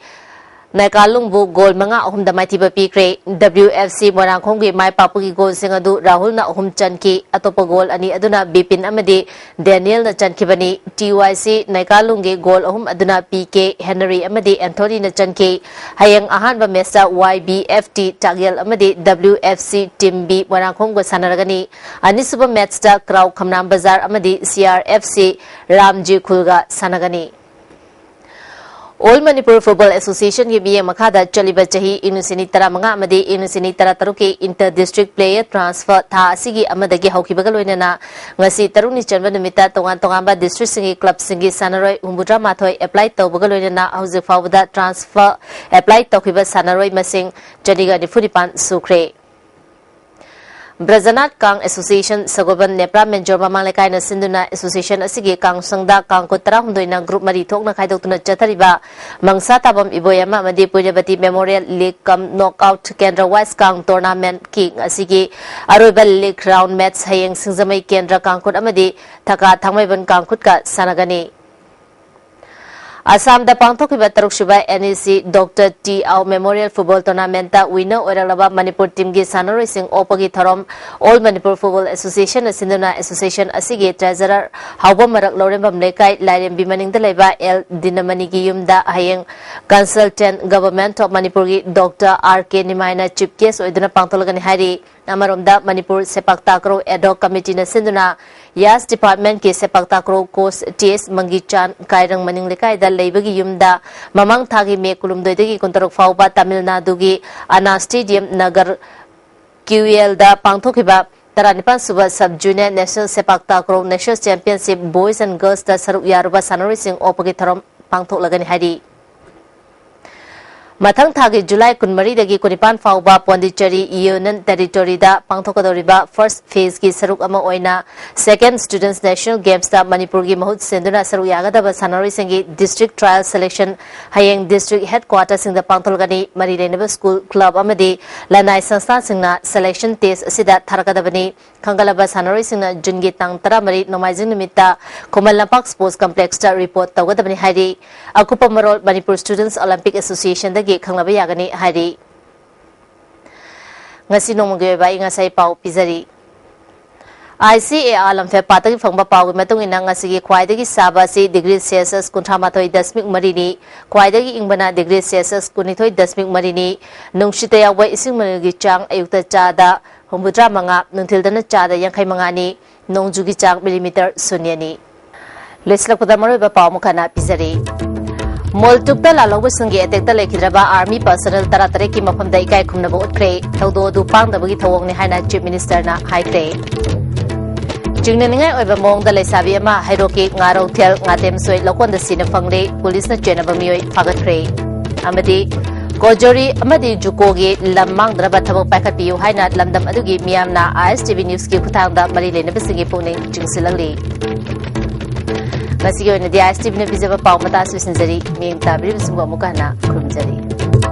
ꯅꯥꯏꯀꯥꯂꯨꯡꯕꯨ ꯒꯣꯜ ꯃꯉꯥ ꯑꯍꯨꯝꯗ ꯃꯥꯏꯊꯤꯕ ꯄꯤꯈ꯭ꯔꯦ꯫ W F C ꯃꯣꯏꯔꯥꯡꯈꯣꯝꯒꯤ ꯃꯥꯏ ꯄꯥꯛꯄꯒꯤ ꯒꯣꯜꯁꯤꯡ ꯑꯗꯨ ꯔꯥꯍꯨꯜꯅ ꯑꯍꯨꯝ ꯆꯟꯈꯤ꯫ ꯑꯇꯣꯞꯄ ꯒꯣꯜ ꯑꯅꯤ ꯑꯗꯨꯅ ꯕꯤꯄꯤꯟ ꯑꯃꯗꯤ ꯗꯦꯅꯤꯌꯦꯜꯅ ꯆꯟꯈꯤꯕꯅꯤ꯫ T Y C ꯅꯥꯏꯀꯥꯂꯨꯡꯒꯤ ꯒꯣꯜ ꯑꯍꯨꯝ ꯑꯗꯨꯅ P K ꯍꯦꯅꯔꯤ ꯑꯃꯗꯤ ꯑꯦꯟꯊꯣꯅꯤꯅ ꯆꯟꯈꯤ꯫ ꯍꯌꯦꯡ ꯑꯍꯥꯟꯕ ꯃꯦꯠꯆꯇ Y B F T ꯆꯥꯛꯌꯦꯜ ꯑꯃꯗꯤ W F C Team B ꯃꯣꯏꯔꯥꯡꯈꯣꯝꯒ ꯁꯥꯟꯅꯔꯒꯅꯤ꯫ ꯑꯅꯤꯁꯨꯕ ꯃꯦꯠꯆꯇ ꯀ꯭ꯔꯥꯎ ꯈꯝꯅꯥꯝ ꯕꯖꯥꯔ ꯑꯃꯗꯤ C R F C ꯔꯥꯝꯖꯤ ꯈꯨꯜꯒ ꯁꯥꯟꯅꯒꯅꯤ꯫ All Manipur Football Associationꯒꯤ ꯃꯤꯠꯌꯦꯡ ꯃꯈꯥꯗ ꯆꯠꯂꯤꯕ ꯆꯍꯤ ꯏꯪ ꯂꯤꯁꯤꯡ ꯑꯅꯤ ꯇꯔꯥꯃꯉꯥ ꯑꯃꯗꯤ ꯏꯪ ꯂꯤꯁꯤꯡ ꯑꯅꯤ ꯇꯔꯥꯇꯔꯨꯛꯀꯤ Inter District Player Transfer ꯊꯥ ꯑꯁꯤꯒꯤ ꯑꯃꯗꯒꯤ ꯍꯧꯈꯤꯕꯒ ꯂꯣꯏꯅꯅ ꯉꯁꯤ ꯇꯔꯨꯛꯅꯤ ꯆꯟꯕ ꯅꯨꯃꯤꯠꯇ ꯇꯣꯉꯥꯟ ꯇꯣꯉꯥꯟꯕ districtꯁꯤꯡꯒꯤ clubꯁꯤꯡꯒꯤ ꯁꯥꯟꯅꯔꯣꯏ ꯍꯨꯝꯐꯨꯇꯔꯥ ꯃꯥꯊꯣꯏ apply ꯇꯧꯕꯒ ꯂꯣꯏꯅꯅ ꯍꯧꯖꯤꯛ ꯐꯥꯎꯕꯗ transfer apply ꯇꯧꯈꯤꯕ ꯁꯥꯟꯅꯔꯣꯏ ꯃꯁꯤꯡ ꯆꯅꯤꯒ ꯅꯤꯐꯨ ꯅꯤꯄꯥꯟ ꯁꯨꯈ꯭ꯔꯦ꯫ ꯕ꯭ꯔꯖꯅꯥꯊ ꯀꯥꯡ ꯑꯦꯁꯣꯁꯤꯌꯦꯁꯟ ꯁꯒꯣꯜꯕꯟ ꯅꯦꯄ꯭ꯔꯥ ꯃꯦꯟꯖꯣꯔ ꯃꯃꯥꯡ ꯂꯩꯀꯥꯏꯅ ꯁꯤꯟꯗꯨꯅ ꯑꯦꯁꯣꯁꯤꯌꯦꯁꯟ ꯑꯁꯤꯒꯤ ꯀꯥꯡ ꯁꯪꯗ ꯀꯥꯡ ꯀꯨꯟ ꯇꯔꯥꯍꯨꯝꯗꯣꯏꯅ ꯒ꯭ꯔꯨꯞ ꯃꯔꯤ ꯊꯣꯛꯅ ꯈꯥꯏꯗꯣꯛꯇꯨꯅ ꯆꯠꯊꯔꯤꯕ ꯃꯪꯁꯥ ꯇꯥꯕꯝ ꯏꯕꯣꯏ ꯑꯃ ꯑꯃꯗꯤ ꯄꯨꯏꯅꯕꯇꯤ ꯃꯦꯃꯣꯔꯤꯌꯦꯜ ꯂꯤꯒ ꯀꯝ ꯅꯣꯛ ꯑꯥꯎꯠ ꯀꯦꯟꯗ꯭ꯔ ꯋꯥꯏꯁ ꯀꯥꯡ ꯇꯣꯔꯅꯥꯃꯦꯟꯠꯀꯤ ꯑꯁꯤꯒꯤ ꯑꯔꯣꯏꯕ ꯂꯤꯒ ꯔꯥꯎꯟ ꯃꯦꯠꯆ ꯍꯌꯦꯡ ꯁꯤꯡꯖꯃꯩ ꯀꯦꯟꯗ꯭ꯔ ꯀꯥꯡꯈꯨꯠ ꯑꯃꯗꯤ ꯊꯀꯥ ꯊꯥꯡꯃꯩꯕꯟ ꯀꯥꯡꯈꯨꯠꯀ ꯁꯥꯟꯅꯒꯅꯤ꯫ ꯑꯁꯥꯝꯗ ꯄꯥꯡꯊꯣꯛꯈꯤꯕ ꯇꯔꯨꯛꯁꯨꯕ NEC Doctor T Ao Memorial Football Tournamentꯇ winner ꯑꯣꯏꯔꯛꯂꯕ Manipur ꯇꯤꯝꯒꯤ ꯁꯥꯟꯅꯔꯣꯏꯁꯤꯡ ꯑꯣꯛꯄꯒꯤ ꯊꯧꯔꯝ All Manipur Football Associationꯅ ꯁꯤꯟꯗꯨꯅ ꯑꯦꯁꯣꯁꯤꯌꯦꯁꯟ ꯑꯁꯤꯒꯤ ꯇ꯭ꯔꯦꯖꯔꯔ ꯍꯥꯎꯕꯝ ꯃꯔꯛ ꯂꯧꯔꯦꯝꯕꯝ ꯂꯩꯀꯥꯏ ꯂꯥꯏꯔꯦꯝꯕꯤ ꯃꯅꯤꯡꯗ ꯂꯩꯕ ꯑꯦꯜ ꯗꯤꯅꯃꯅꯤꯒꯤ ꯌꯨꯝꯗ ꯍꯌꯦꯡ consultant Government of Manipurꯒꯤ Doctor R K ꯅꯤꯃꯥꯏꯅ chief guest ꯑꯣꯏꯗꯨꯅ ꯄꯥꯡꯊꯣꯛꯂꯒꯅꯤ ꯍꯥꯏꯔꯤ꯫ ꯑꯃꯔꯣꯝꯗ ꯃꯅꯤꯄꯨꯔ ꯁꯦꯄꯥꯛ ꯇꯥꯀ꯭ꯔꯣ ad hoc committeeꯅ ꯁꯤꯟꯗꯨꯅ ꯌꯥꯁ departmentꯀꯤ ꯁꯦꯄꯥꯛ ꯇꯥꯀ꯭ꯔꯣ coach T S ꯃꯪꯒꯤꯆꯥꯟ ꯀꯥꯏꯔꯪ ꯃꯅꯤꯡ ꯂꯩꯀꯥꯏꯗ ꯂꯩꯕꯒꯤ ꯌꯨꯝꯗ ꯃꯃꯥꯡ ꯊꯥꯒꯤ ꯃꯦ ꯀꯨꯟꯍꯨꯝꯗꯣꯏꯗꯒꯤ ꯀꯨꯟꯇꯔꯨꯛ ꯐꯥꯎꯕ ꯇꯥꯃꯤꯜ ꯅꯥꯗꯨꯒꯤ ꯑꯅꯥ ꯁ꯭ꯇꯦꯗꯤꯌꯝ ꯅꯒꯔ ꯀ꯭ꯌꯨꯑꯦꯜꯗ ꯄꯥꯡꯊꯣꯛꯈꯤꯕ ꯇꯔꯥꯅꯤꯄꯥꯟ ꯁꯨꯕ Sub Junior National ꯁꯦꯄꯥꯛ takraw National Championship Boys and Girlsꯇ ꯁꯔꯨꯛ ꯌꯥꯔꯨꯕ ꯁꯥꯟꯅꯔꯣꯏꯁꯤꯡ ꯑꯣꯛꯄꯒꯤ ꯊꯧꯔꯝ ꯄꯥꯡꯊꯣꯛꯂꯒꯅꯤ ꯍꯥꯏꯔꯤ꯫ ꯃꯊꯪ ꯊꯥꯒꯤ ꯖꯨꯂꯥꯏ ꯀꯨꯟꯃꯔꯤꯗꯒꯤ ꯀꯨꯟꯅꯤꯄꯥꯟ ꯐꯥꯎꯕ ꯄꯣꯟꯗꯤꯆꯦꯔꯤ Union Territoryꯗ ꯄꯥꯡꯊꯣꯛꯀꯗꯧꯔꯤꯕ first phaseꯀꯤ ꯁꯔꯨꯛ ꯑꯃ ꯑꯣꯏꯅ Second Students National Gamesꯇ ꯃꯅꯤꯄꯨꯔꯒꯤ ꯃꯍꯨꯠ ꯁꯤꯟꯗꯨꯅ ꯁꯔꯨꯛ ꯌꯥꯒꯗꯕ ꯁꯥꯟꯅꯔꯣꯏꯁꯤꯡꯒꯤ district trial selection ꯍꯌꯦꯡ district headquarterꯁꯤꯡꯗ ꯄꯥꯡꯊꯣꯛꯂꯒꯅꯤ꯫ ꯃꯔꯤ ꯂꯩꯅꯕ school, club ꯑꯃꯗꯤ ꯂꯅꯥꯏ ꯁꯪꯁꯊꯥꯟꯁꯤꯡꯅ selection test ꯑꯁꯤꯗ ꯊꯥꯔꯛꯀꯗꯕꯅꯤ꯫ ꯈꯟꯒꯠꯂꯕ ꯁꯥꯟꯅꯔꯣꯏꯁꯤꯡꯅ ꯖꯨꯟꯒꯤ ꯇꯥꯡ ꯇꯔꯥꯃꯔꯤ ꯅꯣꯡꯃꯥꯏꯖꯤꯡ ꯅꯨꯃꯤꯠꯇ ꯈꯨꯃꯟ ꯂꯝꯄꯥꯛ Sports Complexꯇ report ꯇꯧꯒꯗꯕꯅꯤ ꯍꯥꯏꯔꯤ꯫ ꯑꯀꯨꯞꯄ ꯃꯔꯣꯜ Manipur Students Olympic Associationꯗꯒꯤ ꯈꯪꯅꯕ ꯌꯥꯒꯅꯤ ꯍꯥꯏꯔꯤ꯫ ꯉꯁꯤ ꯅꯣꯡꯃꯒꯤ ꯑꯣꯏꯕ ꯑꯏꯪ ꯑꯁꯥꯒꯤ ꯄꯥꯎ ꯄꯤꯖꯔꯤ꯫ ICAR ꯂꯝꯐꯦꯜ ꯄꯥꯠꯇꯒꯤ ꯐꯪꯕ ꯄꯥꯎꯒꯤ ꯃꯇꯨꯡ ꯏꯟꯅ ꯉꯁꯤꯒꯤ ꯈ꯭ꯋꯥꯏꯗꯒꯤ ꯁꯥꯕ ꯑꯁꯤ degree Celsius ꯀꯨꯟꯊ꯭ꯔꯥ ꯃꯥꯊꯣꯏ ꯗꯁꯃꯤꯛ ꯃꯔꯤꯅꯤ, ꯈ꯭ꯋꯥꯏꯗꯒꯤ ꯏꯪꯕꯅ degree Celsius ꯀꯨꯟꯅꯤꯊꯣꯏ ꯗꯁꯃꯤꯛ ꯃꯔꯤꯅꯤ, ꯅꯨꯡꯁꯤꯠꯇ ꯌꯥꯎꯕ ꯏꯁꯤꯡ ꯃꯅꯤꯜꯒꯤ ꯆꯥꯡ ꯑꯌꯨꯛꯇ ꯆꯥꯗ ꯍꯨꯝꯐꯨꯇꯔꯥ ꯃꯉꯥ, ꯅꯨꯡꯊꯤꯜꯗꯅ ꯆꯥꯗ ꯌꯥꯡꯈꯩ ꯃꯉꯥꯅꯤ, ꯅꯣꯡꯖꯨꯒꯤ ꯆꯥꯡ millimeter ꯁꯨꯟꯌꯅꯤ꯫ ꯂꯣꯏꯁꯤꯜꯂꯛꯄꯗ ꯃꯔꯨꯑꯣꯏꯕ ꯄꯥꯎ ꯑꯃꯨꯛ ꯍꯟꯅ ꯄꯤꯖꯔꯤ꯫ ꯃꯣꯜꯇꯨꯛꯇ ꯂꯥꯜꯍꯧꯕꯁꯤꯡꯒꯤ attackꯇ ꯂꯩꯈꯤꯗ꯭ꯔꯕ army personnel ꯇꯔꯥꯇꯔꯦꯠꯀꯤ ꯃꯐꯝꯗ ꯏꯀꯥꯏ ꯈꯨꯝꯅꯕ ꯎꯠꯈ꯭ꯔꯦ꯫ ꯊꯧꯗꯣꯛ ꯑꯗꯨ ꯄꯥꯡꯗꯕꯒꯤ ꯊꯧꯑꯣꯡꯅꯤ ꯍꯥꯏꯅ Chief Ministerꯅ ꯍꯥꯏꯈ꯭ꯔꯦ꯫ ꯆꯤꯡꯅꯅꯤꯡꯉꯥꯏ ꯑꯣꯏꯕ ꯃꯑꯣꯡꯗ ꯂꯩꯁꯥꯕꯤ ꯑꯃ ꯍꯩꯔꯣꯛꯀꯤ ꯉꯥꯔꯧꯊꯦꯜ ꯉꯥꯇꯦꯝꯁꯣꯏ ꯂꯧꯀꯣꯟꯗ ꯁꯤꯅ ꯐꯪꯂꯦ꯫ ꯄꯨꯂꯤꯁꯅ ꯆꯦꯟꯅꯕ ꯃꯤꯑꯣꯏ ꯐꯥꯒꯠꯈ꯭ꯔꯦ꯫ ꯑꯃꯗꯤ ꯄꯣꯖꯣꯔꯤ ꯑꯃꯗꯤ ꯖꯨꯀꯣꯒꯤ ꯂꯝ ꯃꯥꯡꯗꯅꯕ ꯊꯕꯛ ꯄꯥꯏꯈꯠꯄꯤꯌꯨ ꯍꯥꯏꯅ ꯂꯝꯗꯝ ꯑꯗꯨꯒꯤ ꯃꯤꯌꯥꯝꯅ ISTV Newsꯀꯤ ꯈꯨꯠꯊꯥꯡꯗ ꯃꯔꯤ ꯂꯩꯅꯕꯁꯤꯡꯒꯤ ꯄꯨꯛꯅꯤꯡ ꯆꯤꯡꯁꯤꯜꯂꯛꯂꯤ꯫ ꯉꯁꯤꯒꯤ ꯑꯣꯏꯅꯗꯤ ISTVꯅ ꯄꯤꯖꯕ ꯄꯥꯎ ꯃꯇꯥꯡ ꯑꯁꯤ ꯂꯣꯏꯁꯤꯟꯖꯔꯤ꯫ ꯃꯤꯠꯌꯦꯡ ꯇꯥꯕꯤꯔꯤꯕꯁꯤꯡꯕꯨ ꯑꯃꯨꯛꯀ ꯍꯟꯅ ꯈꯨꯔꯨꯝꯖꯔꯤ꯫